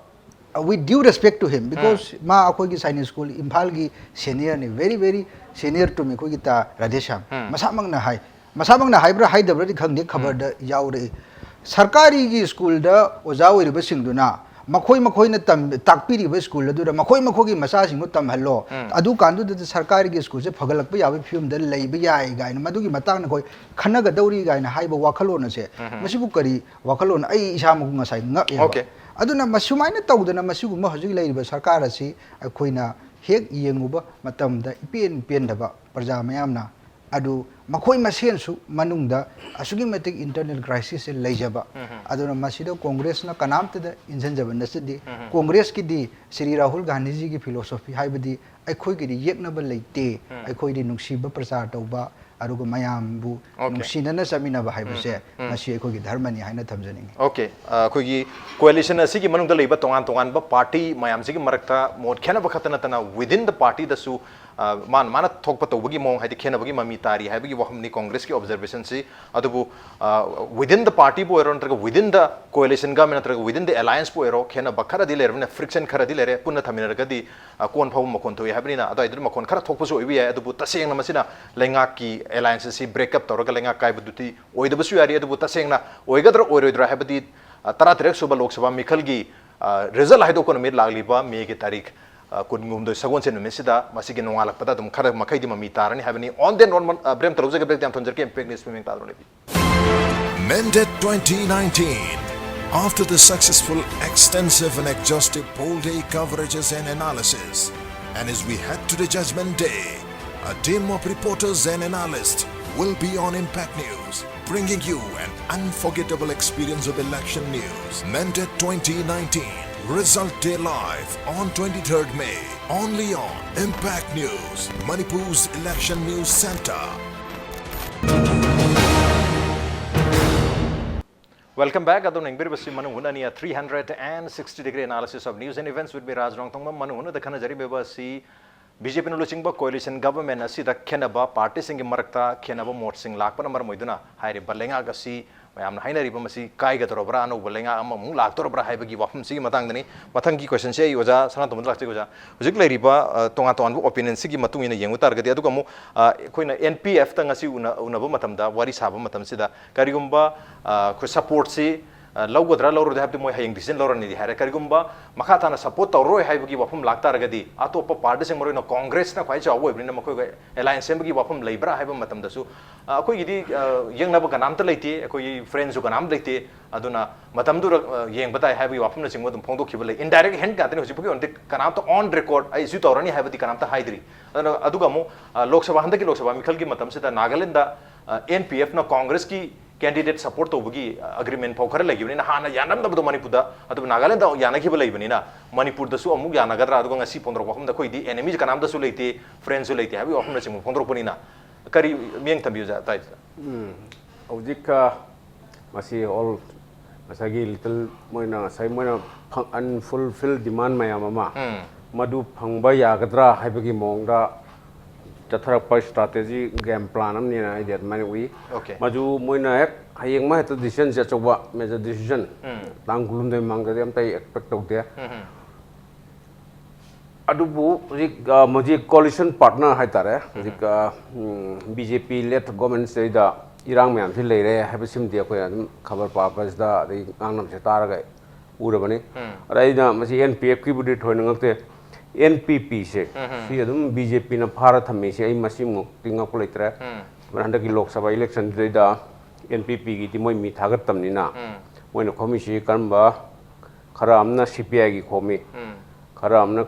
with due respect to him, because ꯃꯥ ꯑꯩꯈꯣꯏꯒꯤ ꯁꯥꯏꯅꯤꯛ ꯁ꯭ꯀꯨꯜ ꯏꯝꯐꯥꯜꯒꯤ ꯁꯦꯅꯤꯌꯔꯅꯤ, very very senior to me, ꯑꯩꯈꯣꯏꯒꯤ ꯇꯥ ꯔꯥꯙꯦꯁ꯭ꯌꯥꯝ ꯃꯁꯥꯃꯛꯅ ꯍꯥꯏ, ꯃꯁꯥꯃꯛꯅ ꯍꯥꯏꯕ꯭ꯔꯥ ꯍꯥꯏꯗꯕ꯭ꯔꯥꯗꯤ ꯈꯪꯗꯦ, ꯈꯕꯔꯗ ꯌꯥꯎꯔꯛꯏ꯫ ꯁꯔꯀꯥꯔꯤꯒꯤ ꯁ꯭ꯀꯨꯜꯗ ꯑꯣꯖꯥ ꯑꯣꯏꯔꯤꯕꯁꯤꯡꯗꯨꯅ ꯃꯈꯣꯏ ꯃꯈꯣꯏꯅ ꯇꯝ- ꯇꯥꯛꯄꯤꯔꯤꯕ ꯁ꯭ꯀꯨꯜ ꯑꯗꯨꯗ ꯃꯈꯣꯏ ꯃꯈꯣꯏꯒꯤ ꯃꯆꯥꯁꯤꯡꯗꯨ ꯇꯝꯍꯜꯂꯣ, ꯑꯗꯨ ꯀꯥꯟꯗꯨꯗ ꯁꯔꯀꯥꯔꯒꯤ ꯁ꯭ꯀꯨꯜꯁꯦ ꯐꯒꯠꯂꯛꯄ ꯌꯥꯕꯒꯤ ꯐꯤꯕꯝꯗ ꯂꯩꯕ ꯌꯥꯏ ꯀꯥꯏꯅ, ꯃꯗꯨꯒꯤ ꯃꯇꯥꯡꯗ ꯑꯩꯈꯣꯏ ꯈꯟꯅꯒꯗꯧꯔꯤ ꯀꯥꯏꯅ ꯍꯥꯏꯕ ꯋꯥꯈꯜꯂꯣꯟ ꯑꯁꯦ, ꯃꯁꯤꯕꯨ ꯀꯔꯤ ꯋꯥꯈꯜꯂꯣꯟ? ꯑꯩ ꯏꯁꯥꯃꯛ ꯉꯁꯥꯏ ꯉꯛꯑꯦꯕ꯫ ꯑꯣꯀꯦ꯫ ꯑꯗꯨꯅ ꯃ- ꯁꯨꯃꯥꯏꯅ ꯇꯧꯗꯅ ꯃꯁꯤꯒꯨꯝꯕ ꯍꯧꯖꯤꯛ ꯂꯩꯔꯤꯕ ꯁꯔꯀꯥꯔ ꯑꯁꯤ ꯑꯩꯈꯣꯏꯅ ꯍꯦꯛ ꯌꯦꯡꯉꯨꯕ ꯃꯇꯝꯗ ꯏꯄꯦꯟ ꯄꯦꯟꯗꯕ ꯄ꯭ꯔꯖꯥ ꯃꯌꯥꯝꯅ ꯑꯗꯨ ꯃꯈꯣꯏ ꯃꯁꯦꯟꯁꯨ ꯃꯅꯨꯡꯗ ꯑꯁꯨꯛꯀꯤ ꯃꯇꯤꯛ internal crisis ꯁꯦ ꯂꯩꯖꯕ꯫ ꯑꯗꯨꯅ ꯃꯁꯤꯗ ꯀꯣꯡꯒ꯭ꯔꯦꯁꯅ ꯀꯅꯥꯝꯇꯗ ꯏꯟꯁꯤꯟꯖꯕ ꯅꯠꯆꯗꯦ꯫ ꯀꯣꯡꯒ꯭ꯔꯦꯁꯀꯤꯗꯤ ꯁ꯭ꯔꯤ ꯔꯥꯍꯨꯜ ꯒꯥꯟꯙꯤꯖꯤꯒꯤ philosophy, ꯍꯥꯏꯕꯗꯤ ꯑꯩꯈꯣꯏꯒꯤꯗꯤ ꯌꯦꯛꯅꯕ ꯂꯩꯇꯦ, ꯑꯩꯈꯣꯏꯗꯤ ꯅꯨꯡꯁꯤꯕ ꯄ꯭ꯔꯆꯥꯔ ꯇꯧꯕ, ꯑꯗꯨꯒ ꯃꯌꯥꯝꯕꯨ ꯅꯨꯡꯁꯤꯅꯅ ꯆꯠꯃꯤꯟꯅꯕ ꯍꯥꯏꯕꯁꯦ ꯃꯁꯤ ꯑꯩꯈꯣꯏꯒꯤ ꯙꯔꯃꯅꯤ ꯍꯥꯏꯅ ꯊꯝꯖꯅꯤꯡꯉꯤ꯫ ꯑꯣꯀꯦ, ꯑꯩꯈꯣꯏꯒꯤ coalition ꯑꯁꯤꯒꯤ ꯃꯅꯨꯡꯗ ꯂꯩꯕ ꯇꯣꯉꯥꯟ ꯇꯣꯉꯥꯟꯕ party ꯃꯌꯥꯝꯁꯤꯒꯤ ꯃꯔꯛꯇ ꯃꯣꯠ ꯈꯦꯠꯅꯕ ꯈꯛꯇ ꯅꯠꯇꯅ within the party ꯗꯁꯨ, ꯑ, ꯃꯥꯅ ꯃꯥꯅ ꯊꯣꯛꯄ ꯇꯧꯕꯒꯤ ꯃꯑꯣꯡ, ꯍꯥꯏꯗꯤ ꯈꯦꯠꯅꯕꯒꯤ ꯃꯃꯤ ꯇꯥꯔꯤ ꯍꯥꯏꯕꯒꯤ ꯋꯥꯐꯝꯅꯤ ꯀꯣꯡꯒ꯭ꯔꯦꯁꯀꯤ observation ꯁꯤ꯫ ꯑꯗꯨꯕꯨ, ꯑ, within the party ꯕꯨ ꯑꯣꯏꯔꯣ ꯅꯠꯇ꯭ꯔꯒ within the coalition government ꯅꯠꯇ꯭ꯔꯒ within the alliance ꯕꯨ ꯑꯣꯏꯔꯣ, ꯈꯦꯠꯅꯕ ꯈꯔꯗꯤ ꯂꯩꯔꯕꯅꯤꯅ, friction ꯈꯔꯗꯤ ꯂꯩꯔꯦ꯫ ꯄꯨꯟꯅ ꯊꯝꯃꯤꯟꯅꯔꯒꯗꯤ, ꯑ, ꯀꯣꯟ ꯐꯥꯎꯕ ꯃꯈꯣꯟ ꯊꯣꯛꯏ ꯍꯥꯏꯕꯅꯤꯅ, ꯑꯗꯨꯋꯥꯏꯗꯨꯗ ꯃꯈꯣꯟ ꯈꯔ ꯊꯣꯛꯄꯁꯨ ꯑꯣꯏꯕ ꯌꯥꯏ꯫ ꯑꯗꯨꯕꯨ ꯇꯁꯦꯡꯅ ꯃꯁꯤꯅ ꯂꯩꯉꯥꯛꯀꯤ alliance ꯑꯁꯤ break up ꯇꯧꯔꯒ ꯂꯩꯉꯥꯛ ꯀꯥꯏꯕꯗꯨꯗꯤ ꯑꯣꯏꯗꯕꯁꯨ ꯌꯥꯔꯤ꯫ ꯑꯗꯨꯕꯨ ꯇꯁꯦꯡꯅ ꯑꯣꯏꯒꯗ꯭ꯔꯥ ꯑꯣꯏꯔꯣꯏꯗ꯭ꯔꯥ ꯍꯥꯏꯕꯗꯤ, ꯑ, ꯇꯔꯥꯇꯔꯦꯠ ꯁꯨꯕ ꯂꯣꯛ ꯁꯚꯥ ꯃꯤꯈꯜꯒꯤ, ꯑ, result ꯍꯥꯏꯗꯣꯛꯄ ꯅꯨꯃꯤꯠ ꯂꯥꯛꯂꯤꯕ ꯃꯦꯒꯤ ꯇꯥꯔꯤꯛ, ꯑ, ꯀꯨꯟꯍꯨꯝꯗꯣꯏ ꯁꯒꯣꯜꯁꯦꯟ ꯅꯨꯃꯤꯠꯁꯤꯗ ꯃꯁꯤꯒꯤ ꯅꯣꯡꯉꯥꯜꯂꯛꯄꯗ ꯑꯗꯨꯝ ꯈꯔ ꯃꯈꯩꯗꯤ ꯃꯃꯤ ꯇꯥꯔꯅꯤ ꯍꯥꯏꯕꯅꯤ꯫ On the note, ꯑ, break ꯑꯃꯇ ꯂꯧꯖꯒꯦ, break ꯇ ꯌꯥꯝ ꯊꯝꯖꯔꯒꯦ, Impact News ꯃꯤꯠꯌꯦꯡ ꯇꯥꯗꯨꯅ ꯂꯩꯕꯤꯌꯨ꯫ Mandate twenty nineteen. After the successful, extensive and exhaustive poll day coverages and analysis, and as we head to the judgment day, a team of reporters and analysts will be on Impact News, bringing you an unforgettable experience of election news. Mandate twenty nineteen, Result Day Live on twenty-third May, only on Impact News, Manipur's election news center. Welcome back. ꯑꯗꯣꯝꯅ ꯌꯦꯡꯕꯤꯔꯤꯕꯁꯤ ꯃꯅꯨꯡ ꯍꯨꯠꯅꯅꯤ, a three hundred and sixty degree analysis of news and events with me, ꯔꯥꯖ ꯔꯣꯡꯊꯣꯡꯕꯝ꯫ ꯃꯅꯨꯡ ꯍꯨꯠꯅꯗ ꯈꯟꯅꯖꯔꯤꯕ ꯑꯁꯤ B J ꯄꯤꯅ ꯂꯨꯆꯤꯡꯕ coalition government ꯑꯁꯤꯗ ꯈꯦꯠꯅꯕ, party ꯁꯤꯡꯒꯤ ꯃꯔꯛꯇ ꯈꯦꯠꯅꯕ ꯃꯣꯠꯁꯤꯡ ꯂꯥꯛꯄꯅ ꯃꯔꯝ ꯑꯣꯏꯗꯨꯅ ꯍꯥꯏꯔꯤꯕ ꯂꯩꯉꯥꯛ ꯑꯁꯤ ꯃꯌꯥꯝꯅ ꯍꯥꯏꯅꯔꯤꯕ ꯃꯁꯤ ꯀꯥꯏꯒꯗꯧꯔꯕ꯭ꯔꯥ, ꯑꯅꯧꯕ ꯂꯩꯉꯥꯛ ꯑꯃꯃꯨꯛ ꯂꯥꯛꯇꯧꯔꯕ꯭ꯔꯥ ꯍꯥꯏꯕꯒꯤ ꯋꯥꯐꯝꯁꯤꯒꯤ ꯃꯇꯥꯡꯗꯅꯤ꯫ ꯃꯊꯪꯒꯤ question ꯁꯦ ꯑꯩ ꯑꯣꯖꯥ ꯁꯅꯥꯇꯣꯝꯕꯗ ꯂꯥꯛꯆꯒꯦ꯫ ꯑꯣꯖꯥ, ꯍꯧꯖꯤꯛ ꯂꯩꯔꯤꯕ, ꯑ, ꯇꯣꯉꯥꯟ ꯇꯣꯉꯥꯟꯕ opinion ꯁꯤꯒꯤ ꯃꯇꯨꯡ ꯏꯟꯅ ꯌꯦꯡꯕ ꯇꯥꯔꯒꯗꯤ, ꯑꯗꯨꯒ ꯑꯃꯨꯛ, ꯑ, ꯑꯩꯈꯣꯏꯅ N P F ꯇ ꯉꯁꯤ ꯎꯅ-, ꯎꯅꯕ ꯃꯇꯝꯗ, ꯋꯥꯔꯤ ꯁꯥꯕ ꯃꯇꯝꯁꯤꯗ, ꯀꯔꯤꯒꯨꯝꯕ, ꯑ, ꯑꯩꯈꯣꯏ support ꯁꯤ, ꯑ, ꯂꯧꯒꯗ꯭ꯔꯥ ꯂꯧꯔꯣꯏꯗ꯭ꯔꯥ ꯍꯥꯏꯕꯗꯤ ꯃꯣꯏ ꯍꯌꯦꯡ decision ꯂꯧꯔꯅꯤꯗꯤ ꯍꯥꯏꯔꯦ꯫ ꯀꯔꯤꯒꯨꯝꯕ ꯃꯈꯥ ꯇꯥꯅ support ꯇꯧꯔꯔꯣꯏ ꯍꯥꯏꯕꯒꯤ ꯋꯥꯐꯝ ꯂꯥꯛꯇꯥꯔꯒꯗꯤ, ꯑꯇꯣꯞꯄ party ꯁꯤꯡ, ꯃꯔꯨꯑꯣꯏꯅ Congress ꯅ ꯈ꯭ꯋꯥꯏ ꯆꯥꯎꯕ ꯑꯣꯏꯕꯅꯤꯅ, ꯃꯈꯣꯏꯒ alliance ꯁꯦꯝꯕꯒꯤ ꯋꯥꯐꯝ ꯂꯩꯕ꯭ꯔꯥ ꯍꯥꯏꯕ ꯃꯇꯝꯗꯁꯨ, ꯑ, ꯑꯩꯈꯣꯏꯒꯤꯗꯤ, ꯑ, ꯌꯦꯡꯅꯕ ꯀꯅꯥꯝꯇ ꯂꯩꯇꯦ, ꯑꯩꯈꯣꯏꯒꯤ friend ꯁꯨ ꯀꯅꯥꯝ ꯂꯩꯇꯦ, ꯑꯗꯨꯅ ꯃꯇꯝꯗꯨꯗ, ꯑ, ꯌꯦꯡꯕ ꯇꯥꯏ ꯍꯥꯏꯕꯒꯤ ꯋꯥꯐꯝꯅꯆꯤꯡꯕ ꯑꯗꯨꯝ ꯐꯣꯡꯗꯣꯛꯈꯤꯕ ꯂꯩ꯫ Indirect hint ꯉꯥꯛꯇꯅꯤ ꯍꯧꯖꯤꯛ ꯐꯥꯎꯒꯤ ꯑꯣꯏꯅꯗꯤ, ꯀꯅꯥꯝꯇ on record ꯑꯩ ꯁꯤ ꯇꯧꯔꯅꯤ ꯍꯥꯏꯕꯗꯤ ꯀꯅꯥꯝꯇ ꯍꯥꯏꯗ꯭ꯔꯤ꯫ ꯑꯗꯨꯅ, ꯑꯗꯨꯒ ꯑꯃꯨꯛ, ꯑ, ꯂꯣꯛ ꯁꯚꯥ, ꯍꯟꯗꯛꯀꯤ ꯂꯣꯛ ꯁꯚꯥ ꯃꯤꯈꯜꯒꯤ ꯃꯇꯝꯁꯤꯗ ꯅꯥꯒꯥꯂꯦꯟꯗ, ꯑ, N P F ꯅ Congress ꯀꯤ candidate support ꯇꯧꯕꯒꯤ, ꯑ, agreement ꯐꯥꯎ ꯈꯔ ꯂꯩꯈꯤꯕꯅꯤꯅ, ꯍꯥꯟꯅ ꯌꯥꯅꯔꯝꯗꯕꯗꯣ ꯃꯅꯤꯄꯨꯔꯗ, ꯑꯗꯨꯕꯨ ꯅꯥꯒꯥꯂꯦꯟꯗ ꯌꯥꯅꯈꯤꯕ ꯂꯩꯕꯅꯤꯅ, ꯃꯅꯤꯄꯨꯔꯗꯁꯨ ꯑꯃꯨꯛ ꯌꯥꯅꯒꯗ꯭ꯔꯥ? ꯑꯗꯨꯒ ꯉꯁꯤ ꯐꯣꯡꯗꯣꯔꯛꯄ ꯋꯥꯐꯝꯗ ꯑꯩꯈꯣꯏꯗꯤ enemy ꯁꯨ ꯀꯅꯥꯝꯇꯁꯨ ꯂꯩꯇꯦ, friend ꯁꯨ ꯂꯩꯇꯦ ꯍꯥꯏꯕꯒꯤ ꯋꯥꯐꯝꯅꯆꯤꯡꯕ ꯐꯣꯡꯗꯣꯔꯛꯄꯅꯤꯅ, ꯀꯔꯤ ꯃꯤꯠꯌꯦꯡ ꯊꯝꯕꯤꯌꯨ, ꯑꯣꯖꯥ, ꯇꯥꯏ? ꯎꯝ, ꯍꯧꯖꯤꯛ, ꯑ, ꯃꯁꯤ all ꯉꯁꯥꯏꯒꯤ little ꯃꯣꯏꯅ ꯉꯁꯥꯏ ꯃꯣꯏꯅ ꯐꯪ-, unfulfilled demand ꯃꯌꯥꯝ ꯑꯃ, ꯎꯝ꯫ ꯃꯗꯨ ꯐꯪꯕ ꯌꯥꯒꯗ꯭ꯔꯥ ꯍꯥꯏꯕꯒꯤ ꯃꯑꯣꯡꯗ ꯆꯠꯊꯔꯛꯄ strategy, game plan ꯑꯃꯅꯦꯅ ꯑꯩꯗꯤ ꯑꯗꯨꯃꯥꯏꯅ ꯎꯏ꯫ Okay꯫ ꯃꯗꯨ ꯃꯣꯏꯅ ꯍꯦꯛ ꯍꯌꯦꯡꯃꯛ ꯍꯦꯛꯇ decision ꯁꯦ ꯑꯆꯧꯕ major decision ꯎꯝ꯫ ꯇꯥꯡ ꯀꯨꯟꯍꯨꯝꯗꯣꯏ ꯃꯃꯥꯡꯗꯗꯤ ꯑꯝꯇ ꯑꯩ expect ꯇꯧꯗꯦ꯫ ꯎꯝ꯫ ꯑꯗꯨꯕꯨ ꯍꯧꯖꯤꯛ, ꯑ, ꯃꯁꯤ coalition partner ꯍꯥꯏꯇꯥꯔꯦ, ꯍꯧꯖꯤꯛ, ꯎꯝ꯫ ꯑ, ꯎꯝ, B J P led government ꯁꯤꯗꯩꯗ ꯏꯔꯥꯡ ꯃꯌꯥꯝꯁꯤ ꯂꯩꯔꯦ ꯍꯥꯏꯕꯁꯤꯃꯗꯤ ꯑꯩꯈꯣꯏ ꯑꯗꯨꯝ ꯈꯕꯔ ꯄꯥꯕꯁꯤꯗ ꯑꯗꯩ ꯉꯥꯡꯅꯕꯁꯦ ꯇꯥꯔꯒ ꯎꯔꯕꯅꯤ꯫ ꯎꯝ꯫ ꯑꯗ ꯑꯩꯅ ꯃꯁꯤ N P F ꯀꯤꯕꯨꯗꯤ ꯊꯣꯏꯅ ꯉꯛꯇꯦ, N P P ꯁꯦ ꯎꯝ꯫ ꯁꯤ ꯑꯗꯨꯝ B J P ꯅ ꯐꯥꯔ ꯊꯝꯃꯤꯁꯦ ꯑꯩ ꯃꯁꯤꯃꯨꯛꯇꯤ ꯉꯛꯄ ꯂꯩꯇ꯭ꯔꯦ꯫ ꯎꯝ꯫ ꯍꯟꯗꯛꯀꯤ ꯂꯣꯛ ꯁꯚꯥ election ꯁꯤꯗꯩꯗ N P P ꯒꯤꯗꯤ ꯃꯣꯏ ꯃꯤ ꯊꯥꯒꯠꯇꯕꯅꯤꯅ ꯎꯝ꯫ ꯃꯣꯏꯅ ꯈꯣꯝꯃꯤꯁꯤ ꯀꯔꯝꯕ, ꯈꯔ ꯑꯃꯅ C P I ꯒꯤ ꯈꯣꯝꯃꯤ, ꯎꯝ꯫ ꯈꯔ ꯑꯃꯅ,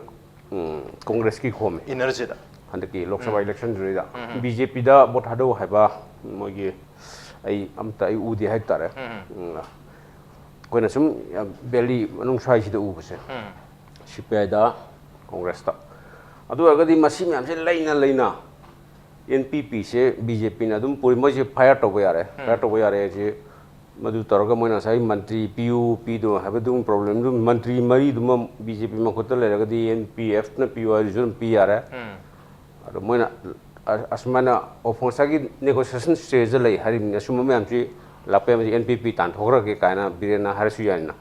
ꯎꯝ, Congress ꯀꯤ ꯈꯣꯝꯃꯤ꯫ Inner ꯁꯤꯗ꯫ ꯍꯟꯗꯛꯀꯤ ꯂꯣꯛ ꯁꯚꯥ ꯎꯝ꯫ Election ꯁꯤꯗꯩꯗ ꯎꯝ꯫ B J P ꯗ vote ꯊꯥꯗꯧ ꯍꯥꯏꯕ ꯃꯣꯏꯒꯤ ꯑꯩ ꯑꯝꯇ ꯑꯩ ꯎꯗꯦ ꯍꯥꯏꯇꯥꯔꯦ꯫ ꯎꯝ꯫ ꯎꯝ, ꯑꯩꯈꯣꯏꯅ ꯁꯨꯝ valley ꯃꯅꯨꯡ ꯁ꯭ꯋꯥꯏꯁꯤꯗ ꯎꯕꯁꯦ꯫ ꯎꯝ꯫ C P I the, Congress ꯇ꯫ ꯑꯗꯨ ꯑꯣꯏꯔꯒꯗꯤ ꯃꯁꯤ ꯃꯌꯥꯝꯁꯦ ꯂꯩꯅ ꯂꯩꯅ N P P ꯁꯦ B J P ꯅ ꯑꯗꯨꯝ ꯄꯨꯔꯤ, ꯃꯣꯏꯁꯦ fire ꯇꯧꯕ ꯌꯥꯔꯦ꯫ ꯎꯝ꯫ Fire ꯇꯧꯕ ꯌꯥꯔꯦ ꯍꯥꯏꯁꯦ ꯃꯗꯨ ꯇꯧꯔꯒ ꯃꯣꯏꯅ ꯉꯁꯥꯏ ꯃꯟꯇ꯭ꯔꯤ ꯄꯤꯌꯨ ꯄꯤꯗꯨ ꯍꯥꯏꯕꯗꯨ ꯄ꯭ꯔꯣꯕ꯭ꯂꯦꯝꯗꯨ, ꯃꯟꯇ꯭ꯔꯤ ꯃꯔꯤꯗꯨꯃ ꯕꯤ ꯖꯦ ꯄꯤ ꯃꯈꯨꯠꯇ ꯂꯩꯔꯒꯗꯤ ꯑꯦꯟ ꯄꯤ ꯑꯦꯐꯅ ꯄꯤꯌꯨ ꯍꯥꯏꯔꯁꯨ ꯑꯗꯨꯝ ꯄꯤ ꯌꯥꯔꯦ꯫ ꯑꯗꯣ ꯃꯣꯏꯅ ꯑ-, ꯑꯁꯨꯃꯥꯏꯅ ꯑꯣꯐ ꯉꯁꯥꯏꯒꯤ ꯅꯦꯒꯣꯁꯤꯌꯦꯁꯟ ꯁ꯭ꯇꯦꯖꯇ ꯂꯩ ꯍꯥꯏꯔꯤꯕꯅꯤ, ꯑꯁꯨꯝꯕ ꯃꯌꯥꯝꯁꯤ ꯂꯥꯛꯄ ꯌꯥꯕꯁꯤ ꯑꯦꯟ ꯄꯤ ꯄꯤ ꯇꯥꯟꯊꯣꯛꯈ꯭ꯔꯒꯦ ꯀꯥꯏꯅ ꯕꯤꯔꯦꯟꯅ ꯍꯥꯏꯔꯁꯨ ꯌꯥꯏꯅ꯫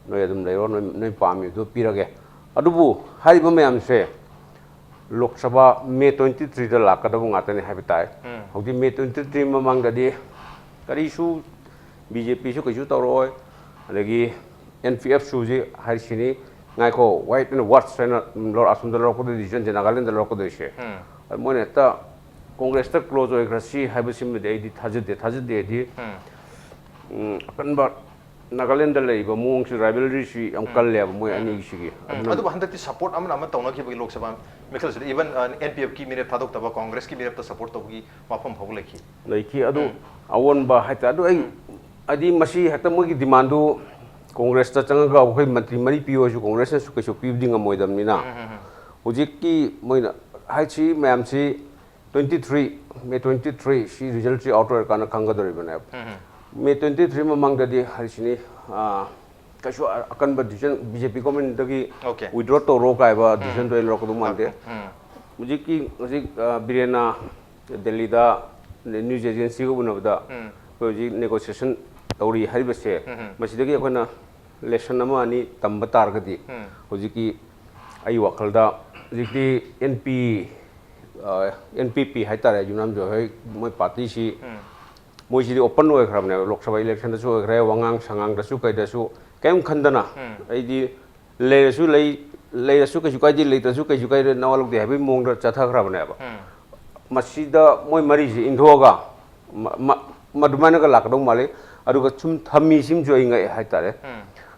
ꯅꯣꯏ ꯑꯗꯨꯝ ꯂꯩꯔꯣ, ꯅꯣꯏ, ꯅꯣꯏ ꯄꯥꯝꯃꯤꯗꯨ ꯄꯤꯔꯒꯦ꯫ ꯑꯗꯨꯕꯨ ꯍꯥꯏꯔꯤꯕ ꯃꯌꯥꯝꯁꯦ ꯂꯣꯛ ꯁꯚꯥ ꯃꯦ ꯇ꯭ꯋꯦꯟꯇꯤ ꯊ꯭ꯔꯤꯗ ꯂꯥꯛꯀꯗꯕ ꯉꯥꯛꯇꯅꯤ ꯍꯥꯏꯕ ꯇꯥꯏ꯫ ꯍꯧꯖꯤꯛ ꯃꯦ ꯇ꯭ꯋꯦꯟꯇꯤ ꯊ꯭ꯔꯤ ꯃꯃꯥꯡꯗꯗꯤ ꯀꯔꯤꯁꯨ ꯕꯤ ꯖꯦ ꯄꯤꯁꯨ ꯀꯩꯁꯨ ꯇꯧꯔꯛꯑꯣꯏ, ꯑꯗꯒꯤ ꯑꯦꯟ ꯄꯤ ꯑꯦꯐꯁꯨ ꯍꯧꯖꯤꯛ ꯍꯥꯏꯔꯤꯁꯤꯅꯤ, ꯉꯥꯏꯈꯣ, wait and watch ꯍꯥꯏꯅ ꯂꯧꯔ-, ꯑꯁꯣꯝꯗ ꯂꯧꯔꯛꯀꯗꯣꯏ decision ꯁꯦ ꯅꯥꯒꯥꯂꯦꯟꯗ ꯂꯧꯔꯛꯀꯗꯣꯏꯁꯦ꯫ ꯑꯗꯨ ꯃꯣꯏꯅ ꯍꯦꯛꯇ ꯀꯣꯡꯒ꯭ꯔꯦꯁꯇ ꯀ꯭ꯂꯣꯖ ꯑꯣꯏꯈ꯭ꯔꯁꯤ ꯍꯥꯏꯕꯁꯤꯃꯗꯤ ꯑꯩꯗꯤ ꯊꯥꯖꯗꯦ꯫ ꯊꯥꯖꯗꯦꯗꯤ, ꯎꯝ, ꯑꯀꯟꯕ ꯅꯥꯒꯥꯂꯦꯟꯗ ꯂꯩꯔꯤꯕ ꯃꯑꯣꯡꯁꯤ, ꯔꯥꯏꯕꯦꯂꯔꯤꯁꯤ ꯌꯥꯝ ꯀꯜꯂꯦꯕ ꯃꯣꯏ ꯑꯅꯤꯒꯤꯁꯤꯒꯤ꯫ ꯑꯗꯨꯅ ꯑꯗꯨꯕꯨ ꯍꯟꯗꯛꯇꯤ ꯁꯄꯣꯔꯠ ꯑꯃꯅ ꯑꯃ ꯇꯧꯅꯈꯤꯕꯒꯤ ꯂꯣꯛ ꯁꯚꯥ ꯃꯤꯈꯜꯁꯤꯗ even, ꯑ, ꯑꯦꯟ ꯄꯤ ꯑꯦꯐꯀꯤ ꯃꯤꯔꯦꯞ ꯊꯥꯗꯣꯛꯇꯕ ꯀꯣꯡꯒ꯭ꯔꯦꯁꯀꯤ ꯃꯤꯔꯦꯞꯇ ꯁꯄꯣꯔꯠ ꯇꯧꯕꯒꯤ ꯋꯥꯐꯝ ꯐꯥꯎꯕ ꯂꯩꯈꯤ꯫ ꯂꯩꯈꯤ꯫ ꯑꯗꯨ ꯑꯑꯣꯟꯕ ꯍꯥꯏꯇꯥꯔꯦ꯫ ꯑꯗꯨ ꯑꯩ, ꯍꯥꯏꯗꯤ ꯃꯁꯤ ꯍꯦꯛꯇ ꯃꯣꯏꯒꯤ ꯗꯤꯃꯥꯟꯗꯨ ꯀꯣꯡꯒ꯭ꯔꯦꯁꯇ ꯆꯪꯉꯒ ꯑꯩꯈꯣꯏ ꯃꯟꯇ꯭ꯔꯤ ꯃꯔꯤ ꯄꯤꯌꯨ ꯍꯥꯏꯁꯨ ꯀꯣꯡꯒ꯭ꯔꯦꯁꯅꯁꯨ ꯀꯩꯁꯨ ꯄꯤꯕꯗꯤ ꯉꯝꯃꯣꯏꯗꯕꯅꯤꯅ꯫ ꯍꯧꯖꯤꯛꯀꯤ ꯃꯣꯏꯅ ꯍꯥꯏꯁꯤ ꯃꯌꯥꯝꯁꯤ twenty three, May twenty three ꯁꯤ ꯔꯤꯖꯜꯁꯤ ꯑꯥꯎꯠ ꯑꯣꯏꯔꯀꯥꯟꯗ ꯈꯪꯒꯗꯧꯔꯤꯕꯅꯦꯕ꯫ ꯃꯦ ꯇ꯭ꯋꯦꯟꯇꯤ ꯊ꯭ꯔꯤ ꯃꯃꯥꯡꯗꯗꯤ ꯍꯥꯏꯁꯤꯅꯤ, ꯑ, ꯀꯩꯁꯨ ꯑ-, ꯑꯀꯟꯕ decision ꯕꯤ ꯖꯦ ꯄꯤ ꯒꯣꯔꯃꯦꯟꯗꯒꯤ Okay. ꯋꯤꯗ꯭ꯔꯣ ꯇꯧꯔꯣ ꯀꯥꯏꯕ decision ꯗꯣ ꯑꯩ ꯂꯧꯔꯛꯀꯗꯧ ꯃꯥꯟꯗꯦ꯫ ꯍꯧꯖꯤꯛꯀꯤ, ꯍꯧꯖꯤꯛ, ꯑ, ꯕꯤꯔꯦꯟꯅ ꯗꯦꯜꯂꯤꯗ ꯅ꯭ꯌꯨꯁ ꯑꯦꯖꯦꯟꯁꯤꯒ ꯎꯅꯕꯗ ꯑꯩꯈꯣꯏ ꯍꯧꯖꯤꯛ ꯅꯦꯒꯣꯁꯤꯌꯦꯁꯟ ꯇꯧꯔꯤ ꯍꯥꯏꯔꯤꯕꯁꯦ, ꯃꯁꯤꯗꯒꯤ ꯑꯩꯈꯣꯏꯅ ꯂꯦꯁꯟ ꯑꯃ ꯑꯅꯤ ꯇꯝꯕ ꯇꯥꯔꯒꯗꯤ, ꯍꯧꯖꯤꯛꯀꯤ ꯑꯩ ꯋꯥꯈꯜꯗ ꯍꯧꯖꯤꯛꯇꯤ ꯑꯦꯟ ꯄꯤ, ꯑꯦꯟ ꯄꯤ ꯄꯤ ꯍꯥꯏꯇꯥꯔꯦ, ꯌꯨꯅꯥꯝ ꯖꯣꯏ ꯍꯣꯏ ꯃꯣꯏ ꯄꯥꯔꯇꯤꯁꯤ, ꯃꯣꯏꯁꯤꯗꯤ ꯑꯣꯄꯟ ꯑꯣꯏꯈ꯭ꯔꯕꯅꯦꯕ, ꯂꯣꯛ ꯁꯚꯥ ꯏꯂꯦꯛꯁꯟꯗꯁꯨ ꯑꯣꯏꯈ꯭ꯔꯦ, ꯋꯥꯉꯥꯡ ꯁꯉꯥꯡꯗꯁꯨ ꯀꯩꯗꯁꯨ ꯀꯔꯤꯝ ꯈꯟꯗꯅ, ꯑꯩꯗꯤ ꯂꯩꯔꯁꯨ ꯂꯩ, ꯂꯩꯔꯁꯨ ꯀꯩꯁꯨ ꯀꯥꯏꯗꯦ, ꯂꯩꯇ꯭ꯔꯁꯨ ꯀꯩꯁꯨ ꯀꯥꯏꯗꯦ, ꯅꯋꯥ ꯂꯧꯗꯦ ꯍꯥꯏꯕꯒꯤ ꯃꯑꯣꯡꯗ ꯆꯠꯊꯈ꯭ꯔꯕꯅꯦꯕ꯫ ꯃꯁꯤꯗ ꯃꯣꯏ ꯃꯔꯤꯁꯤ ꯏꯟꯊꯣꯛꯑꯒ ꯃ-, ꯃ-, ꯃꯗꯨꯃꯥꯏꯅꯒ ꯂꯥꯛꯀꯗꯧ ꯃꯥꯜꯂꯤ꯫ ꯑꯗꯨꯒ ꯁꯨꯝ ꯊꯝꯃꯤꯁꯤꯃꯁꯨ ꯑꯩ ꯉꯛꯑꯦ ꯍꯥꯏꯇꯥꯔꯦ꯫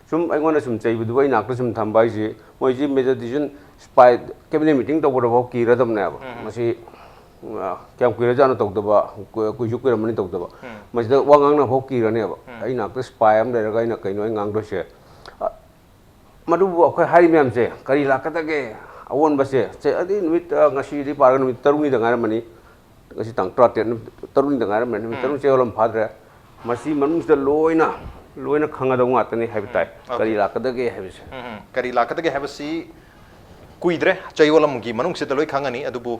ꯁꯨꯝ ꯑꯩꯉꯣꯟꯗ ꯁꯨꯝ ꯆꯩꯕꯗꯨꯕꯨ ꯑꯩ ꯅꯥꯛꯇ ꯁꯨꯝ ꯊꯝꯕ ꯍꯥꯏꯁꯤ, ꯃꯣꯏꯁꯤ ꯃꯦꯖꯔ ꯗꯤꯁꯤꯖꯟ ꯁ꯭ꯄꯥꯏ ꯀꯦꯕꯤꯅꯦꯠ ꯃꯤꯇꯤꯡ ꯇꯧꯕꯗꯐꯥꯎ ꯀꯤꯔꯗꯕꯅꯦꯕ꯫ ꯃꯁꯤ, ꯑ, ꯀꯌꯥꯝ ꯀꯨꯏꯔꯖꯥꯠꯅꯣ ꯇꯧꯗꯕ, ꯀꯨ-, ꯀꯨꯏꯁꯨ ꯀꯨꯏꯔꯝꯃꯅꯤ ꯇꯧꯗꯕ꯫ ꯃꯁꯤꯗ ꯋꯥ ꯉꯥꯡꯅꯕꯐꯥꯎ ꯀꯤꯔꯅꯦꯕ꯫ ꯑꯩ ꯅꯥꯛꯇ ꯁ꯭ꯄꯥꯏ ꯑꯃ ꯂꯩꯔꯒ ꯑꯩꯅ ꯀꯩꯅꯣ ꯑꯩ ꯉꯥꯡꯗꯣꯏꯁꯦ? ꯑ, ꯃꯗꯨꯕꯨ ꯑꯩꯈꯣꯏ ꯍꯥꯏꯔꯤ ꯃꯌꯥꯝꯁꯦ ꯀꯔꯤ ꯂꯥꯛꯀꯗꯒꯦ? ꯑꯑꯣꯟꯕꯁꯦ, ꯁꯦ, ꯑꯗꯨꯗꯤ ꯅꯨꯃꯤꯠ, ꯑ, ꯉꯁꯤꯗꯤ ꯄꯥꯔꯒ ꯅꯨꯃꯤꯠ ꯇꯔꯨꯛꯅꯤꯗ ꯉꯥꯏꯔꯝꯃꯅꯤ꯫ ꯉꯁꯤ ꯇꯥꯡ ꯇꯔꯥꯇꯔꯦꯠ, ꯅꯨꯃꯤꯠ ꯇꯔꯨꯛꯅꯤꯗ ꯉꯥꯏꯔꯝꯃꯅꯤ, ꯅꯨꯃꯤꯠ ꯇꯔꯨꯛ ꯆꯌꯣꯜ ꯑꯃ ꯐꯥꯗ꯭ꯔꯦ꯫ ꯃꯁꯤ ꯃꯅꯨꯡꯁꯤꯗ ꯂꯣꯏꯅ, ꯂꯣꯏꯅ ꯈꯪꯒꯗꯧ ꯉꯥꯛꯇꯅꯤ ꯍꯥꯏꯕ ꯇꯥꯏ꯫ ꯎꯝ, okay. ꯀꯔꯤ ꯂꯥꯛꯀꯗꯒꯦ ꯍꯥꯏꯕꯁꯦ꯫ ꯎꯝ, ꯎꯝ. ꯀꯔꯤ ꯂꯥꯛꯀꯗꯒꯦ ꯍꯥꯏꯕꯁꯤ ꯀꯨꯏꯗ꯭ꯔꯦ, ꯆꯌꯣꯜ ꯑꯃꯒꯤ ꯃꯅꯨꯡꯁꯤꯗ ꯂꯣꯏ ꯈꯪꯉꯅꯤ꯫ ꯑꯗꯨꯕꯨ,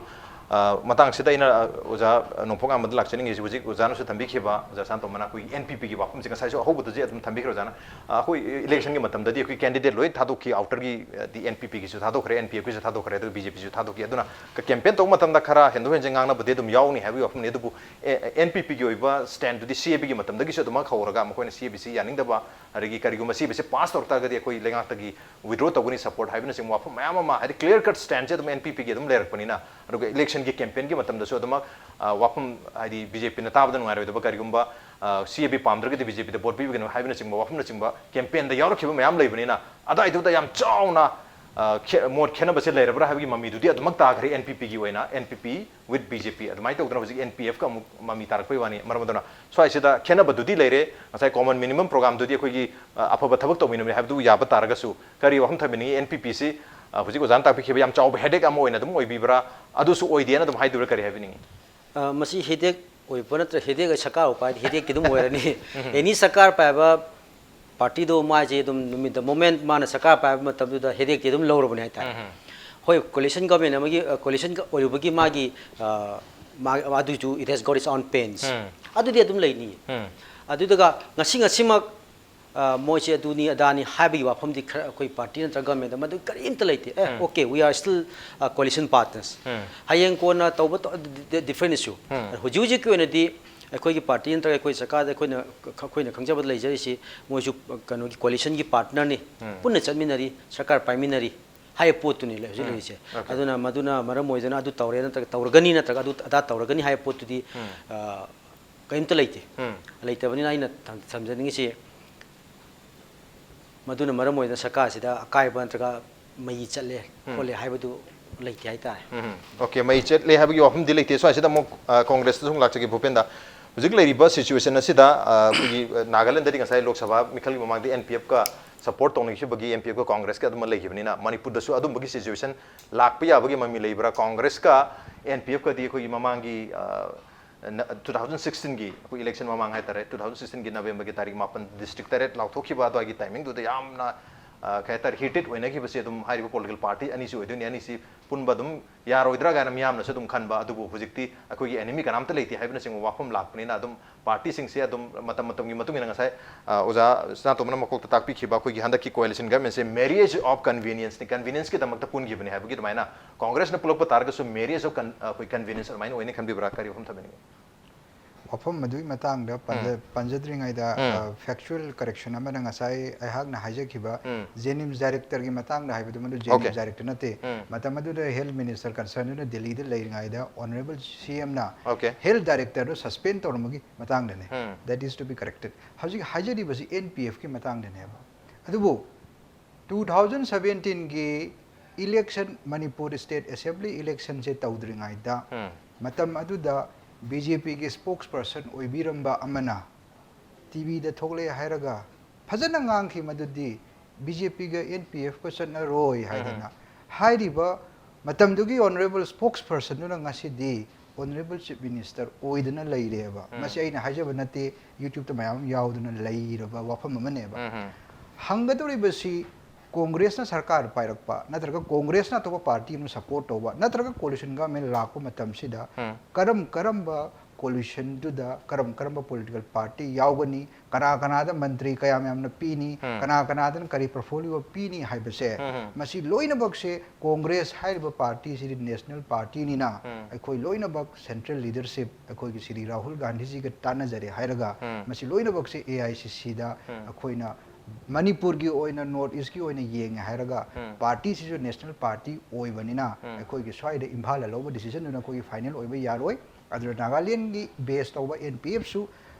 ꯑ, ꯃꯇꯥꯡꯁꯤꯗ ꯑꯩꯅ, ꯑ, ꯑꯣꯖꯥ ꯅꯣꯡꯄꯣꯛ ꯉꯥꯟꯕꯗ ꯂꯥꯛꯆꯅꯤꯡꯉꯤꯁꯤ, ꯍꯧꯖꯤꯛ ꯑꯣꯖꯥꯅꯁꯨ ꯊꯝꯕꯤꯈꯤꯕ, ꯑꯣꯖꯥ ꯁꯅꯥꯇꯣꯝꯕꯅ ꯑꯩꯈꯣꯏꯒꯤ N P P ꯒꯤ ꯋꯥꯐꯝꯁꯦ ꯉꯁꯥꯏꯁꯨ ꯑꯍꯧꯕꯗꯁꯨ ꯑꯗꯨꯝ ꯊꯝꯕꯤꯈ꯭ꯔꯦ ꯑꯣꯖꯥꯅ꯫ ꯑ, ꯑꯩꯈꯣꯏ ꯏꯂꯦꯛꯁꯟꯒꯤ ꯃꯇꯝꯗꯗꯤ ꯑꯩꯈꯣꯏ candidate ꯂꯣꯏ ꯊꯥꯗꯣꯛꯈꯤ, outer ꯒꯤ, ꯑ, ꯗꯤ N P P ꯒꯤꯁꯨ ꯊꯥꯗꯣꯛꯈ꯭ꯔꯦ, N P F ꯒꯤꯁꯨ ꯊꯥꯗꯣꯛꯈ꯭ꯔꯦ, ꯑꯗꯨꯒ B J P ꯁꯨ ꯊꯥꯗꯣꯛꯈꯤ꯫ ꯑꯗꯨꯅ campaign ꯇꯧꯕ ꯃꯇꯝꯗ ꯈꯔ ꯍꯦꯟꯗꯣꯛ ꯍꯦꯟꯖꯤꯟ ꯉꯥꯡꯅꯕꯗꯤ ꯑꯗꯨꯝ ꯌꯥꯎꯅꯤ ꯍꯥꯏꯕꯒꯤ ꯋꯥꯐꯝꯅꯤ꯫ ꯑꯗꯨꯕꯨ, ꯑꯦ, N P P ꯒꯤ ꯑꯣꯏꯕ stand ꯗꯨꯗꯤ C A B ꯒꯤ ꯃꯇꯝꯗꯒꯤꯁꯨ ꯑꯗꯨꯃꯛ ꯍꯧꯔꯒ ꯃꯈꯣꯏꯅ C A B ꯁꯤ ꯌꯥꯅꯤꯡꯗꯕ, ꯑꯗꯒꯤ ꯀꯔꯤꯒꯨꯝꯕ C A B ꯁꯤ pass ꯇꯧꯔꯛ ꯇꯥꯔꯒꯗꯤ ꯑꯩꯈꯣꯏ ꯂꯩꯉꯥꯛꯇꯒꯤ withdraw ꯇꯧꯒꯅꯤ support ꯍꯥꯏꯕꯅꯆꯤꯡꯕ ꯋꯥꯐꯝ ꯃꯌꯥꯝ ꯑꯃ, ꯍꯥꯏꯗꯤ clear cut stand ꯁꯦ ꯑꯗꯨꯝ N P P ꯒꯤ ꯑꯗꯨꯝ ꯂꯩꯔꯛꯄꯅꯤꯅ, ꯑꯗꯨꯒ election ꯒꯤ campaign ꯒꯤ ꯃꯇꯝꯗꯁꯨ ꯑꯗꯨꯃꯛ, ꯑ, ꯋꯥꯐꯝ, ꯍꯥꯏꯗꯤ B J P ꯅ ꯇꯥꯕꯗ ꯅꯨꯡꯉꯥꯏꯔꯣꯏꯗꯕ ꯀꯔꯤꯒꯨꯝꯕ, ꯑ, C A B ꯄꯥꯝꯗ꯭ꯔꯒꯗꯤ B J P the vote ꯄꯤꯕꯤꯒꯅꯨ ꯍꯥꯏꯕꯅꯆꯤꯡꯕ ꯋꯥꯐꯝꯅꯆꯤꯡꯕ campaign ꯗ ꯌꯥꯎꯔꯛꯈꯤꯕ ꯃꯌꯥꯝ ꯂꯩꯕꯅꯤꯅ, ꯑꯗꯥꯏꯗꯨꯗ ꯌꯥꯝ ꯆꯥꯎꯅ, ꯑ, ꯈꯦ-, ꯃꯣꯠ ꯈꯦꯠꯅꯕꯁꯦ ꯂꯩꯔꯕ꯭ꯔꯥ ꯍꯥꯏꯕꯒꯤ ꯃꯃꯤꯗꯨꯗꯤ ꯑꯗꯨꯃꯛ ꯇꯥꯈ꯭ꯔꯦ N P P ꯒꯤ ꯑꯣꯏꯅ, N P P with B J P꯫ ꯑꯗꯨꯃꯥꯏꯅ ꯇꯧꯗꯅ ꯍꯧꯖꯤꯛ N P F ꯀ ꯑꯃꯨꯛ ꯃꯃꯤ ꯇꯥꯔꯛꯄꯩ ꯋꯥꯅꯤ꯫ ꯃꯔꯝ ꯑꯗꯨꯅ ꯁ꯭ꯋꯥꯏꯁꯤꯗ ꯈꯦꯠꯅꯕꯗꯨꯗꯤ ꯂꯩꯔꯦ꯫ ꯉꯁꯥꯏ common minimum program ꯗꯨꯗꯤ ꯑꯩꯈꯣꯏꯒꯤ, ꯑ, ꯑꯐꯕ ꯊꯕꯛ ꯇꯧꯃꯤꯟꯅꯕꯅꯤ ꯍꯥꯏꯕꯗꯨ ꯌꯥꯕ ꯇꯥꯔꯒꯁꯨ, ꯀꯔꯤ ꯋꯥꯐꯝ ꯊꯝꯕꯤꯅꯤꯡꯉꯤ? N P P ꯁꯤ, ꯑ, ꯍꯧꯖꯤꯛ ꯑꯣꯖꯥꯅ ꯇꯥꯛꯄꯤꯈꯤꯕ ꯌꯥꯝ ꯆꯥꯎꯕ headache ꯑꯃ ꯑꯣꯏꯅ ꯑꯗꯨꯝ ꯑꯣꯏꯕꯤꯕ꯭ꯔꯥ? ꯑꯗꯨꯁꯨ ꯑꯣꯏꯗꯦꯅ ꯑꯗꯨꯝ ꯍꯥꯏꯗꯣꯏꯔꯥ? ꯀꯔꯤ ꯍꯥꯏꯕꯤꯅꯤꯡꯉꯤ? ꯑ, ꯃꯁꯤ headache ꯑꯣꯏꯕ ꯅꯠꯇ꯭ꯔ headache ꯁꯔꯀꯥꯔ ꯄꯥꯏꯔꯗꯤ headache ꯇꯤ ꯑꯗꯨꯝ ꯑꯣꯏꯔꯅꯤ꯫ Any ꯁꯔꯀꯥꯔ ꯄꯥꯏꯕ party ꯗꯣ ꯃꯥꯁꯦ ꯑꯗꯨꯝ ꯅꯨꯃꯤꯠꯇ moment ꯃꯥꯅ ꯁꯔꯀꯥꯔ ꯄꯥꯏꯕ ꯃꯇꯝꯗꯨꯗ headache ꯇꯤ ꯑꯗꯨꯝ ꯂꯧꯔꯕꯅꯦ ꯍꯥꯏꯇꯥꯔꯦ꯫ ꯍꯣꯏ, coalition government ꯑꯃꯒꯤ, ꯑ, coalition ꯑꯣꯏꯔꯨꯕꯒꯤ ꯃꯥꯒꯤ, ꯑ, ꯃꯥ-, ꯑꯗꯨꯁꯨ it has got its own pains꯫ ꯑꯗꯨꯗꯤ ꯑꯗꯨꯝ ꯂꯩꯅꯤꯌꯦ꯫ ꯑꯗꯨꯗꯨꯒ ꯉꯁꯤ ꯉꯁꯤꯃꯛ, ꯑ, ꯃꯣꯏꯁꯦ ꯑꯗꯨꯅꯤ ꯑꯗꯥꯅꯤ ꯍꯥꯏꯕꯒꯤ ꯋꯥꯐꯝꯗꯤ ꯈꯔ ꯑꯩꯈꯣꯏ party ꯅꯠꯇ꯭ꯔꯒ government ꯃꯗꯨ ꯀꯔꯤꯝꯇ ꯂꯩꯇꯦ꯫ ꯑꯦ, okay, we are still, uh, coalition partners꯫ ꯍꯌꯦꯡ ꯀꯣꯟꯅ ꯇꯧꯕ ꯇꯧ-, ꯗꯤ-, ꯗꯤ-, different issue꯫ ꯍꯧꯖꯤꯛ ꯍꯧꯖꯤꯛꯀꯤ ꯑꯣꯏꯅꯗꯤ ꯑꯩꯈꯣꯏꯒꯤ party ꯅꯠꯇ꯭ꯔꯒ ꯑꯩꯈꯣꯏ ꯁꯔꯀꯥꯔꯗ ꯑꯩꯈꯣꯏꯅ, ꯑꯩꯈꯣꯏꯅ ꯈꯪꯖꯕꯗ ꯂꯩꯖꯔꯤꯁꯤ ꯃꯣꯏꯁꯨ ꯀꯩꯅꯣꯒꯤ coalition ꯒꯤ partner ꯅꯤ꯫ ꯄꯨꯟꯅ ꯆꯠꯃꯤꯟꯅꯔꯤ, ꯁꯔꯀꯥꯔ ꯄꯥꯏꯃꯤꯟꯅꯔꯤ ꯍꯥꯏꯕ ꯄꯣꯠꯇꯨꯅꯤ ꯂꯩ-, ꯍꯧꯖꯤꯛ ꯂꯩꯔꯤꯁꯦ꯫ Okay꯫ ꯑꯗꯨꯅ ꯃꯗꯨꯅ ꯃꯔꯝ ꯑꯣꯏꯗꯅ ꯑꯗꯨ ꯇꯧꯔꯦ ꯅꯠꯇ꯭ꯔꯒ ꯇꯧꯔꯒꯅꯤ ꯅꯠꯇ꯭ꯔꯒ ꯑꯗꯨ ꯑꯗꯥ ꯇꯧꯔꯒꯅꯤ ꯍꯥꯏꯕ ꯄꯣꯠꯇꯨꯗꯤ, ꯑ, ꯀꯔꯤꯝꯇ ꯂꯩꯇꯦ꯫ ꯂꯩꯇꯕꯅꯤꯅ ꯑꯩꯅ ꯊꯝ-, ꯊꯝꯖꯅꯤꯡꯉꯤꯁꯤ ꯃꯗꯨꯅ ꯃꯔꯝ ꯑꯣꯏꯗꯅ ꯁꯔꯀꯥꯔꯁꯤꯗ ꯑꯀꯥꯏꯕ ꯅꯠꯇ꯭ꯔꯒ ꯃꯩ ꯆꯠꯂꯦ ꯈꯣꯠꯂꯦ ꯍꯥꯏꯕꯗꯨ ꯂꯩꯇꯦ ꯍꯥꯏꯇꯥꯔꯦ꯫ ꯎꯝ, okay, ꯃꯩ ꯆꯠꯂꯦ ꯍꯥꯏꯕꯒꯤ ꯋꯥꯐꯝꯗꯤ ꯂꯩꯇꯦ꯫ ꯁ꯭ꯋꯥꯏꯁꯤꯗ ꯑꯃꯨꯛ, ꯑ, ꯀꯣꯡꯒ꯭ꯔꯦꯁꯇ ꯁꯨꯝ ꯂꯥꯛꯆꯒꯦ, ꯚꯨꯄꯦꯟꯗ꯫ ꯍꯧꯖꯤꯛ ꯂꯩꯔꯤꯕ situation ꯑꯁꯤꯗ, ꯑ, ꯑꯩꯈꯣꯏꯒꯤ, ꯑ, ꯅꯥꯒꯥꯂꯦꯟꯗꯗꯤ ꯉꯁꯥꯏ ꯂꯣꯛ ꯁꯚꯥ ꯃꯤꯈꯜꯒꯤ ꯃꯃꯥꯡꯗ N P F ꯀ support ꯇꯧꯅꯈꯤꯕꯒꯤ N P F ꯀ ꯀꯣꯡꯒ꯭ꯔꯦꯁꯀ ꯑꯗꯨꯃ ꯂꯩꯈꯤꯕꯅꯤꯅ, ꯃꯅꯤꯄꯨꯔꯗꯁꯨ ꯑꯗꯨꯝꯕꯒꯤ situation ꯂꯥꯛꯄ ꯌꯥꯕꯒꯤ ꯃꯃꯤ ꯂꯩꯕ꯭ꯔꯥ? ꯀꯣꯡꯒ꯭ꯔꯦꯁꯀ N P F ꯀꯗꯤ ꯑꯩꯈꯣꯏꯒꯤ ꯃꯃꯥꯡꯒꯤ, ꯑ, ꯇꯨ ꯊꯥꯎꯖꯟ ꯁꯤꯛꯁꯇꯤꯟꯒꯤ ꯑꯩꯈꯣꯏ ꯏꯂꯦꯛꯁꯟ ꯃꯃꯥꯡ ꯍꯥꯏꯇꯥꯔꯦ, ꯇꯨ ꯊꯥꯎꯖꯟ ꯁꯤꯛꯁꯇꯤꯟꯒꯤ ꯅꯕꯦꯝꯕꯔꯒꯤ ꯇꯥꯔꯤꯛ ꯃꯥꯄꯟ, ꯗꯤꯁꯇ꯭ꯔꯤꯛ ꯇꯔꯦꯠ ꯂꯥꯎꯊꯣꯛꯈꯤꯕ ꯑꯗꯨꯋꯥꯏꯒꯤ ꯇꯥꯏꯃꯤꯡꯗꯨꯗ ꯌꯥꯝꯅ, ꯑ, ꯀꯩ ꯍꯥꯏꯇꯥꯔꯦ, ꯍꯤꯇꯦꯠ ꯑꯣꯏꯅꯈꯤꯕꯁꯦ ꯑꯗꯨꯝ ꯍꯥꯏꯔꯤꯕ ꯄꯣꯂꯤꯇꯤꯀꯦꯜ ꯄꯥꯔꯇꯤ ꯑꯅꯤꯁꯤ ꯑꯣꯏꯗꯣꯏꯅꯤ, ꯑꯅꯤꯁꯤ ꯄꯨꯟꯕ ꯑꯗꯨꯝ ꯌꯥꯔꯣꯏꯗ꯭ꯔꯥ ꯀꯥꯏꯅ ꯃꯤꯌꯥꯝꯅꯁꯨ ꯑꯗꯨꯝ ꯈꯟꯕ, ꯑꯗꯨꯕꯨ ꯍꯧꯖꯤꯛꯇꯤ ꯑꯩꯈꯣꯏꯒꯤ ꯑꯦꯅꯤꯃꯤ ꯀꯅꯥꯝꯇ ꯂꯩꯇꯦ ꯍꯥꯏꯕꯅꯆꯤꯡꯕ ꯋꯥꯐꯝ ꯂꯥꯛꯄꯅꯤꯅ ꯑꯗꯨꯝ ꯄꯥꯔꯇꯤꯁꯤꯡꯁꯦ ꯑꯗꯨꯝ ꯃꯇꯝ ꯃꯇꯝꯒꯤ ꯃꯇꯨꯡ ꯏꯟꯅ ꯉꯁꯥꯏ, ꯑ, ꯑꯣꯖꯥ ꯁꯅꯥꯇꯣꯝꯕꯅ ꯃꯀꯣꯛꯇ ꯇꯥꯛꯄꯤꯈꯤꯕ ꯑꯩꯈꯣꯏꯒꯤ ꯍꯟꯗꯛꯀꯤ coalition governmentꯁꯦ marriage of convenienceꯅꯤ, convenceꯀꯤꯗꯃꯛꯇ ꯄꯨꯟꯈꯤꯕꯅꯤ ꯍꯥꯏꯕꯒꯤ ꯑꯗꯨꯃꯥꯏꯅ ꯀꯣꯡꯒ꯭ꯔꯦꯁꯅ ꯄꯨꯜꯂꯛꯄ ꯇꯥꯔꯒꯁꯨ marriage of con-, ꯑꯩꯈꯣꯏ convenience ꯑꯗꯨꯃꯥꯏꯅ ꯑꯣꯏꯅꯤ ꯈꯟꯕꯤꯕ꯭ꯔꯥ? ꯀꯔꯤ ꯋꯥꯐꯝ ꯊꯝꯕꯤꯅꯤꯡꯉꯤ? ꯋꯥꯐꯝ ꯑꯗꯨꯒꯤ ꯃꯇꯥꯡꯗ ꯄꯟꯖ-, ꯄꯟꯖꯗ꯭ꯔꯤꯉꯩꯗ, ꯎꯝ꯫ ꯑ, factual correction ꯑꯃꯅ ꯉꯁꯥꯏ ꯑꯩꯍꯥꯛꯅ ꯍꯥꯏꯖꯈꯤꯕ ꯎꯝ꯫ JNIMS directorꯒꯤ ꯃꯇꯥꯡꯗ ꯍꯥꯏꯕꯗꯨ ꯃꯗꯨ Okay. JNIMS director ꯅꯠꯇꯦ꯫ ꯎꯝ꯫ ꯃꯇꯝ ꯑꯗꯨꯗ health minister concernꯗꯨꯅ ꯗꯤꯜꯂꯤꯗ ꯂꯩꯔꯤꯉꯩꯗ honourable CMꯅ Okay. health directorꯗꯨ suspend ꯇꯧꯔꯝꯕꯒꯤ ꯃꯇꯥꯡꯗꯅꯦ꯫ Um. That is to be corrected. ꯍꯧꯖꯤꯛ ꯍꯥꯏꯖꯔꯤꯕꯁꯤ NPFꯀꯤ ꯃꯇꯥꯡꯗꯅꯦꯕ꯫ ꯑꯗꯨꯕꯨ two thousand seventeenꯒꯤ election, Manipur state assembly electionꯁꯦ ꯇꯧꯗ꯭ꯔꯤꯉꯩꯗ ꯎꯝ꯫ ꯃꯇꯝ ꯑꯗꯨꯗ BJPꯒꯤ spokesperson ꯑꯣꯏꯕꯤꯔꯝꯕ ꯑꯃꯅ TVꯗ ꯊꯣꯛꯂꯛꯑꯦ ꯍꯥꯏꯔꯒ ꯐꯖꯅ ꯉꯥꯡꯈꯤ, ꯃꯗꯨꯗꯤ BJPꯒ NPFꯀ ꯆꯠꯅꯔꯣꯏ ꯍꯥꯏꯗꯅ꯫ ꯍꯥꯏꯔꯤꯕ ꯃꯇꯝꯗꯨꯒꯤ honourable spokespersonꯗꯨꯅ ꯉꯁꯤꯗꯤ honourable chief minister ꯑꯣꯏꯗꯅ ꯂꯩꯔꯦꯕ꯫ ꯎꯝ꯫ ꯃꯁꯤ ꯑꯩꯅ ꯍꯥꯏꯖꯕ ꯅꯠꯇꯦ, YouTubeꯇ ꯃꯌꯥꯝ ꯑꯃ ꯌꯥꯎꯗꯨꯅ ꯂꯩꯔꯕ ꯋꯥꯐꯝ ꯑꯃꯅꯦꯕ꯫ ꯎꯝ꯫ ꯍꯪꯒꯗꯧꯔꯤꯕꯁꯤ ꯀꯣꯡꯒ꯭ꯔꯦꯁꯅ ꯁꯔꯀꯥꯔ ꯄꯥꯏꯔꯛꯄ ꯅꯠꯇ꯭ꯔꯒ ꯀꯣꯡꯒ꯭ꯔꯦꯁꯅ ꯑꯇꯣꯞꯄ ꯄꯥꯔꯇꯤ ꯑꯃ support ꯇꯧꯕ ꯅꯠꯇ꯭ꯔꯒ coalition government ꯂꯥꯛꯄ ꯃꯇꯝꯁꯤꯗ ꯎꯝ꯫ ꯀꯔꯝ ꯀꯔꯝꯕ coalitionꯗꯨꯗ ꯀꯔꯝ ꯀꯔꯝꯕ political party ꯌꯥꯎꯒꯅꯤ, ꯀꯅꯥ ꯀꯅꯥꯗ ꯃꯟꯇ꯭ꯔꯤ ꯀꯌꯥꯝ ꯌꯥꯝꯅ ꯄꯤꯅꯤ, ꯎꯝ꯫ ꯀꯅꯥ ꯀꯅꯥꯗꯅ ꯀꯔꯤ portfolio ꯄꯤꯅꯤ ꯍꯥꯏꯕꯁꯦ, ꯎꯝ꯫ ꯃꯁꯤ ꯂꯣꯏꯅꯃꯛꯁꯦ ꯀꯣꯡꯒ꯭ꯔꯦꯁ ꯍꯥꯏꯔꯤꯕ ꯄꯥꯔꯇꯤꯁꯤꯗꯤ national partyꯅꯤꯅ ꯎꯝ꯫ ꯑꯩꯈꯣꯏ ꯂꯣꯏꯅꯃꯛ central leadership ꯑꯩꯈꯣꯏꯒꯤ ꯁ꯭ꯔꯤ ꯔꯥꯍꯨꯜ ꯒꯥꯟꯙꯤꯖꯤꯒ ꯇꯥꯟꯅꯖꯔꯦ ꯍꯥꯏꯔꯒ ꯎꯝ꯫ ꯃꯁꯤ ꯂꯣꯏꯅꯃꯛꯁꯦ AICCꯗ ꯎꯝ꯫ ꯑꯩꯈꯣꯏꯅ ꯃꯅꯤꯄꯨꯔꯒꯤ ꯑꯣꯏꯅ North Eastꯀꯤ ꯑꯣꯏꯅ ꯌꯦꯡꯉꯦ ꯍꯥꯏꯔꯒ ꯎꯝ꯫ ꯄꯥꯔꯇꯤꯁꯤꯁꯨ national party ꯑꯣꯏꯕꯅꯤꯅ ꯎꯝ꯫ ꯑꯩꯈꯣꯏꯒꯤ ꯁ꯭ꯋꯥꯏꯗ ꯏꯝꯐꯥꯜꯗ ꯂꯧꯕ decisionꯗꯨꯅ ꯑꯩꯈꯣꯏꯒꯤ final ꯑꯣꯏꯕ ꯌꯥꯔꯣꯏ꯫ ꯑꯗꯨꯅ ꯅꯥꯒꯥꯂꯦꯟꯒꯤ base ꯇꯧꯕ NPFꯁꯨ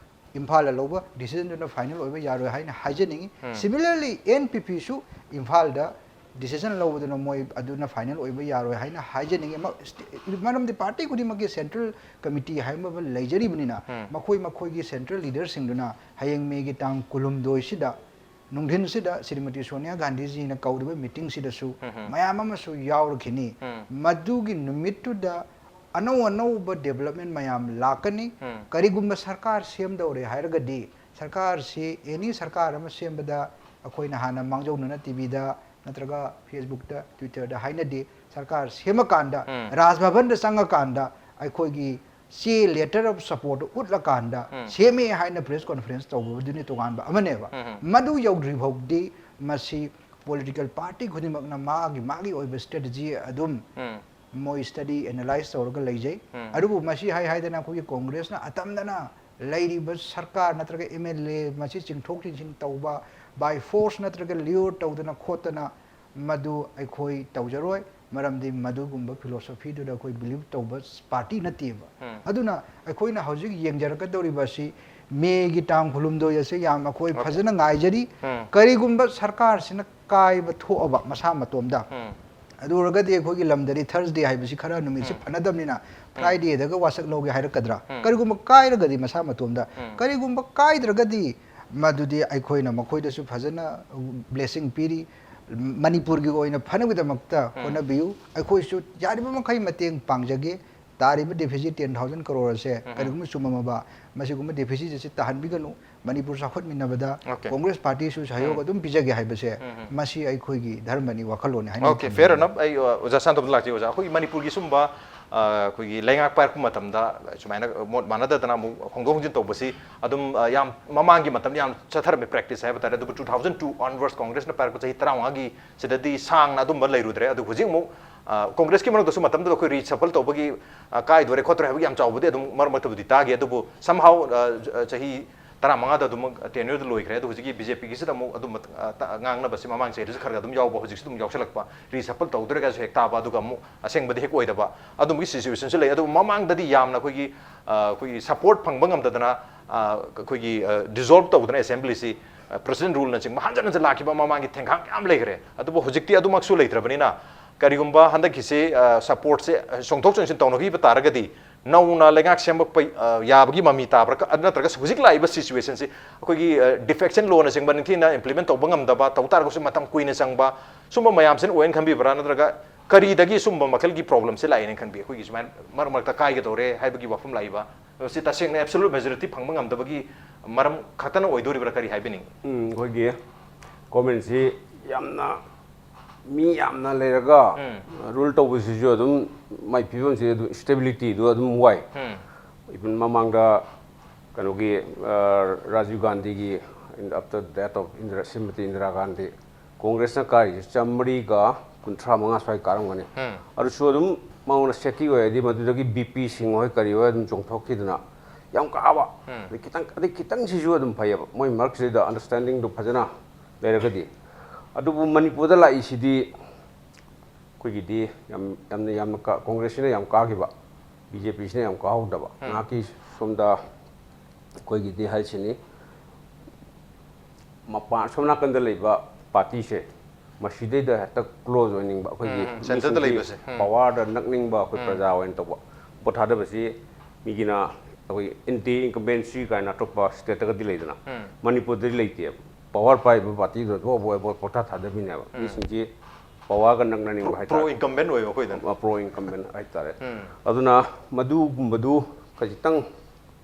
ꯏꯝꯐꯥꯜꯗ ꯂꯧꯕ decisionꯗꯨꯅ final ꯑꯣꯏꯕ ꯌꯥꯔꯣꯏ ꯍꯥꯏꯅ ꯍꯥꯏꯖꯅꯤꯡꯉꯤ꯫ ꯎꯝ꯫ Similarly NPPꯁꯨ ꯏꯝꯐꯥꯜꯗ decision ꯂꯧꯕꯗꯨꯅ ꯃꯣꯏ ꯑꯗꯨꯅ final ꯑꯣꯏꯕ ꯌꯥꯔꯣꯏ ꯍꯥꯏꯅ ꯍꯥꯏꯖꯅꯤꯡꯉꯤ꯫ ꯃ-, st-, ꯃꯔꯝꯗꯤ ꯄꯥꯔꯇꯤ ꯈꯨꯗꯤꯡꯃꯛꯀꯤ central committee ꯍꯥꯏꯕ ꯑꯃ ꯂꯩꯖꯔꯤꯕꯅꯤꯅ ꯎꯝ꯫ ꯃꯈꯣꯏ ꯃꯈꯣꯏꯒꯤ central leaderꯁꯤꯡꯗꯨꯅ ꯍꯌꯦꯡ ꯃꯦꯒꯤ ꯇꯥꯡ ꯀꯨꯟꯍꯨꯝꯗꯣꯏꯁꯤꯗ ꯅꯨꯡꯊꯤꯟꯁꯤꯗ ꯁ꯭ꯔꯤꯃꯇꯤ ꯁꯣꯅꯤꯌꯥ ꯒꯥꯟꯙꯤꯖꯤꯅ ꯀꯧꯔꯤꯕ meetingꯁꯤꯗꯁꯨ ꯎꯝ꯫ ꯃꯌꯥꯝ ꯑꯃꯁꯨ ꯌꯥꯎꯔꯈꯤꯅꯤ꯫ ꯎꯝ꯫ ꯃꯗꯨꯒꯤ ꯅꯨꯃꯤꯠꯇꯨꯗ ꯑꯅꯧ ꯑꯅꯧꯕ development ꯃꯌꯥꯝ ꯂꯥꯛꯀꯅꯤ꯫ ꯎꯝ꯫ ꯀꯔꯤꯒꯨꯝꯕ ꯁꯔꯀꯥꯔ ꯁꯦꯝꯗꯧꯔꯦ ꯍꯥꯏꯔꯒꯗꯤ, ꯁꯔꯀꯥꯔꯁꯤ, any ꯁꯔꯀꯥꯔ ꯑꯃ ꯁꯦꯝꯕꯗ, ꯑꯩꯈꯣꯏꯅ ꯍꯥꯟꯅ ꯃꯥꯡꯖꯧꯅꯅ TVꯗ ꯅꯠꯇ꯭ꯔꯒ Facebookꯇ, Twitterꯗ ꯍꯥꯏꯅꯗꯦ꯫ ꯁꯔꯀꯥꯔ ꯁꯦꯝꯃꯀꯥꯟꯗ, ꯎꯝ꯫ ꯔꯥꯖ ꯚꯕꯟꯗ ꯆꯪꯉꯀꯥꯟꯗ ꯑꯩꯈꯣꯏꯒꯤ ꯆꯦ, letter of support ꯎꯠꯂꯀꯥꯟꯗ, ꯎꯝ꯫ ꯁꯦꯝꯃꯦ ꯍꯥꯏꯅ press conference ꯇꯧꯕꯗꯨꯅꯤ ꯇꯣꯉꯥꯟꯕ ꯑꯃꯅꯦꯕ꯫ ꯎꯝ, ꯎꯝ꯫ ꯃꯗꯨ ꯌꯧꯗ꯭ꯔꯤ ꯐꯥꯎꯗꯤ ꯃꯁꯤ political party ꯈꯨꯗꯤꯡꯃꯛꯅ ꯃꯥꯒꯤ ꯃꯥꯒꯤ ꯑꯣꯏꯕ strategy ꯑꯗꯨꯝ ꯎꯝ꯫ ꯃꯣꯏ study, analyse ꯇꯧꯔꯒ ꯂꯩꯖꯩ꯫ ꯎꯝ꯫ ꯑꯗꯨꯕꯨ ꯃꯁꯤ ꯍꯥꯏ ꯍꯥꯏꯗꯅ ꯑꯩꯈꯣꯏꯒꯤ ꯀꯣꯡꯒ꯭ꯔꯦꯁꯅ ꯑꯇꯝꯅꯅ ꯂꯩꯔꯤꯕ ꯁꯔꯀꯥꯔ ꯅꯠꯇ꯭ꯔꯒ MLA ꯃꯁꯤ ꯆꯤꯡꯊꯣꯛ ꯆꯤꯡꯁꯤꯟ ꯇꯧꯕ, by force ꯅꯠꯇ꯭ꯔꯒ lure ꯇꯧꯗꯅ ꯈꯣꯠꯇꯅ ꯃꯗꯨ ꯑꯩꯈꯣꯏ ꯇꯧꯖꯔꯣꯏ꯫ ꯃꯔꯝꯗꯤ ꯃꯗꯨꯒꯨꯝꯕ philosophyꯗꯨꯗ ꯑꯩꯈꯣꯏ believe ꯇꯧꯕ party ꯅꯠꯇꯦꯕ꯫ ꯎꯝ꯫ ꯑꯗꯨꯅ ꯑꯩꯈꯣꯏꯅ ꯍꯧꯖꯤꯛ ꯌꯦꯡꯖꯔꯛꯀꯗꯧꯔꯤꯕ ꯑꯁꯤ Mayꯒꯤ ꯇꯥꯡ ꯀꯨꯟꯍꯨꯝꯗꯣꯏ ꯑꯁꯤ ꯌꯥꯝ ꯑꯩꯈꯣꯏ Okay. ꯐꯖꯅ ꯉꯥꯏꯖꯔꯤ꯫ ꯎꯝ꯫ ꯀꯔꯤꯒꯨꯝꯕ ꯁꯔꯀꯥꯔꯁꯤꯅ ꯀꯥꯏꯕ ꯊꯣꯛꯑꯕ ꯃꯁꯥ ꯃꯇꯣꯝꯗ, ꯎꯝ꯫ ꯑꯗꯨ ꯑꯣꯏꯔꯒꯗꯤ ꯑꯩꯈꯣꯏꯒꯤ ꯂꯝꯗꯗꯤ Thursday ꯍꯥꯏꯕꯁꯤ ꯈꯔ ꯅꯨꯃꯤꯠꯁꯤ ꯎꯝ꯫ ꯐꯅꯗꯕꯅꯤꯅ ꯎꯝ꯫ Fridayꯗꯒ ꯋꯥꯁꯛ ꯂꯧꯒꯦ ꯍꯥꯏꯔꯛꯀꯗ꯭ꯔꯥ? ꯎꯝ꯫ ꯀꯔꯤꯒꯨꯝꯕ ꯀꯥꯏꯔꯒꯗꯤ ꯃꯁꯥ ꯃꯇꯣꯝꯗ, ꯎꯝ꯫ ꯀꯔꯤꯒꯨꯝꯕ ꯀꯥꯏꯗ꯭ꯔꯒꯗꯤ ꯃꯗꯨꯗꯤ ꯑꯩꯈꯣꯏꯅ ꯃꯈꯣꯏꯗꯁꯨ ꯐꯖꯅ blessing ꯄꯤꯔꯤ꯫ ꯃꯅꯤꯄꯨꯔꯒꯤ ꯑꯣꯏꯅ ꯐꯅꯕꯒꯤꯗꯃꯛꯇ ꯎꯝ꯫ ꯍꯣꯠꯅꯕꯤꯌꯨ꯫ ꯑꯩꯈꯣꯏꯁꯨ ꯌꯥꯔꯤꯕ ꯃꯈꯩ ꯃꯇꯦꯡ ꯄꯥꯡꯖꯒꯦ꯫ ꯇꯥꯔꯤꯕ deficit ten thousand crore ꯑꯁꯦ ꯎꯝ꯫ ꯀꯔꯤꯒꯨꯝꯕ ꯆꯨꯝꯃꯝꯃꯕ, ꯃꯁꯤꯒꯨꯝꯕ deficit ꯑꯁꯤ ꯇꯥꯍꯟꯕꯤꯒꯅꯨ꯫ ꯃꯅꯤꯄꯨꯔ ꯆꯥꯎꯈꯠꯃꯤꯟꯅꯕꯗ Okay. Congress partyꯁꯨ ꯁꯍꯌꯣꯒ ꯎꯝ꯫ ꯑꯗꯨꯝ ꯄꯤꯖꯒꯦ ꯍꯥꯏꯕꯁꯦ ꯎꯝ, ꯎꯝ꯫ ꯃꯁꯤ ꯑꯩꯈꯣꯏꯒꯤ ꯙꯔꯃꯅꯤ, ꯋꯥꯈꯜꯂꯣꯟꯅꯤ ꯍꯥꯏꯅ Okay, ꯊꯝꯖꯒꯦ꯫ Fair enough꯫ ꯑꯩ, ꯑ, ꯑꯣꯖꯥ ꯁꯥꯟꯇꯣꯝꯗ ꯂꯥꯛꯆꯒꯦ꯫ ꯑꯣꯖꯥ, ꯑꯩꯈꯣꯏꯒꯤ ꯃꯅꯤꯄꯨꯔꯒꯤ ꯁꯨꯝꯕ, ꯑ, ꯑꯩꯈꯣꯏꯒꯤ ꯂꯩꯉꯥꯛ ꯄꯥꯏꯔꯛꯄ ꯃꯇꯝꯗ ꯁꯨꯃꯥꯏꯅ ꯃꯣꯠ ꯃꯥꯟꯅꯗꯗꯅ ꯑꯃꯨꯛ ꯍꯣꯡꯗꯣꯛ ꯍꯣꯡꯖꯤꯟ ꯇꯧꯕꯁꯤ ꯑꯗꯨꯝ, ꯑ, ꯌꯥꯝ ꯃꯃꯥꯡꯒꯤ ꯃꯇꯝꯗ ꯌꯥꯝ ꯆꯠꯊꯔꯝꯃꯤ practice ꯍꯥꯏꯕ ꯇꯥꯔꯦ꯫ ꯑꯗꯨꯕꯨ two thousand two onwards Congressꯅ ꯄꯥꯏꯔꯛꯄ ꯆꯍꯤ ꯇꯔꯥꯃꯉꯥꯒꯤ ꯁꯤꯗꯗꯤ ꯁꯥꯡꯅ ꯑꯗꯨꯝꯕ ꯂꯩꯔꯨꯗ꯭ꯔꯦ꯫ ꯑꯗꯨ ꯍꯧꯖꯤꯛ ꯑꯃꯨꯛ, ꯑ, Congressꯀꯤ ꯃꯅꯨꯡꯗꯁꯨ ꯃꯇꯝꯗꯨꯗ ꯑꯩꯈꯣꯏ reshuffle ꯇꯧꯕꯒꯤ, ꯑ, ꯀꯥꯏꯗꯣꯔꯦ ꯈꯣꯠꯇꯣꯔꯦ ꯍꯥꯏꯕꯒꯤ ꯌꯥꯝ ꯆꯥꯎꯕꯗꯤ ꯑꯗꯨꯝ ꯃꯔꯛ ꯃꯔꯛꯇꯕꯨꯗꯤ ꯇꯥꯈꯤ꯫ ꯑꯗꯨꯕꯨ somehow, ꯑ, ꯆ-, ꯑ, ꯆꯍꯤ ꯇꯔꯥꯃꯉꯥꯗ ꯑꯗꯨꯃꯛ tenureꯗ ꯂꯣꯏꯈ꯭ꯔꯦ꯫ ꯑꯗꯨ ꯍꯧꯖꯤꯛꯀꯤ BJPꯒꯤꯁꯤꯗ ꯑꯃꯨꯛ ꯑꯗꯨꯝꯕ, ꯑ, ꯇ-, ꯉꯥꯡꯅꯕꯁꯤ ꯃꯃꯥꯡ ꯆꯍꯤꯗꯁꯨ ꯈꯔ ꯈꯔ ꯑꯗꯨꯝ ꯌꯥꯎꯕ, ꯍꯧꯖꯤꯛꯁꯨ ꯑꯗꯨꯝ ꯌꯥꯎꯁꯜꯂꯛꯄ, reshuffle ꯇꯧꯗꯣꯔꯦ ꯀꯥꯏꯁꯨ ꯍꯦꯛ ꯇꯥꯕ, ꯑꯗꯨꯒ ꯑꯃꯨꯛ ꯑꯁꯦꯡꯕꯗꯤ ꯍꯦꯛ ꯑꯣꯏꯗꯕ, ꯑꯗꯨꯝꯕꯒꯤ situationꯁꯨ ꯂꯩ꯫ ꯑꯗꯨꯕꯨ ꯃꯃꯥꯡꯗꯗꯤ ꯌꯥꯝꯅ ꯑꯩꯈꯣꯏꯒꯤ, ꯑ, ꯑꯩꯈꯣꯏꯒꯤ support ꯐꯪꯕ ꯉꯝꯗꯗꯅ, ꯑ, ꯑꯩꯈꯣꯏꯒꯤ, ꯑ, dissolve ꯇꯧꯗꯅ Assemblyꯁꯤ, ꯑ, President ruleꯅꯆꯤꯡꯕ ꯍꯟꯖꯟ ꯍꯟꯖꯟ ꯂꯥꯛꯈꯤꯕ ꯃꯃꯥꯡꯒꯤ ꯊꯦꯡꯈꯥꯡ ꯃꯌꯥꯝ ꯂꯩꯈ꯭ꯔꯦ꯫ ꯑꯗꯨꯕꯨ ꯍꯧꯖꯤꯛꯇꯤ ꯑꯗꯨꯃꯛꯁꯨ ꯂꯩꯇ꯭ꯔꯕꯅꯤꯅ, ꯀꯔꯤꯒꯨꯝꯕ ꯍꯟꯗꯛꯀꯤꯁꯤ, ꯑ, supportꯁꯦ, ꯑ, ꯆꯣꯡꯊꯣꯛ ꯆꯣꯡꯁꯤꯟ ꯇꯧꯅꯈꯤꯕ ꯇꯥꯔꯒꯗꯤ, ꯅꯧꯅ ꯂꯩꯉꯥꯛ ꯁꯦꯝꯃꯛꯄ, ꯑ, ꯌꯥꯕꯒꯤ ꯃꯃꯤ ꯇꯥꯕ꯭ꯔꯥ? ꯀ-, ꯅꯠꯇ꯭ꯔꯒ ꯍꯧꯖꯤꯛ ꯂꯥꯛꯏꯕ situation ꯁꯤ ꯑꯩꯈꯣꯏꯒꯤ, ꯑ, defection law ꯅꯆꯤꯡꯕ ꯅꯤꯡꯊꯤꯅ implement ꯇꯧꯕ ꯉꯝꯗꯕ, ꯇꯧ ꯇꯥꯔꯒꯁꯨ ꯃꯇꯝ ꯀꯨꯏꯅ ꯆꯪꯕ, ꯁꯨꯝꯕ ꯃꯌꯥꯝꯁꯤꯅ ꯑꯣꯏꯅ ꯈꯟꯕꯤꯕ꯭ꯔꯥ? ꯅꯠꯇ꯭ꯔꯒ ꯀꯔꯤꯗꯒꯤ ꯁꯨꯝꯕ ꯃꯈꯜꯒꯤ problem ꯁꯤ ꯂꯥꯛꯏꯅ ꯈꯟꯕꯤ? ꯑꯩꯈꯣꯏꯒꯤ ꯁꯨꯃꯥꯏꯅ ꯃꯔꯛ ꯃꯔꯛꯇ ꯀꯥꯏꯒꯗꯧꯔꯦ ꯍꯥꯏꯕꯒꯤ ꯋꯥꯐꯝ ꯂꯥꯛꯏꯕ, ꯃꯁꯤ ꯇꯁꯦꯡꯅ absolute majority ꯐꯪꯕ ꯉꯝꯗꯕꯒꯤ ꯃꯔꯝ ꯈꯛꯇꯅ ꯑꯣꯏꯗꯣꯔꯤꯕ꯭ꯔꯥ? ꯀꯔꯤ ꯍꯥꯏꯕꯤꯅꯤꯡꯉꯤ? ꯎꯝ, ꯑꯩꯈꯣꯏꯒꯤ government ꯁꯤ ꯌꯥꯝꯅ ꯃꯤ ꯌꯥꯝꯅ ꯂꯩꯔꯒ ꯎꯝ꯫ Rule ꯇꯧꯕꯁꯤꯁꯨ ꯑꯗꯨꯝ ꯃꯥꯏ ꯐꯤꯕꯝꯁꯤ ꯑꯗꯨꯝ stability ꯗꯨ ꯑꯗꯨꯝ ꯋꯥꯏ꯫ ꯎꯝ꯫ Even ꯃꯃꯥꯡꯗ ꯀꯩꯅꯣꯒꯤ, ꯑ, ꯔꯥꯖꯤꯕ ꯒꯥꯟꯙꯤꯒꯤ, after death of Indira, Shrimati Indira Gandhi, Congress ꯅ ꯀꯥꯔꯤꯁꯦ ꯆꯥꯃꯔꯤꯒ ꯀꯨꯟꯊ꯭ꯔꯥ ꯃꯉꯥ ꯁ꯭ꯋꯥꯏ ꯀꯥꯔꯝꯒꯅꯤ꯫ ꯎꯝ꯫ ꯑꯗꯨꯁꯨ ꯑꯗꯨꯝ ꯃꯉꯣꯟꯗ ꯁꯦꯇꯤ ꯑꯣꯏ, ꯍꯥꯏꯗꯤ ꯃꯗꯨꯗꯒꯤ ꯕꯤ ꯄꯤ ꯁꯤꯡ ꯍꯣꯏ ꯀꯔꯤ ꯍꯣꯏ ꯑꯗꯨꯝ ꯆꯣꯡꯊꯣꯛꯈꯤꯗꯅ ꯌꯥꯝ ꯀꯥꯕ꯫ ꯎꯝ꯫ ꯑꯗꯩ ꯈꯤꯇꯪ, ꯑꯗꯩ ꯈꯤꯇꯪꯁꯤꯁꯨ ꯑꯗꯨꯝ ꯐꯩꯌꯦꯕ, ꯃꯣꯏ ꯃꯔꯛꯁꯤꯗ understanding ꯗꯨ ꯐꯖꯅ ꯂꯩꯔꯒꯗꯤ꯫ ꯑꯗꯨꯕꯨ ꯃꯅꯤꯄꯨꯔꯗ ꯂꯥꯛꯏꯁꯤꯗꯤ ꯑꯩꯈꯣꯏꯒꯤꯗꯤ ꯌꯥꯝ, ꯌꯥꯝꯅ, ꯌꯥꯝꯅ ꯀꯥ-, Congress ꯁꯤꯅ ꯌꯥꯝ ꯀꯥꯈꯤꯕ, ꯕꯤ ꯖꯦ ꯄꯤ ꯁꯤꯅ ꯌꯥꯝ ꯀꯥꯍꯧꯗꯕ꯫ ꯎꯝ꯫ ꯉꯥꯏꯍꯥꯛꯀꯤ ꯁꯣꯝꯗ ꯑꯩꯈꯣꯏꯒꯤꯗꯤ ꯍꯥꯏꯁꯤꯅꯤ, ꯃꯄꯥꯟ, ꯁꯣꯝ ꯅꯥꯀꯟꯗ ꯂꯩꯕ party ꯁꯦ ꯃꯁꯤꯗꯩꯗ ꯍꯦꯛꯇ close ꯑꯣꯏꯅꯤꯡꯕ, ꯑꯩꯈꯣꯏꯒꯤ ꯎꯝ, ꯎꯝ, centre ꯗ ꯃꯤꯁꯤꯡꯁꯤ ꯂꯩꯕꯁꯦ꯫ ꯎꯝ꯫ Power ꯗ ꯅꯛꯅꯤꯡꯕ ꯑꯩꯈꯣꯏ ꯎꯝ꯫ ꯄ꯭ꯔꯖꯥ ꯑꯣꯏꯅ ꯇꯧꯕ꯫ ꯚꯣꯠ ꯊꯥꯗꯕꯁꯤ ꯃꯤꯒꯤꯅ ꯑꯩꯈꯣꯏ anti incumbency ꯀꯥꯏꯅ ꯑꯇꯣꯞꯄ state ꯇꯒꯗꯤ ꯂꯩꯗꯅ, ꯎꯝ꯫ ꯃꯅꯤꯄꯨꯔꯗꯗꯤ ꯂꯩꯇꯦꯕ꯫ Power ꯄꯥꯏꯕ party ꯗꯣ ꯊꯣꯛꯑꯕ ꯚꯣꯠ ꯄꯪꯊꯥ ꯊꯥꯗꯕꯤꯅꯦꯕ꯫ ꯎꯝ꯫ ꯃꯤꯁꯤꯡꯁꯤ power ꯒ ꯅꯛꯅꯅꯤꯡꯕ ꯍꯥꯏꯇꯥꯔꯦ꯫ Pro incumbent ꯑꯣꯏꯕ ꯑꯩꯈꯣꯏꯗꯅ꯫ ꯑ, pro incumbent ꯍꯥꯏꯇꯥꯔꯦ꯫ ꯎꯝ꯫ ꯑꯗꯨꯅ ꯃꯗꯨꯒꯨꯝꯕꯗꯨ ꯈꯖꯤꯛꯇꯪ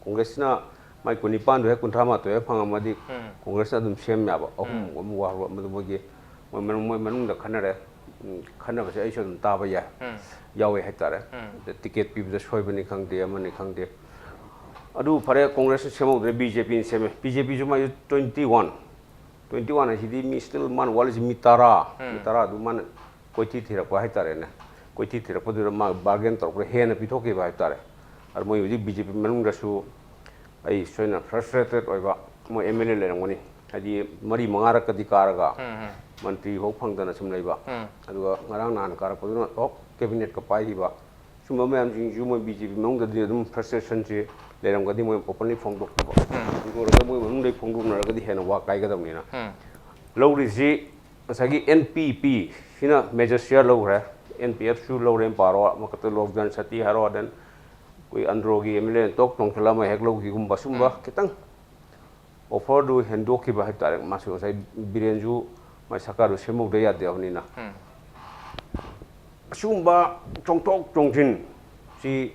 Congress ꯅ ꯃꯥꯏ ꯀꯨꯟꯅꯤꯄꯥꯟꯗꯨ ꯍꯦꯛ ꯀꯨꯟꯊ꯭ꯔꯥ ꯃꯥꯊꯣꯏ ꯍꯦꯛ ꯐꯪꯉꯝꯃꯗꯤ ꯎꯝ꯫ Congress ꯅ ꯑꯗꯨꯝ ꯁꯦꯝ ꯌꯥꯕ꯫ ꯑꯍꯨꯝ ꯎꯝ꯫ ꯑꯃ ꯋꯥꯔꯣ, ꯃꯗꯨ ꯃꯣꯏꯒꯤ ꯃꯣꯏ ꯃꯅꯨꯡ-, ꯃꯣꯏ ꯃꯅꯨꯡꯗ ꯈꯟꯅꯔꯦ꯫ ꯎꯝ, ꯈꯟꯅꯕꯁꯦ ꯑꯩꯁꯨ ꯑꯗꯨꯝ ꯇꯥꯕ ꯌꯥꯏ꯫ ꯎꯝ꯫ ꯌꯥꯎꯋꯦ ꯍꯥꯏꯇꯥꯔꯦ꯫ ꯎꯝ꯫ ꯑꯗ ticket ꯄꯤꯕꯗ ꯁꯣꯏꯕꯅꯤ ꯈꯪꯗꯦ, ꯑꯃꯅꯤ ꯈꯪꯗꯦ꯫ ꯑꯗꯨ ꯐꯔꯦ, Congress ꯅ ꯁꯦꯝꯍꯧꯗ꯭ꯔꯦ, ꯕꯤ ꯖꯦ ꯄꯤ ꯅ ꯁꯦꯝꯃꯦ꯫ ꯕꯤ ꯖꯦ ꯄꯤ ꯁꯨ ꯃꯥꯏ twenty one, twenty one ꯍꯥꯏꯁꯤꯗꯤ ꯃꯤ still ꯃꯥꯅ ꯋꯥꯠꯂꯤꯁꯤ ꯃꯤ ꯇꯔꯥ, ꯎꯝ꯫ ꯃꯤ ꯇꯔꯥꯗꯨ ꯃꯥꯅ ꯀꯣꯏꯊꯤ ꯊꯤꯔꯛꯄ ꯍꯥꯏꯇꯥꯔꯦꯅꯦ꯫ ꯀꯣꯏꯊꯤ ꯊꯤꯔꯛꯄꯗꯨꯗ ꯃꯥ bargain ꯇꯧꯔꯛꯄꯗ ꯍꯦꯟꯅ ꯄꯤꯊꯣꯛꯈꯤꯕ ꯍꯥꯏꯇꯥꯔꯦ꯫ ꯑꯗꯨ ꯃꯣꯏ ꯍꯧꯖꯤꯛ ꯕꯤ ꯖꯦ ꯄꯤ ꯃꯅꯨꯡꯗꯁꯨ ꯑꯩ ꯁꯣꯏꯅ frustrated ꯑꯣꯏꯕ ꯃꯣꯏ ꯑꯦꯝ ꯑꯦꯜ ꯑꯦ ꯂꯩꯔꯝꯒꯅꯤ꯫ ꯍꯥꯏꯗꯤ ꯃꯔꯤ ꯃꯉꯥꯔꯛꯀꯗꯤ ꯀꯥꯔꯒ ꯎꯝ, ꯎꯝ꯫ ꯃꯟꯇ꯭ꯔꯤ ꯐꯥꯎ ꯐꯪꯗꯅ ꯁꯨꯝ ꯂꯩꯕ꯫ ꯎꯝ꯫ ꯑꯗꯨꯒ ꯉꯔꯥꯡ ꯅꯍꯥꯟ ꯀꯥꯔꯛꯄꯗꯨꯅ ꯊꯣꯛ cabinet ꯀ ꯄꯥꯏꯈꯤꯕ꯫ ꯁꯨꯝꯕ ꯃꯌꯥꯝꯁꯤꯡꯁꯨ ꯃꯣꯏ ꯕꯤ ꯖꯦ ꯄꯤ ꯃꯅꯨꯡꯗꯗꯤ ꯑꯗꯨꯝ frustration ꯁꯤ ꯂꯩꯔꯝꯒꯗꯤ ꯃꯣꯏ openly ꯐꯣꯡꯗꯣꯛꯇꯕ꯫ ꯎꯝ꯫ ꯐꯣꯡꯗꯣꯛꯂꯒ ꯃꯣꯏ ꯃꯅꯨꯡꯗ ꯐꯣꯡꯗꯣꯛꯅꯔꯒꯗꯤ ꯍꯦꯟꯅ ꯋꯥ ꯀꯥꯏꯒꯗꯕꯅꯤꯅ꯫ ꯎꯝ꯫ ꯂꯧꯔꯤꯁꯤ ꯉꯁꯥꯏꯒꯤ ꯑꯦꯟ ꯄꯤ ꯄꯤ ꯁꯤꯅ major share ꯂꯧꯈ꯭ꯔꯦ꯫ ꯑꯦꯟ ꯄꯤ ꯑꯦꯐ ꯁꯨ ꯂꯧꯔꯦ ꯄꯥꯔꯣ, ꯃꯈꯛꯇ ꯂꯣꯛ ꯖꯟ ꯁꯇꯤ ꯍꯥꯏꯔꯣ, then ꯑꯩꯈꯣꯏ ꯑꯟꯗ꯭ꯔꯣꯒꯤ ꯑꯦꯝ ꯑꯦꯜ ꯑꯦꯅ ꯇꯣꯛ ꯇꯣꯡꯁꯤꯜꯂ ꯑꯃ ꯍꯦꯛ ꯂꯧꯈꯤꯒꯨꯝꯕ ꯁꯨꯝꯕ ꯎꯝ꯫ ꯈꯤꯇꯪ ꯑꯣꯐꯔꯗꯨ ꯍꯦꯟꯗꯣꯛꯈꯤꯕ ꯍꯥꯏꯕ ꯇꯥꯔꯦ꯫ ꯃꯥꯁꯨ ꯉꯁꯥꯏ ꯕꯤꯔꯦꯟꯁꯨ ꯃꯥꯏ ꯁꯔꯀꯥꯔꯗꯨ ꯁꯦꯝꯍꯧꯗ ꯌꯥꯗꯦ ꯍꯥꯏꯕꯅꯤꯅ꯫ ꯎꯝ꯫ ꯑꯁꯤꯒꯨꯝꯕ ꯆꯣꯡꯊꯣꯛ ꯆꯣꯡꯁꯤꯟ ꯁꯤ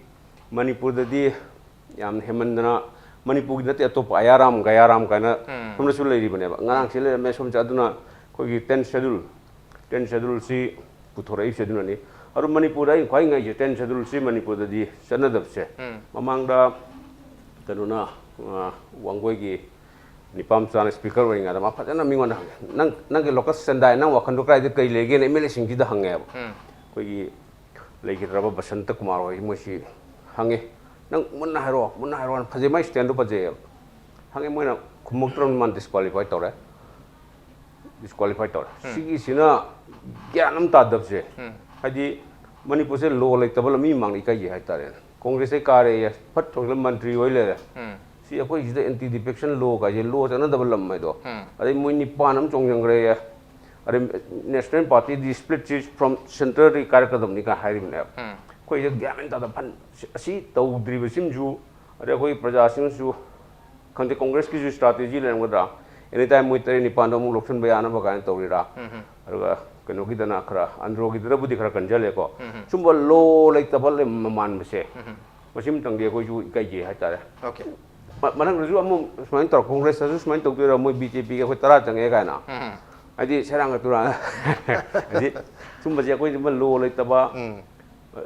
ꯃꯅꯤꯄꯨꯔꯗꯗꯤ ꯌꯥꯝ ꯍꯦꯟꯃꯟꯗꯅ, ꯃꯅꯤꯄꯨꯔꯒꯤ ꯅꯠꯇꯦ, ꯑꯇꯣꯞꯄ ꯑꯌꯥꯔꯥꯝ ꯒꯌꯥꯔꯥꯝ ꯀꯥꯏꯅ ꯎꯝ꯫ ꯁꯣꯝꯗꯁꯨ ꯂꯩꯔꯤꯕꯅꯦꯕ꯫ ꯉꯔꯥꯡꯁꯤ ꯂꯩꯔꯝꯃꯦ, ꯁꯣꯝꯁꯦ꯫ ꯑꯗꯨꯅ ꯑꯩꯈꯣꯏꯒꯤ ꯇꯦꯟ ꯁꯦꯗꯨꯜ, ꯇꯦꯟ ꯁꯦꯗꯨꯜꯁꯤ ꯄꯨꯊꯣꯔꯛꯏꯁꯦ ꯑꯗꯨꯅꯅꯤ꯫ ꯑꯗꯨ ꯃꯅꯤꯄꯨꯔꯗ ꯑꯩꯅ ꯈ꯭ꯋꯥꯏ ꯉꯛꯏꯁꯦ, ꯇꯦꯟ ꯁꯦꯗꯨꯜꯁꯤ ꯃꯅꯤꯄꯨꯔꯗꯗꯤ ꯆꯠꯅꯗꯕꯁꯦ꯫ ꯎꯝ꯫ ꯃꯃꯥꯡꯗ ꯀꯩꯅꯣꯅ, ꯑ, ꯋꯥꯡꯒꯣꯏꯒꯤ ꯅꯤꯄꯥ ꯃꯆꯥꯅ ꯁ꯭ꯄꯤꯀꯔ ꯑꯣꯏꯔꯤꯉꯩꯗ ꯃꯥ ꯐꯖꯅ ꯃꯤꯉꯣꯟꯗ ꯍꯪꯉꯦ, "ꯅꯪ, ꯅꯪꯒꯤ ꯂꯣꯀꯁ ꯆꯟꯗꯥꯏ, ꯅꯪ ꯋꯥꯈꯜꯗꯣ ꯀꯗꯥꯏꯗ ꯀꯩ ꯂꯩꯒꯦꯅ?" ꯑꯦꯝ ꯑꯦꯜ ꯑꯦꯁꯤꯡꯁꯤꯗ ꯍꯪꯉꯦꯕ꯫ ꯎꯝ꯫ ꯑꯩꯈꯣꯏꯒꯤ ꯂꯩꯈꯤꯗ꯭ꯔꯕ ꯕꯁꯟꯇ ꯀꯨꯃꯥꯔ ꯍꯣꯏ, ꯃꯣꯏꯁꯤ ꯍꯪꯉꯦ, "ꯅꯪ ꯃꯨꯟꯅ ꯍꯥꯏꯔꯛꯑꯣ, ꯃꯨꯟꯅ ꯍꯥꯏꯔꯛꯑꯣꯅ", ꯐꯖꯩ, ꯃꯥꯏ ꯁ꯭ꯇꯦꯟꯗꯣ ꯐꯖꯩꯌꯦꯕ꯫ ꯍꯪꯉꯦ, ꯃꯣꯏꯅ ꯈꯨꯝꯃꯛꯇ꯭ꯔꯕꯅꯤ, ꯃꯥꯅ ꯗꯤꯁꯀ꯭ꯋꯥꯂꯤꯐꯥꯏ ꯇꯧꯔꯦ꯫ ꯗꯤꯁꯀ꯭ꯋꯥꯂꯤꯐꯥꯏ ꯇꯧꯔꯦ꯫ ꯎꯝ꯫ ꯁꯤꯒꯤꯁꯤꯅ ꯒ꯭ꯌꯥꯟ ꯑꯃ ꯇꯥꯗꯕꯁꯦ, ꯎꯝ꯫ ꯍꯥꯏꯗꯤ ꯃꯅꯤꯄꯨꯔꯁꯦ ꯂꯣ ꯂꯩꯇꯕ ꯂꯝ ꯃꯤ ꯃꯥꯡꯅ ꯏꯀꯥꯏꯖꯩ ꯍꯥꯏꯇꯥꯔꯦꯅꯦ꯫ ꯀꯣꯡꯒ꯭ꯔꯦꯁꯇꯩ ꯀꯥꯔꯦꯌꯦ, ꯐꯠ ꯊꯣꯛꯂ ꯃꯟꯇ꯭ꯔꯤ ꯑꯣꯏ ꯂꯩꯔꯦ꯫ ꯎꯝ꯫ ꯁꯤ ꯑꯩꯈꯣꯏ ꯁꯤꯗ ꯑꯦꯟꯇꯤ ꯗꯤꯐꯦꯛꯁꯟ ꯂꯣ ꯀꯥꯏꯁꯦ, ꯂꯣ ꯆꯠꯅꯗꯕ ꯂꯝ ꯍꯥꯏꯗꯣ꯫ ꯎꯝ꯫ ꯑꯗꯩ ꯃꯣꯏ ꯅꯤꯄꯥꯟ ꯑꯃ ꯆꯣꯡꯁꯤꯟꯈ꯭ꯔꯦꯌꯦ꯫ ꯑꯗꯩ ꯅꯦꯁꯅꯦꯜ ꯄꯥꯔꯇꯤꯗꯤ ꯁ꯭ꯄ꯭ꯂꯤꯠꯁꯤ ꯐ꯭ꯔꯣꯝ ꯁꯦꯟꯇꯔꯗꯒꯤ ꯀꯥꯏꯔꯛꯀꯗꯕꯅꯤ ꯀꯥꯏ ꯍꯥꯏꯔꯤꯕꯅꯦꯕ꯫ ꯎꯝ꯫ ꯑꯩꯈꯣꯏꯁꯦ ꯒ꯭ꯌꯥꯟ ꯃꯦꯟ ꯇꯥꯗ ꯐꯟ-, ꯑꯁꯤ ꯇꯧꯗ꯭ꯔꯤꯕꯁꯤꯡꯁꯨ, ꯑꯗꯩ ꯑꯩꯈꯣꯏ ꯄ꯭ꯔꯖꯥꯁꯤꯡꯅꯁꯨ ꯈꯪꯗꯦ, ꯀꯣꯡꯒ꯭ꯔꯦꯁꯀꯤꯁꯨ ꯁ꯭ꯇ꯭ꯔꯥꯇꯦꯖꯤ ꯂꯩꯔꯝꯒꯗ꯭ꯔꯥ? ꯑꯦꯅꯤ ꯇꯥꯏꯝ ꯃꯣꯏ ꯇꯔꯦꯠ ꯅꯤꯄꯥꯟꯗꯣ ꯑꯃꯨꯛ ꯂꯧꯁꯤꯟꯕ ꯌꯥꯅꯕ ꯀꯥꯏꯅ ꯇꯧꯔꯤꯔꯥ? ꯎꯝ ꯍꯝ꯫ ꯑꯗꯨꯒ ꯀꯩꯅꯣꯒꯤꯗꯅ ꯈꯔ, ꯑꯟꯗ꯭ꯔꯣꯒꯤꯗꯨꯅꯕꯨꯗꯤ ꯈꯔ ꯀꯟꯖꯜꯂꯦꯀꯣ꯫ ꯎꯝ ꯍꯝ꯫ ꯁꯨꯝꯕ ꯂꯣ ꯂꯩꯇꯕ ꯂꯩ-, ꯃꯥꯟꯕꯁꯦ, ꯎꯝ ꯍꯝ꯫ ꯃꯁꯤꯃꯇꯪꯗꯤ ꯑꯩꯈꯣꯏꯁꯨ ꯏꯀꯥꯏꯖꯩ ꯍꯥꯏꯇꯥꯔꯦ꯫ ꯑꯣꯀꯦ꯫ ꯃ-, ꯃꯊꯪꯗꯁꯨ ꯑꯃꯨꯛ ꯁꯨꯃꯥꯏꯅ ꯇꯧꯔ, ꯀꯣꯡꯒ꯭ꯔꯦꯁꯇꯁꯨ ꯁꯨꯃꯥꯏꯅ ꯇꯧꯗꯣꯏꯔꯥ, ꯃꯣꯏ ꯕꯤ ꯖꯦ ꯄꯤꯒ ꯑꯩꯈꯣꯏ ꯇꯔꯥ ꯆꯪꯉꯛꯑꯦ ꯀꯥꯏꯅ? ꯎꯝ ꯍꯝ꯫ ꯍꯥꯏꯗꯤ ꯁꯦꯔꯥꯟꯒ ꯇꯨꯔꯥꯟ-, ꯍꯥꯏꯗꯤ ꯁꯨꯝꯕꯁꯦ ꯑꯩꯈꯣꯏ ꯁꯨꯝꯕ ꯂꯣ ꯂꯩꯇꯕ, ꯎꯝ꯫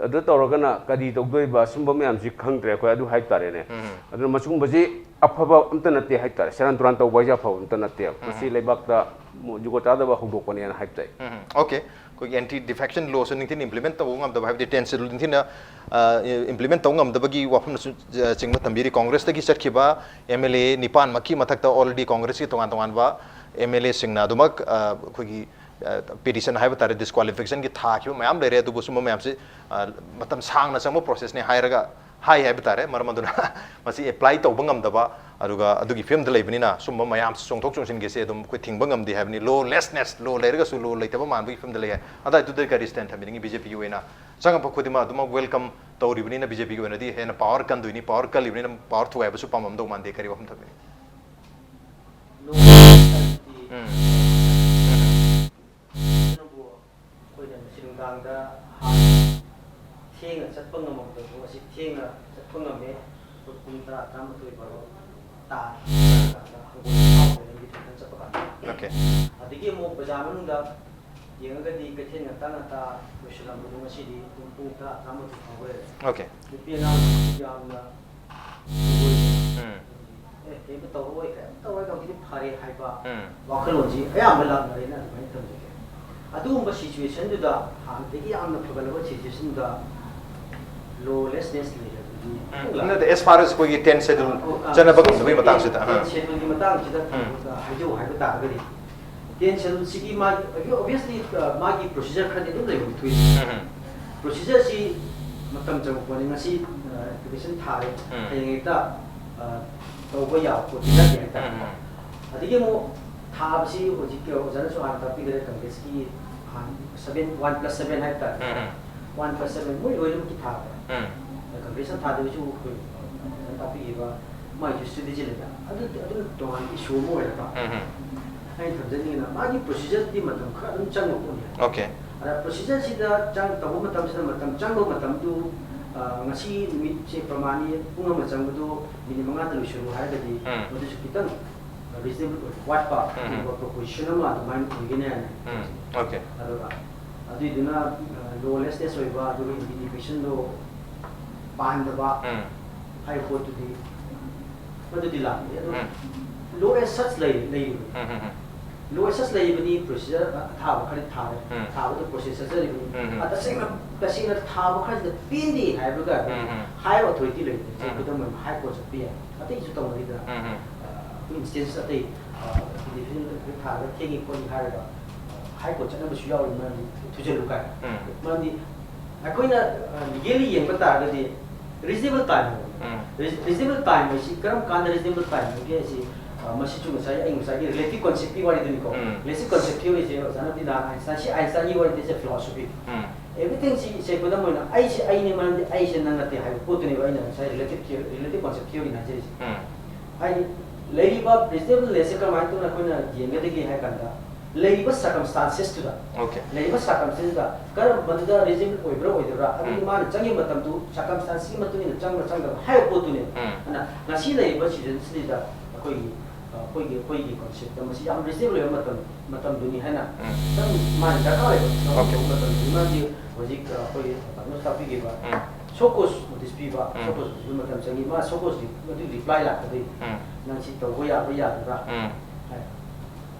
ꯑꯗꯨ ꯇꯧꯔꯒꯅ ꯀꯔꯤ ꯇꯧꯗꯣꯔꯤꯕ? ꯁꯨꯝꯕ ꯃꯌꯥꯝꯁꯤ ꯈꯪꯗ꯭ꯔꯦ ꯑꯩꯈꯣꯏ, ꯑꯗꯨ ꯍꯥꯏꯕ ꯇꯥꯔꯦꯅꯦ꯫ ꯎꯝ꯫ ꯑꯗꯨꯅ ꯃꯁꯤꯒꯨꯝꯕꯁꯤ ꯑꯐꯕ ꯑꯝꯇ ꯅꯠꯇꯦ ꯍꯥꯏꯕ ꯇꯥꯔꯦ꯫ ꯁꯦꯔꯥꯟ ꯇꯨꯔꯥꯟ ꯇꯧꯕ ꯍꯥꯏꯁꯦ ꯑꯐꯕ ꯑꯝꯇ ꯅꯠꯇꯦꯕ꯫ ꯎꯝ꯫ ꯃꯁꯤ ꯂꯩꯕꯥꯛꯇ ꯃꯨ-, ꯖꯨꯒꯣꯠ ꯆꯥꯗꯕ ꯍꯧꯗꯣꯛꯄꯅꯦꯅ ꯍꯥꯏꯕ ꯇꯥꯏ꯫ ꯎꯝ꯫ ꯑꯣꯀꯦ꯫ ꯑꯩꯈꯣꯏꯒꯤ ꯑꯦꯟꯇꯤ ꯗꯤꯐꯦꯛꯁꯟ ꯂꯣꯁꯨ ꯅꯤꯡꯊꯤꯅ ꯏꯝꯄ꯭ꯂꯤꯃꯦꯟ ꯇꯧꯕ ꯉꯝꯗꯕ, ꯍꯥꯏꯕꯗꯤ ꯇꯦꯟ ꯁꯦꯗꯨꯜ ꯅꯤꯡꯊꯤꯅ, ꯑ, ꯏꯝꯄ꯭ꯂꯤꯃꯦꯟ ꯇꯧꯕ ꯉꯝꯗꯕꯒꯤ ꯋꯥꯐꯝꯅꯁꯨ, ꯑ, ꯆꯤꯡꯕ ꯊꯝꯕꯤꯔꯤ꯫ ꯀꯣꯡꯒ꯭ꯔꯦꯁꯇꯒꯤ ꯆꯠꯈꯤꯕ ꯑꯦꯝ ꯑꯦꯜ ꯑꯦ ꯅꯤꯄꯥꯟꯃꯛꯀꯤ ꯃꯊꯛꯇ already ꯀꯣꯡꯒ꯭ꯔꯦꯁꯀꯤ ꯇꯣꯉꯥꯟ ꯇꯣꯉꯥꯟꯕ ꯑꯦꯝ ꯑꯦꯜ ꯑꯦꯁꯤꯡꯅ ꯑꯗꯨꯃꯛ, ꯑ, ꯑꯩꯈꯣꯏꯒꯤ, ꯑ, ꯄꯤꯇꯤꯁꯟ ꯍꯥꯏꯕ ꯇꯥꯔꯦ, ꯗꯤꯁꯀ꯭ꯋꯥꯂꯤꯐꯤꯀꯦꯁꯟꯒꯤ ꯊꯥꯈꯤꯕ ꯃꯌꯥꯝ ꯂꯩꯔꯦ꯫ ꯑꯗꯨꯕꯨ ꯁꯨꯝꯕ ꯃꯌꯥꯝꯁꯤ, ꯑ, ꯃꯇꯝ ꯁꯥꯡꯅ ꯆꯪꯕ ꯄ꯭ꯔꯣꯁꯦꯁꯅꯤ ꯍꯥꯏꯔꯒ, ꯍꯥꯏ ꯍꯥꯏꯕ ꯇꯥꯔꯦ꯫ ꯃꯔꯝ ꯑꯗꯨꯅ ꯃꯁꯤ ꯑꯦꯄ꯭ꯂꯥꯏ ꯇꯧꯕ ꯉꯝꯗꯕ, ꯑꯗꯨꯒ ꯑꯗꯨꯒꯤ ꯐꯤꯕꯝꯗ ꯂꯩꯕꯅꯤꯅ ꯁꯨꯝꯕ ꯃꯌꯥꯝꯁꯤ ꯆꯣꯡꯊꯣꯛ ꯆꯣꯡꯁꯤꯟꯒꯤꯁꯦ ꯑꯗꯨꯝ ꯑꯩꯈꯣꯏ ꯊꯤꯡꯕ ꯉꯝꯗꯦ ꯍꯥꯏꯕꯅꯤ꯫ ꯂꯣꯂꯦꯁꯅꯦꯁ, ꯂꯣ ꯂꯩꯔꯒꯁꯨ ꯂꯣ ꯂꯩꯇꯕ ꯃꯥꯟꯕꯒꯤ ꯐꯤꯕꯝꯗ ꯂꯩ ꯍꯥꯏ꯫ ꯑꯗꯥꯏꯗꯨꯗ ꯀꯔꯤ ꯁ꯭ꯇꯦꯟ ꯊꯝꯕꯤꯅꯤꯡꯉꯤ? ꯕꯤ ꯖꯦ ꯄꯤꯒꯤ ꯑꯣꯏꯅ ꯆꯪꯉꯛꯄ ꯈꯨꯗꯤꯡꯃꯛ ꯑꯗꯨꯃꯛ ꯋꯦꯜꯀꯝ ꯇꯧꯔꯤꯕꯅꯤꯅ ꯕꯤ ꯖꯦ ꯄꯤꯒꯤ ꯑꯣꯏꯅꯗꯤ ꯍꯦꯟꯅ ꯄꯥꯋꯔ ꯀꯟꯗꯣꯏꯅꯤ, ꯄꯥꯋꯔ ꯀꯜꯂꯤꯕꯅꯤꯅ ꯄꯥꯋꯔ ꯊꯨꯒꯥꯏꯕꯁꯨ ꯄꯥꯝꯃꯝꯗꯧ ꯃꯥꯟꯗꯦ꯫ ꯀꯔꯤ ꯋꯥꯐꯝ ꯊꯝꯕꯤꯅꯤ? ꯂꯣ ꯍꯥꯏꯕꯗꯤ ꯎꯝ꯫ ꯑꯗꯨꯕꯨ ꯑꯩꯈꯣꯏꯅ ꯉꯁꯤ ꯅꯨꯡꯗꯥꯡꯗ ꯍꯥꯟꯅ ꯊꯦꯡꯅ ꯆꯠꯄ ꯉꯝꯃꯝꯕꯗꯣ ꯉꯁꯤ ꯊꯦꯡꯅ ꯆꯠꯄ ꯉꯝꯃꯦ꯫ ꯑꯩꯈꯣꯏ ꯄꯨꯡ ꯇꯔꯥ, ꯇꯔꯥꯃꯥꯊꯣꯏ, ꯕꯥꯔꯣ ꯇꯥꯔꯦ꯫ ꯍꯪꯒꯣꯏ ꯐꯥꯎꯗ꯭ꯔꯦ ꯂꯝꯕꯤ ꯊꯣꯡ ꯆꯠꯄ ꯀꯥꯟꯗ꯫ Okay. ꯑꯗꯒꯤ ꯑꯃꯨꯛ ꯕꯖꯥꯔ ꯃꯅꯨꯡꯗ ꯌꯦꯡꯉꯒꯗꯤ ꯀꯩꯊꯦꯜ ꯉꯟꯇꯥ ꯉꯟꯇꯥ ꯂꯣꯏꯁꯤꯜꯂꯝꯕꯗꯣ ꯉꯁꯤꯗꯤ ꯑꯗꯨꯝ ꯄꯨꯡ ꯇꯔꯥ, ꯇꯔꯥꯃꯥꯊꯣꯏ ꯐꯥꯎꯕ ꯂꯩꯔꯦ꯫ Okay. ꯅꯨꯄꯤ ꯑꯉꯥꯡꯁꯤꯡꯁꯨ ꯌꯥꯝꯅ ꯍꯪꯒꯣꯏ ꯎꯝ꯫ ꯑꯦ, ꯀꯩꯝꯇ ꯇꯧꯔꯣꯏ, ꯀꯩꯝꯇ ꯇꯧꯔꯣꯏ, ꯍꯧꯖꯤꯛꯇꯤ ꯐꯔꯦ ꯍꯥꯏꯕ ꯎꯝ꯫ ꯋꯥꯈꯜꯂꯣꯟꯁꯤ ꯑꯌꯥꯝꯕ ꯂꯥꯛꯅꯔꯦꯅ ꯑꯗꯨꯃꯥꯏꯅ ꯊꯝꯖꯒꯦ꯫ ꯑꯗꯨꯒꯨꯝꯕ ꯁꯤꯆꯨꯋꯦꯁꯟꯗꯨꯗ ꯍꯥꯟꯅꯗꯒꯤ ꯌꯥꯝꯅ ꯐꯒꯠꯂꯕ ꯁꯤꯆꯨꯋꯦꯁꯟꯗꯨꯗ ꯂꯣꯂꯦꯁꯅꯦꯁ ꯂꯩꯔꯕꯗꯤ ꯎꯝ꯫ ꯅꯠꯇꯦ, as far as ꯑꯩꯈꯣꯏꯒꯤ ꯇꯦꯟ ꯁꯦꯗꯨꯜ ꯑ, ꯑ, ꯆꯠꯅꯕ ꯁꯤꯛꯁ ꯉꯝꯗꯕꯒꯤ ꯃꯇꯥꯡꯁꯤꯗ, ꯑ꯫ ꯇꯦꯟ ꯁꯦꯗꯨꯜꯒꯤ ꯃꯇꯥꯡꯁꯤꯗ ꯎꯝ꯫ ꯍꯥꯏꯖꯧ ꯍꯥꯏꯕ ꯇꯥꯔꯒꯗꯤ ꯇꯦꯟ ꯁꯦꯗꯨꯜꯁꯤꯒꯤ ꯃꯥꯒꯤ ꯑꯣꯕꯤꯌꯁꯂꯤ ꯃꯥꯒꯤ ꯄ꯭ꯔꯣꯁꯤꯖꯔ ꯈꯔꯗꯤ ꯑꯗꯨꯝ ꯂꯩꯕ ꯊꯣꯛꯏ꯫ ꯎꯝ, ꯎꯝ꯫ ꯄ꯭ꯔꯣꯁꯤꯖꯔꯁꯤ ꯃꯇꯝ ꯆꯪꯕ ꯄꯣꯠꯅꯤ꯫ ꯉꯁꯤ ꯑꯦꯄ꯭ꯂꯤꯀꯦꯁꯟ ꯊꯥꯔꯦ, ꯎꯝ꯫ ꯍꯌꯦꯡ ꯍꯦꯛꯇ ꯑ, ꯇꯧꯕ ꯌꯥꯕ ꯄꯣꯠꯇꯤ ꯅꯠꯇꯦ ꯍꯥꯏꯇꯥꯔꯦꯀꯣ꯫ ꯎꯝ, ꯎꯝ꯫ ꯑꯗꯒꯤ ꯑꯃꯨꯛ ꯊꯥꯕꯁꯤ ꯍꯧꯖꯤꯛꯀꯤ ꯑꯣꯖꯥꯅꯁꯨ ꯍꯥꯟꯅ ꯇꯥꯛꯄꯤꯈ꯭ꯔꯦ, ꯀꯪꯒ꯭ꯔꯦꯁꯀꯤ ꯍꯥꯟꯅ ꯁꯕꯦꯟ, ꯋꯥꯟ ꯄ꯭ꯂꯁ ꯁꯕꯦꯟ ꯍꯥꯏꯕ ꯇꯥꯔꯦ꯫ ꯎꯝ, ꯎꯝ꯫ ꯋꯥꯟ ꯄ꯭ꯂꯁ ꯁꯕꯦꯟ ꯃꯣꯏ ꯂꯣꯏꯅꯃꯛꯀꯤ ꯊꯥꯕ꯫ ꯎꯝ꯫ ꯀꯪꯒ꯭ꯔꯦꯁꯅ ꯊꯥꯗꯕꯁꯨ ꯑꯩꯈꯣꯏ ꯑꯣꯖꯥꯅ ꯇꯥꯛꯄꯤꯈꯤꯕ ꯃꯥꯒꯤ ꯁ꯭ꯇ꯭ꯔꯦꯇꯦꯖꯤ ꯂꯩꯕ꯫ ꯑꯗꯨ, ꯑꯗꯨꯅ ꯇꯣꯉꯥꯟꯕ ꯏꯁꯨ ꯑꯃ ꯑꯣꯏꯔꯒ ꯎꯝ, ꯎꯝ꯫ ꯑꯩꯅ ꯊꯝꯖꯅꯤꯡꯉꯤꯅ ꯃꯥꯒꯤ ꯄ꯭ꯔꯣꯁꯤꯖꯔꯗꯤ ꯃꯇꯝ ꯈꯔ ꯑꯗꯨꯝ ꯆꯪꯕ ꯄꯣꯠꯅꯤ꯫ Okay. ꯑꯗ ꯄ꯭ꯔꯣꯁꯤꯖꯔꯁꯤꯗ ꯆꯪ-, ꯇꯧꯕ ꯃꯇꯝꯁꯤꯗ ꯃꯇꯝ ꯆꯪꯕ ꯃꯇꯝꯗꯨ, ꯑ, ꯉꯁꯤ ꯅꯨꯃꯤꯠꯁꯦ ꯄ꯭ꯔꯃꯥꯟꯅꯤ ꯄꯨꯡ ꯑꯃ ꯆꯪꯕꯗꯨ ꯃꯤꯅꯤꯠ ꯃꯉꯥꯗ ꯂꯣꯏꯁꯤꯜꯂꯨ ꯍꯥꯏꯔꯒꯗꯤ ꯎꯝ꯫ ꯃꯗꯨꯁꯨ ꯈꯤꯇꯪ ꯔꯤꯖꯅꯦꯕꯜ ꯑꯣꯏꯕ ꯋꯥꯠꯄ ꯎꯝ꯫ ꯑꯗꯨꯒꯨꯝꯕ ꯄ꯭ꯔꯣꯄꯣꯖꯤꯁꯟ ꯑꯃ ꯑꯗꯨꯃꯥꯏꯅ ꯑꯣꯏꯒꯅꯤ ꯍꯥꯏꯅ ꯎꯝ꯫ ꯈꯟꯖꯩ꯫ Okay. ꯑꯗꯨꯒ ꯑꯗꯨꯏꯗꯨꯅ, ꯑ, ꯂꯣꯂꯦꯁꯅꯦꯁ ꯑꯣꯏꯕ ꯑꯗꯨꯒ ꯏꯟꯗꯤꯄꯦꯟꯗꯦꯟꯁꯗꯣ ꯄꯥꯟꯗꯕ ꯎꯝ꯫ ꯍꯥꯏꯕ ꯄꯣꯠꯇꯨꯗꯤ ꯃꯗꯨꯗꯤ ꯂꯥꯛꯇꯦ꯫ ꯑꯗꯨ ꯎꯝ꯫ ꯂꯣ ꯑꯦꯁ ꯁꯆ ꯂꯩ-, ꯂꯩꯔꯤꯕꯅꯤ꯫ ꯎꯝ, ꯎꯝ, ꯎꯝ꯫ ꯂꯣ ꯑꯦꯁ ꯁꯆ ꯂꯩꯔꯤꯕꯅꯤ, ꯄ꯭ꯔꯣꯁꯤꯖꯔ ꯑꯊꯥꯕ ꯈꯔꯗꯤ ꯊꯥꯔꯦ꯫ ꯎꯝ꯫ ꯊꯥꯕꯗ ꯄ꯭ꯔꯣꯁꯦꯁ ꯆꯠꯆꯔꯤꯕꯅꯤ꯫ ꯎꯝ, ꯎꯝ꯫ ꯑ, ꯇꯁꯦꯡꯅ, ꯇꯁꯦꯡꯅ ꯊꯥꯕ ꯈꯔꯁꯤꯗ ꯄꯦꯟꯗꯦ ꯍꯥꯏꯕꯒ ꯎꯝ, ꯎꯝ꯫ ꯍꯥꯏꯌꯔ ꯑꯣꯊꯣꯔꯤꯇꯤ ꯂꯩꯔꯤꯕꯅꯤ꯫ ꯎꯝ꯫ ꯈꯨꯗꯝ ꯑꯣꯏꯅ ꯍꯥꯏ ꯀꯣꯔꯠ ꯆꯠꯄ ꯌꯥꯏ꯫ ꯑꯇꯩꯁꯨ ꯇꯧꯅꯔꯤꯗꯅ꯫ ꯎꯝ, ꯎꯝ꯫ ꯑ, ꯑꯩꯈꯣꯏ ꯏꯟꯁꯇꯦꯟꯁ ꯑꯇꯩ, ꯑ, ꯏꯟꯗꯤꯄꯦꯟꯗꯦꯟ ꯊꯥꯔꯒ ꯊꯦꯡꯉꯤ ꯈꯣꯠꯂꯤ ꯍꯥꯏꯔꯒ, ꯑ, ꯍꯥꯏ ꯀꯣꯔꯠ ꯆꯠꯅꯕꯁꯨ ꯌꯥꯎꯔꯤ, ꯃꯔꯝꯗꯤ ꯊꯨꯖꯜꯂꯨ ꯀꯥꯏꯅ꯫ ꯎꯝ꯫ ꯃꯔꯝꯗꯤ ꯑꯩꯈꯣꯏꯅ, ꯑ, ꯂꯤꯒꯦꯜꯂꯤ ꯌꯦꯡꯕ ꯇꯥꯔꯒꯗꯤ ꯔꯤꯖꯅꯦꯕꯜ ꯇꯥꯏꯝ ꯍꯥꯏꯕ꯫ ꯎꯝ꯫ ꯔꯤꯖ-, ꯔꯤꯖꯅꯦꯕꯜ ꯇꯥꯏꯝ ꯍꯥꯏꯁꯤ ꯀꯔꯝ ꯀꯥꯟꯗ ꯔꯤꯖꯅꯦꯕꯜ ꯇꯥꯏꯝ ꯑꯣꯏꯒꯦ ꯍꯥꯏꯁꯤ, ꯑ, ꯃꯁꯤꯁꯨ ꯉꯁꯥꯏ ꯑꯩ ꯉꯁꯥꯏꯒꯤ ꯔꯤꯂꯦꯇꯤꯚ ꯀꯟꯁꯦꯞꯀꯤ ꯋꯥꯔꯤꯗꯨꯅꯤꯀꯣ꯫ ꯎꯝ꯫ ꯔꯤꯂꯦꯇꯤꯚ ꯀꯟꯁꯦꯞ ꯊꯤꯑꯣꯔꯤꯁꯦ ꯑꯣꯖꯥꯅ ꯗꯤꯅꯥ ꯑꯥꯏꯟꯁꯇꯥꯏꯟ, ꯁꯤ ꯑꯥꯏꯟꯁꯇꯥꯏꯟꯒꯤ ꯋꯥꯔꯤꯗꯤ ꯏꯁ ꯑꯦ ꯐꯤꯂꯣꯁꯣꯐꯤ꯫ ꯎꯝ꯫ ꯑꯦꯚ꯭ꯔꯤꯊꯤꯡꯁꯤ ꯏꯁꯦ ꯈꯨꯗꯝ ꯑꯣꯏꯅ ꯑꯩꯁꯦ ꯑꯩꯅꯤ, ꯃꯔꯝꯗꯤ ꯑꯩꯁꯦ ꯅꯪ ꯅꯠꯇꯦ ꯍꯥꯏꯕ ꯄꯣꯠꯇꯨꯅꯦꯕ ꯑꯩꯅ ꯉꯁꯥꯏ ꯔꯤꯂꯦꯇꯤꯚ ꯊꯤꯑꯣꯔꯤ, ꯔꯤꯂꯦꯇꯤꯚ ꯀꯣꯟꯁꯦꯞ ꯊꯤꯑꯣꯔꯤꯅ ꯍꯥꯏꯖꯔꯤꯁꯦ꯫ ꯎꯝ. ꯍꯥꯏꯗꯤ ꯂꯩꯔꯤꯕ ꯔꯤꯖꯅꯦꯕꯜꯅꯦꯁꯁꯦ ꯀꯃꯥꯏꯅ ꯇꯧꯅ ꯑꯩꯈꯣꯏꯅ ꯌꯦꯡꯒꯗꯒꯦ ꯍꯥꯏ ꯀꯥꯟꯗ, ꯂꯩꯔꯤꯕ ꯁꯔꯀꯝꯁ꯭ꯇꯥꯟꯁꯦꯁꯇꯨꯗ, Okay. ꯂꯩꯔꯤꯕ ꯁꯔꯀꯝꯁ꯭ꯇꯥꯟꯁꯦꯁꯇ ꯀꯔꯝꯕꯗꯨꯗ ꯔꯤꯖꯅꯦꯕꯜ ꯑꯣꯏꯕ꯭ꯔꯥ ꯑꯣꯏꯗꯕ꯭ꯔꯥ, ꯑꯗꯒꯤ ꯎꯝ. ꯃꯥꯅ ꯆꯪꯉꯤꯕ ꯃꯇꯝꯗꯨ ꯁꯔꯀꯝꯁ꯭ꯇꯥꯟꯁꯀꯤ ꯃꯇꯨꯡ ꯏꯟꯅ ꯆꯪꯕ꯭ꯔꯥ ꯆꯪꯗꯕ꯭ꯔꯥ ꯍꯥꯏꯕ ꯄꯣꯠꯇꯨꯅꯦꯕ꯫ ꯎꯝ. ꯑꯗꯨꯅ ꯉꯁꯤ ꯂꯩꯔꯤꯕ ꯁꯤꯖꯟꯁꯤꯗ ꯑꯩꯈꯣꯏꯒꯤ, ꯑ, ꯑꯩꯈꯣꯏꯒꯤ, ꯑꯩꯈꯣꯏꯒꯤ ꯀꯣꯟꯁꯦꯞꯇ ꯃꯁꯤ ꯌꯥꯝ ꯔꯤꯖꯅꯦꯕꯜ ꯑꯣꯏꯕ ꯃꯇꯝ, ꯃꯇꯝꯗꯨꯅꯤ ꯍꯥꯏꯅ ꯎꯝ. ꯆꯪ ꯃꯥꯅ ꯗꯔꯀꯥꯔ ꯑꯣꯏꯕ ꯊꯕꯛ Okay. ꯇꯧꯕ ꯃꯇꯝꯗꯨꯅꯤ꯫ ꯃꯔꯝꯗꯤ ꯍꯧꯖꯤꯛ, ꯑ, ꯑꯩꯈꯣꯏꯒꯤ ꯇꯥꯃꯣꯅ ꯇꯥꯛꯄꯤꯈꯤꯕ ꯎꯝ. ꯁꯣ ꯀꯣꯁ ꯅꯣꯇꯤꯁ ꯄꯤꯕ, ꯎꯝ. ꯁꯣ ꯀꯣꯁ ꯅꯣꯇꯤꯁ ꯄꯤꯕ ꯃꯇꯝ ꯆꯪꯉꯤ꯫ ꯃꯥ ꯁꯣ ꯀꯣꯁ ꯃꯗꯨꯒꯤ ꯔꯤꯄ꯭ꯂꯥꯏ ꯂꯥꯛꯀꯗꯣꯏ, ꯎꯝ. ꯅꯪ ꯁꯤ ꯇꯧꯕ ꯌꯥꯕ꯭ꯔꯥ ꯌꯥꯗꯕ꯭ꯔꯥ ꯎꯝ. ꯍꯥꯏ꯫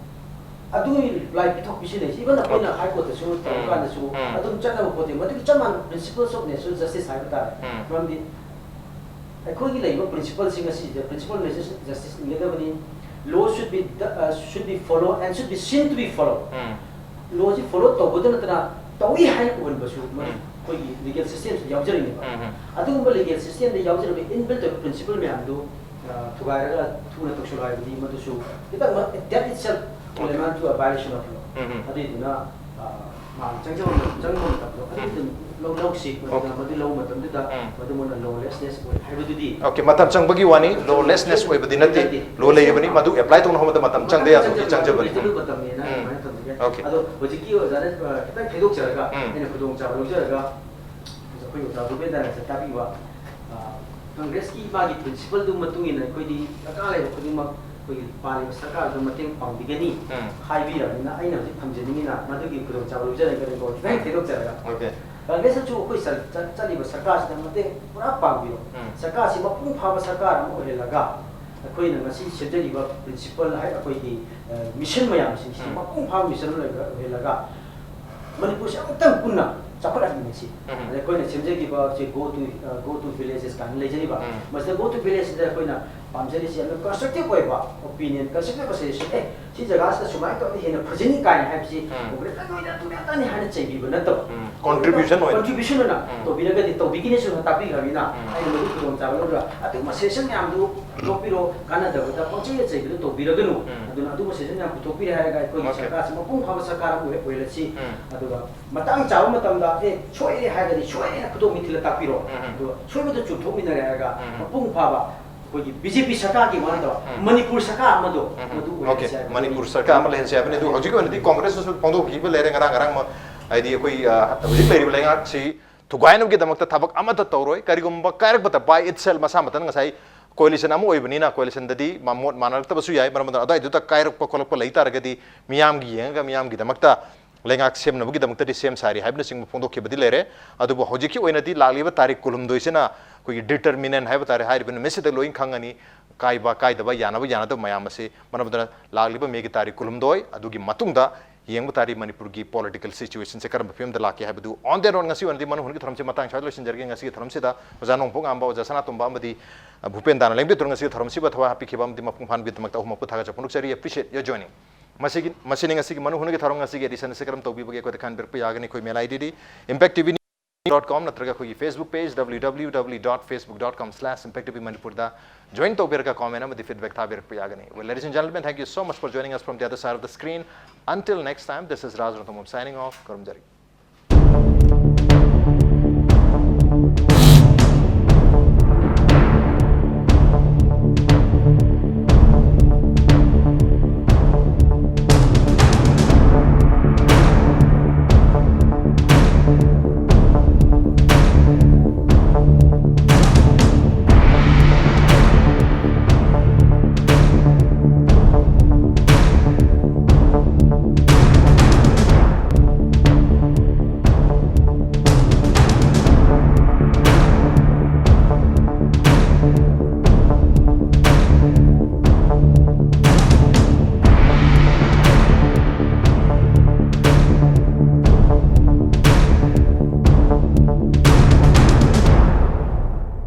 ꯑꯗꯨꯒꯤ ꯔꯤꯄ꯭ꯂꯥꯏ ꯄꯤꯊꯣꯛ ꯄꯤꯁꯤꯟ ꯂꯩꯁꯤ꯫ ꯏꯚꯟ ꯑꯩꯈꯣꯏꯅ Okay. ꯍꯥꯏ ꯀꯣꯔꯠꯇꯁꯨ ꯇꯧꯕ ꯎꯝ. ꯀꯥꯟꯗꯁꯨ ꯎꯝ. ꯑꯗꯨꯝ ꯆꯠꯅꯕ ꯄꯣꯠꯇꯤ ꯃꯗꯨꯒꯤ ꯆꯞ ꯃꯥꯟꯅꯕ principles of natural justice ꯍꯥꯏꯕ ꯇꯥꯔꯦ꯫ ꯎꯝ. ꯃꯔꯝꯗꯤ ꯑꯩꯈꯣꯏꯒꯤ ꯂꯩꯔꯤꯕ ꯄ꯭ꯔꯤꯟꯁꯤꯄꯜꯁꯤꯡ ꯑꯁꯤꯗ principle of natural justice ꯏꯟꯒꯗꯕꯅꯤ꯫ Law should be, uh, should be follow and should be seen to be follow꯫ Um. ꯂꯣꯁꯤ ꯐꯣꯂꯣ ꯇꯧꯕꯗ ꯅꯠꯇꯅ ꯇꯧꯏ ꯍꯥꯏꯅ ꯎꯍꯟꯕꯁꯨ ꯃꯗꯨ ꯎꯝ. ꯑꯩꯈꯣꯏꯒꯤ ꯂꯤꯒꯦꯜ ꯁꯤꯁꯇꯦꯝꯁꯤꯗ ꯌꯥꯎꯖꯔꯤꯅꯦꯕ꯫ ꯎꯝ, ꯎꯝ. ꯑꯗꯨꯒꯨꯝꯕ ꯂꯤꯒꯦꯜ ꯁꯤꯁꯇꯦꯝꯗ ꯌꯥꯎꯖꯔꯤꯕ ꯏꯟꯕꯤꯜꯠ ꯑꯣꯏꯕ ꯄ꯭ꯔꯤꯟꯁꯤꯄꯜ ꯃꯌꯥꯝꯗꯨ, ꯑ, ꯊꯨꯒꯥꯏꯔꯒ ꯊꯨꯅ ꯇꯧꯁꯤꯜꯂꯣ ꯍꯥꯏꯕꯗꯤ ꯃꯗꯨꯁꯨ ꯈꯤꯇꯪ that itself will amount to a violation of law꯫ ꯎꯝ, ꯎꯝ. ꯑꯗꯨꯏꯗꯨꯅ, ꯑ, ꯃꯥꯅ ꯆꯪꯖꯕ ꯃꯇꯝ, ꯆꯪꯕ ꯃꯇꯝꯗꯣ ꯑꯗꯨ ꯑꯗꯨꯝ ꯂꯧ-, ꯂꯧꯁꯤ, ꯃꯗꯨꯅ Okay. ꯃꯗꯨ ꯂꯧꯕ ꯃꯇꯝꯗꯨꯗ ꯎꯝ. ꯃꯗꯨ ꯃꯣꯏꯅ ꯂꯣꯂꯦꯁꯅꯦꯁ ꯑꯣꯏ ꯍꯥꯏꯕꯗꯨꯗꯤ Okay, ꯃꯇꯝ ꯆꯪꯕꯒꯤ ꯋꯥꯅꯤ, ꯂꯣꯂꯦꯁꯅꯦꯁ ꯑꯣꯏꯕꯗꯤ ꯅꯠꯇꯦ꯫ ꯂꯣ ꯂꯩꯕꯅꯤ, ꯃꯗꯨ ꯑꯦꯄ꯭ꯂꯥꯏ ꯇꯧꯅꯕ ꯍꯣꯠꯅꯕꯗ ꯃꯇꯝ ꯆꯪꯗ ꯌꯥꯗꯕꯒꯤ ꯆꯪꯖꯕꯅꯤ꯫ ꯔꯤꯖꯅꯦꯕꯜ ꯎꯝ. ꯃꯇꯝꯅꯦꯅ ꯎꯝ. ꯑꯗꯨꯃꯥꯏꯅ ꯊꯝꯖꯒꯦ꯫ Okay. ꯑꯗꯣ ꯍꯧꯖꯤꯛꯀꯤ ꯑꯣꯖꯥꯅ, ꯑ, ꯈꯤꯇꯪ ꯈꯥꯏꯗꯣꯛꯆꯔꯒ ꯎꯝ. ꯑꯩꯅ ꯈꯨꯗꯣꯡꯆꯥꯕ ꯂꯧꯖꯔꯒ ꯑꯩꯈꯣꯏ ꯑꯣꯖꯥ ꯚꯨꯄꯦꯟꯗ꯭ꯔꯅꯁꯨ ꯇꯥꯛꯄꯤꯕ, ꯑ, ꯀꯪꯒ꯭ꯔꯦꯁꯀꯤ ꯃꯥꯒꯤ ꯄ꯭ꯔꯤꯟꯁꯤꯄꯜꯗꯨ ꯃꯇꯨꯡ ꯏꯟꯅ ꯑꯩꯈꯣꯏꯗꯤ ꯗꯔꯀꯥꯔ ꯂꯩꯕ ꯈꯨꯗꯤꯡꯃꯛ ꯑꯩꯈꯣꯏꯒꯤ ꯄꯥꯜꯂꯤꯕ ꯁꯔꯀꯥꯔꯗ ꯃꯇꯦꯡ ꯄꯥꯡꯕꯤꯒꯅꯤ ꯎꯝ. ꯍꯥꯏꯕꯤꯔꯕꯅꯤꯅ ꯑꯩꯅ ꯍꯧꯖꯤꯛ ꯊꯝꯖꯅꯤꯡꯉꯤꯅ ꯃꯗꯨꯒꯤ ꯈꯨꯗꯣꯡꯆꯥꯕ ꯂꯧꯖꯔꯒꯅꯤꯀꯣ꯫ ꯈꯤꯇꯪ ꯈꯥꯏꯗꯣꯛꯆꯔꯒ Okay. ꯀꯪꯒ꯭ꯔꯦꯁꯅꯁꯨ ꯑꯩꯈꯣꯏ ꯁꯔ-, ꯆꯠ-, ꯆꯠꯂꯤꯕ ꯁꯔꯀꯥꯔꯁꯤꯗ ꯃꯇꯦꯡ ꯄꯨꯔꯥ ꯄꯥꯡꯕꯤꯔꯣ꯫ ꯎꯝ. ꯁꯔꯀꯥꯔꯁꯤ ꯃꯄꯨꯡ ꯐꯥꯕ ꯁꯔꯀꯥꯔ ꯑꯃ ꯑꯣꯏꯍꯜꯂꯒ ꯑꯩꯈꯣꯏꯅ ꯉꯁꯤ ꯁꯦꯝꯖꯔꯤꯕ ꯄ꯭ꯔꯤꯟꯁꯤꯄꯜ ꯍꯥꯏ ꯑꯩꯈꯣꯏꯒꯤ, ꯑ, ꯃꯤꯁꯟ ꯃꯌꯥꯝꯁꯤꯡꯁꯤ ꯎꯝ. ꯃꯄꯨꯡ ꯐꯥꯕ ꯃꯤꯁꯟ ꯑꯃ ꯑꯣꯏꯍꯜꯂꯒ ꯃꯅꯤꯄꯨꯔꯁꯤ ꯑꯃꯨꯛꯇꯪ ꯄꯨꯟꯅ ꯆꯥꯎꯈꯠꯍꯟꯃꯤꯟꯅꯁꯤ꯫ ꯎꯝ. ꯑꯗ ꯑꯩꯈꯣꯏꯅ ꯁꯦꯝꯖꯈꯤꯕ ꯍꯧꯖꯤꯛ Go to, ꯑ, Go to Villages ꯀꯥꯏꯅ ꯂꯩꯖꯔꯤꯕ, ꯎꯝ. ꯃꯁꯤꯗ Go to Villages ꯁꯤꯗ ꯑꯩꯈꯣꯏꯅ ꯄꯥꯝꯖꯔꯤꯁꯤ ꯌꯥꯝꯅ constructive ꯑꯣꯏꯕ opinion, constructive suggestion, ꯑꯦ, ꯁꯤ ꯖꯒꯥꯁꯤꯗ ꯁꯨꯃꯥꯏꯅ ꯇꯧꯔꯗꯤ ꯍꯦꯟꯅ ꯐꯖꯅꯤ ꯀꯥꯏꯅ ꯍꯥꯏꯕꯁꯤ ꯎꯝ. ꯀꯣꯡꯀ꯭ꯔꯤꯠ ꯑꯗꯨꯅꯤ ꯑꯗꯨꯅꯤ ꯑꯗꯥꯅꯤ ꯍꯥꯏꯅ ꯆꯩꯕꯤꯕ ꯅꯠꯇꯕ, ꯎꯝ. Contribution ꯑꯣꯏꯅ꯫ Contribution ꯑꯣꯏꯅ ꯇꯧꯕꯤꯔꯒꯗꯤ, ꯇꯧꯕꯤꯒꯅꯤꯁꯨ ꯇꯥꯛꯄꯤꯈ꯭ꯔꯕꯅꯤꯅ, ꯑꯩꯅ ꯃꯗꯨ ꯈꯨꯗꯣꯡꯆꯥꯕ ꯂꯧꯔꯒ ꯑꯗꯨꯒꯨꯝꯕ session ꯃꯌꯥꯝꯗꯨ ꯂꯧꯕꯤꯔꯣ, ꯀꯥꯟꯅꯗꯕꯗ ꯄꯪꯆꯩꯗ ꯆꯩꯕꯗꯨ ꯇꯧꯕꯤꯔꯒꯅꯨ꯫ ꯑꯗꯨꯅ ꯑꯗꯨꯒꯨꯝꯕ session ꯃꯌꯥꯝ ꯄꯨꯊꯣꯛꯄꯤꯔꯦ ꯍꯥꯏꯔꯒ ꯑꯩꯈꯣꯏꯒꯤ Okay. ꯁꯔꯀꯥꯔꯁꯤ ꯃꯄꯨꯡ ꯐꯥꯕ ꯁꯔꯀꯥꯔ ꯑꯃ ꯑꯣꯏ-, ꯑꯣꯏꯔꯁꯤ꯫ ꯑꯗꯨꯒ ꯃꯇꯥꯡ ꯆꯥꯕ ꯃꯇꯝꯗ, ꯑꯦ, ꯁꯣꯏꯔꯦ ꯍꯥꯏꯔꯒꯗꯤ ꯁꯣꯏꯔꯦꯅ ꯈꯨꯗꯣꯝ ꯃꯤꯊꯤꯜꯂ ꯇꯥꯛꯄꯤꯔꯣ꯫ ꯑꯗꯨꯒ ꯁꯣꯏꯕꯗꯨ ꯆꯨꯝꯊꯣꯛꯃꯤꯟꯅꯔꯦ ꯍꯥꯏꯔꯒ ꯃꯄꯨꯡ ꯐꯥꯕ ꯑꯩꯈꯣꯏꯒꯤ ꯕꯤ ꯖꯦ ꯄꯤ ꯁꯔꯀꯥꯔꯒꯤ ꯋꯥ ꯅꯠꯇꯕ ꯃꯅꯤꯄꯨꯔ ꯁꯔꯀꯥꯔ ꯑꯃꯗꯣ ꯃꯗꯨ Okay, ꯑꯣꯏꯍꯟꯁꯦ ꯍꯥꯏꯕꯗꯨꯅꯤ꯫ ꯃꯅꯤꯄꯨꯔ ꯁꯔꯀꯥꯔ ꯑꯃ ꯂꯩꯍꯟꯁꯦ ꯍꯥꯏꯕꯅꯤ꯫ ꯑꯗꯨ ꯍꯧꯖꯤꯛꯀꯤ ꯑꯣꯏꯅꯗꯤ ꯀꯣꯡꯒ꯭ꯔꯦꯁꯅꯁꯨ ꯐꯣꯡꯗꯣꯛꯈꯤꯕ ꯂꯩꯔꯦ ꯉꯔꯥꯡ, ꯉꯔꯥꯡ ꯃ-, ꯍꯥꯏꯗꯤ ꯑꯩꯈꯣꯏ, ꯑ, ꯍꯧꯖꯤꯛ ꯂꯩꯔꯤꯕ ꯂꯩꯉꯥꯛꯁꯤ ꯊꯨꯒꯥꯏꯅꯕꯒꯤꯗꯃꯛꯇ ꯊꯕꯛ ꯑꯃꯠꯇ ꯇꯧꯔꯣꯏ꯫ ꯀꯔꯤꯒꯨꯝꯕ ꯀꯥꯏꯔꯛꯄ ꯇꯥꯔꯗꯤ by itself ꯃꯁꯥ ꯃꯊꯟ, ꯉꯁꯥꯏ coalition ꯑꯃ ꯑꯣꯏꯕꯅꯤꯅ, coalitionꯗꯗꯤ ꯃ-, ꯃꯣꯠ ꯃꯥꯟꯅꯔꯛꯇꯕꯁꯨ ꯌꯥꯏ, ꯃꯔꯝ ꯑꯗꯨꯅ ꯑꯗꯨꯋꯥꯏꯗꯨꯗ ꯀꯥꯏꯔꯛꯄ ꯈꯣꯠꯂꯛꯄ ꯂꯩ ꯇꯥꯔꯒꯗꯤ ꯃꯤꯌꯥꯝꯒꯤ ꯌꯦꯡꯉꯒ ꯃꯤꯌꯥꯝꯒꯤꯗꯃꯛꯇ ꯂꯩꯉꯥꯛ ꯁꯦꯝꯅꯕꯒꯤꯗꯃꯛꯇꯗꯤ ꯁꯦꯝ ꯁꯥꯔꯤ ꯍꯥꯏꯕꯅꯆꯤꯡꯕ ꯐꯣꯡꯗꯣꯛꯈꯤꯕꯗꯤ ꯂꯩꯔꯦ꯫ ꯑꯗꯨꯕꯨ ꯍꯧꯖꯤꯛꯀꯤ ꯑꯣꯏꯅꯗꯤ ꯂꯥꯛꯂꯤꯕ ꯇꯥꯔꯤꯛ ꯀꯨꯟꯍꯨꯝꯗꯣꯏꯁꯤꯅ ꯑꯩꯈꯣꯏꯒꯤ determinant ꯍꯥꯏꯕ ꯇꯥꯔꯦ, ꯍꯥꯏꯔꯤꯕ ꯅꯨꯃꯤꯠꯁꯤꯗ ꯂꯣꯏ ꯈꯪꯉꯅꯤ, ꯀꯥꯏꯕ ꯀꯥꯏꯗꯕ, ꯌꯥꯅꯕ ꯌꯥꯅꯗꯕ ꯃꯌꯥꯝ ꯑꯁꯤ꯫ ꯃꯔꯝ ꯑꯗꯨꯅ ꯂꯥꯛꯂꯤꯕ ꯃꯦꯒꯤ ꯇꯥꯔꯤꯛ ꯀꯨꯟꯍꯨꯝꯗꯣꯏ ꯑꯗꯨꯒꯤ ꯃꯇꯨꯡꯗ ꯌꯦꯡꯕ ꯇꯥꯔꯤ ꯃꯅꯤꯄꯨꯔꯒꯤ political situationꯁꯦ ꯀꯔꯝꯕ ꯐꯤꯕꯝꯗ ꯂꯥꯛꯀꯦ ꯍꯥꯏꯕꯗꯨ꯫ On that note, ꯉꯁꯤ ꯑꯣꯏꯅꯗꯤ ꯃꯅꯨꯡ ꯍꯨꯠꯀꯤ ꯊꯧꯔꯝꯁꯤ ꯃꯇꯥꯡ ꯁ꯭ꯋꯥꯏꯗ ꯂꯣꯏꯁꯤꯟꯖꯔꯒꯦ꯫ ꯉꯁꯤꯒꯤ ꯊꯧꯔꯝꯁꯤꯗ ꯑꯣꯖꯥ ꯅꯣꯡꯄꯣꯛ ꯉꯥꯝꯕ, ꯑꯣꯖꯥ ꯁꯅꯥꯇꯣꯝꯕ ꯑꯃꯗꯤ, ꯑ, ꯚꯨꯄꯦꯟ ꯗꯥꯅ ꯂꯦꯡꯕꯤꯗꯨꯅ ꯉꯁꯤꯒꯤ ꯊꯧꯔꯝꯁꯤꯕꯨ ꯊꯋꯥꯏ ꯍꯥꯞꯄꯤꯈꯤꯕ ꯑꯃꯗꯤ ꯃꯄꯨꯡ ꯐꯥꯍꯟꯕꯒꯤꯗꯃꯛꯇ ꯑꯍꯨꯝꯃꯛꯄꯨ ꯊꯥꯒꯠꯆꯕ ꯐꯣꯡꯗꯣꯛꯆꯔꯤ꯫ Appreciate your joining. ꯃꯁꯤꯒꯤ, ꯃꯁꯤꯅꯤ ꯉꯁꯤꯒꯤ ꯃꯅꯨꯡ ꯍꯨꯠꯀꯤ ꯊꯧꯔꯝ꯫ ꯉꯁꯤꯒꯤ edition ꯑꯁꯤ ꯀꯔꯝ ꯇꯧꯕꯤꯕꯒꯦ? ꯑꯩꯈꯣꯏꯗ ꯈꯟꯕꯤꯔꯛꯄ ꯌꯥꯒꯅꯤ꯫ ꯑꯩꯈꯣꯏ mail ID ꯗꯤ impact T V dot com ꯅꯠꯇ꯭ꯔꯒ ꯑꯩꯈꯣꯏꯒꯤ Facebook page W W W dot facebook dot com slash impact T V ꯃꯅꯤꯄꯨꯔꯗ join ꯇꯧꯕꯤꯔꯒ comment ꯑꯃꯗꯤ feedback ꯊꯥꯕꯤꯔꯛꯄ ꯌꯥꯒꯅꯤ꯫ Well, ladies and gentlemen, thank you so much for joining us from the other side of the screen. Until next time, this is Raj Ranthambam signing off. ꯈꯨꯔꯨꯝꯖꯔꯤ꯫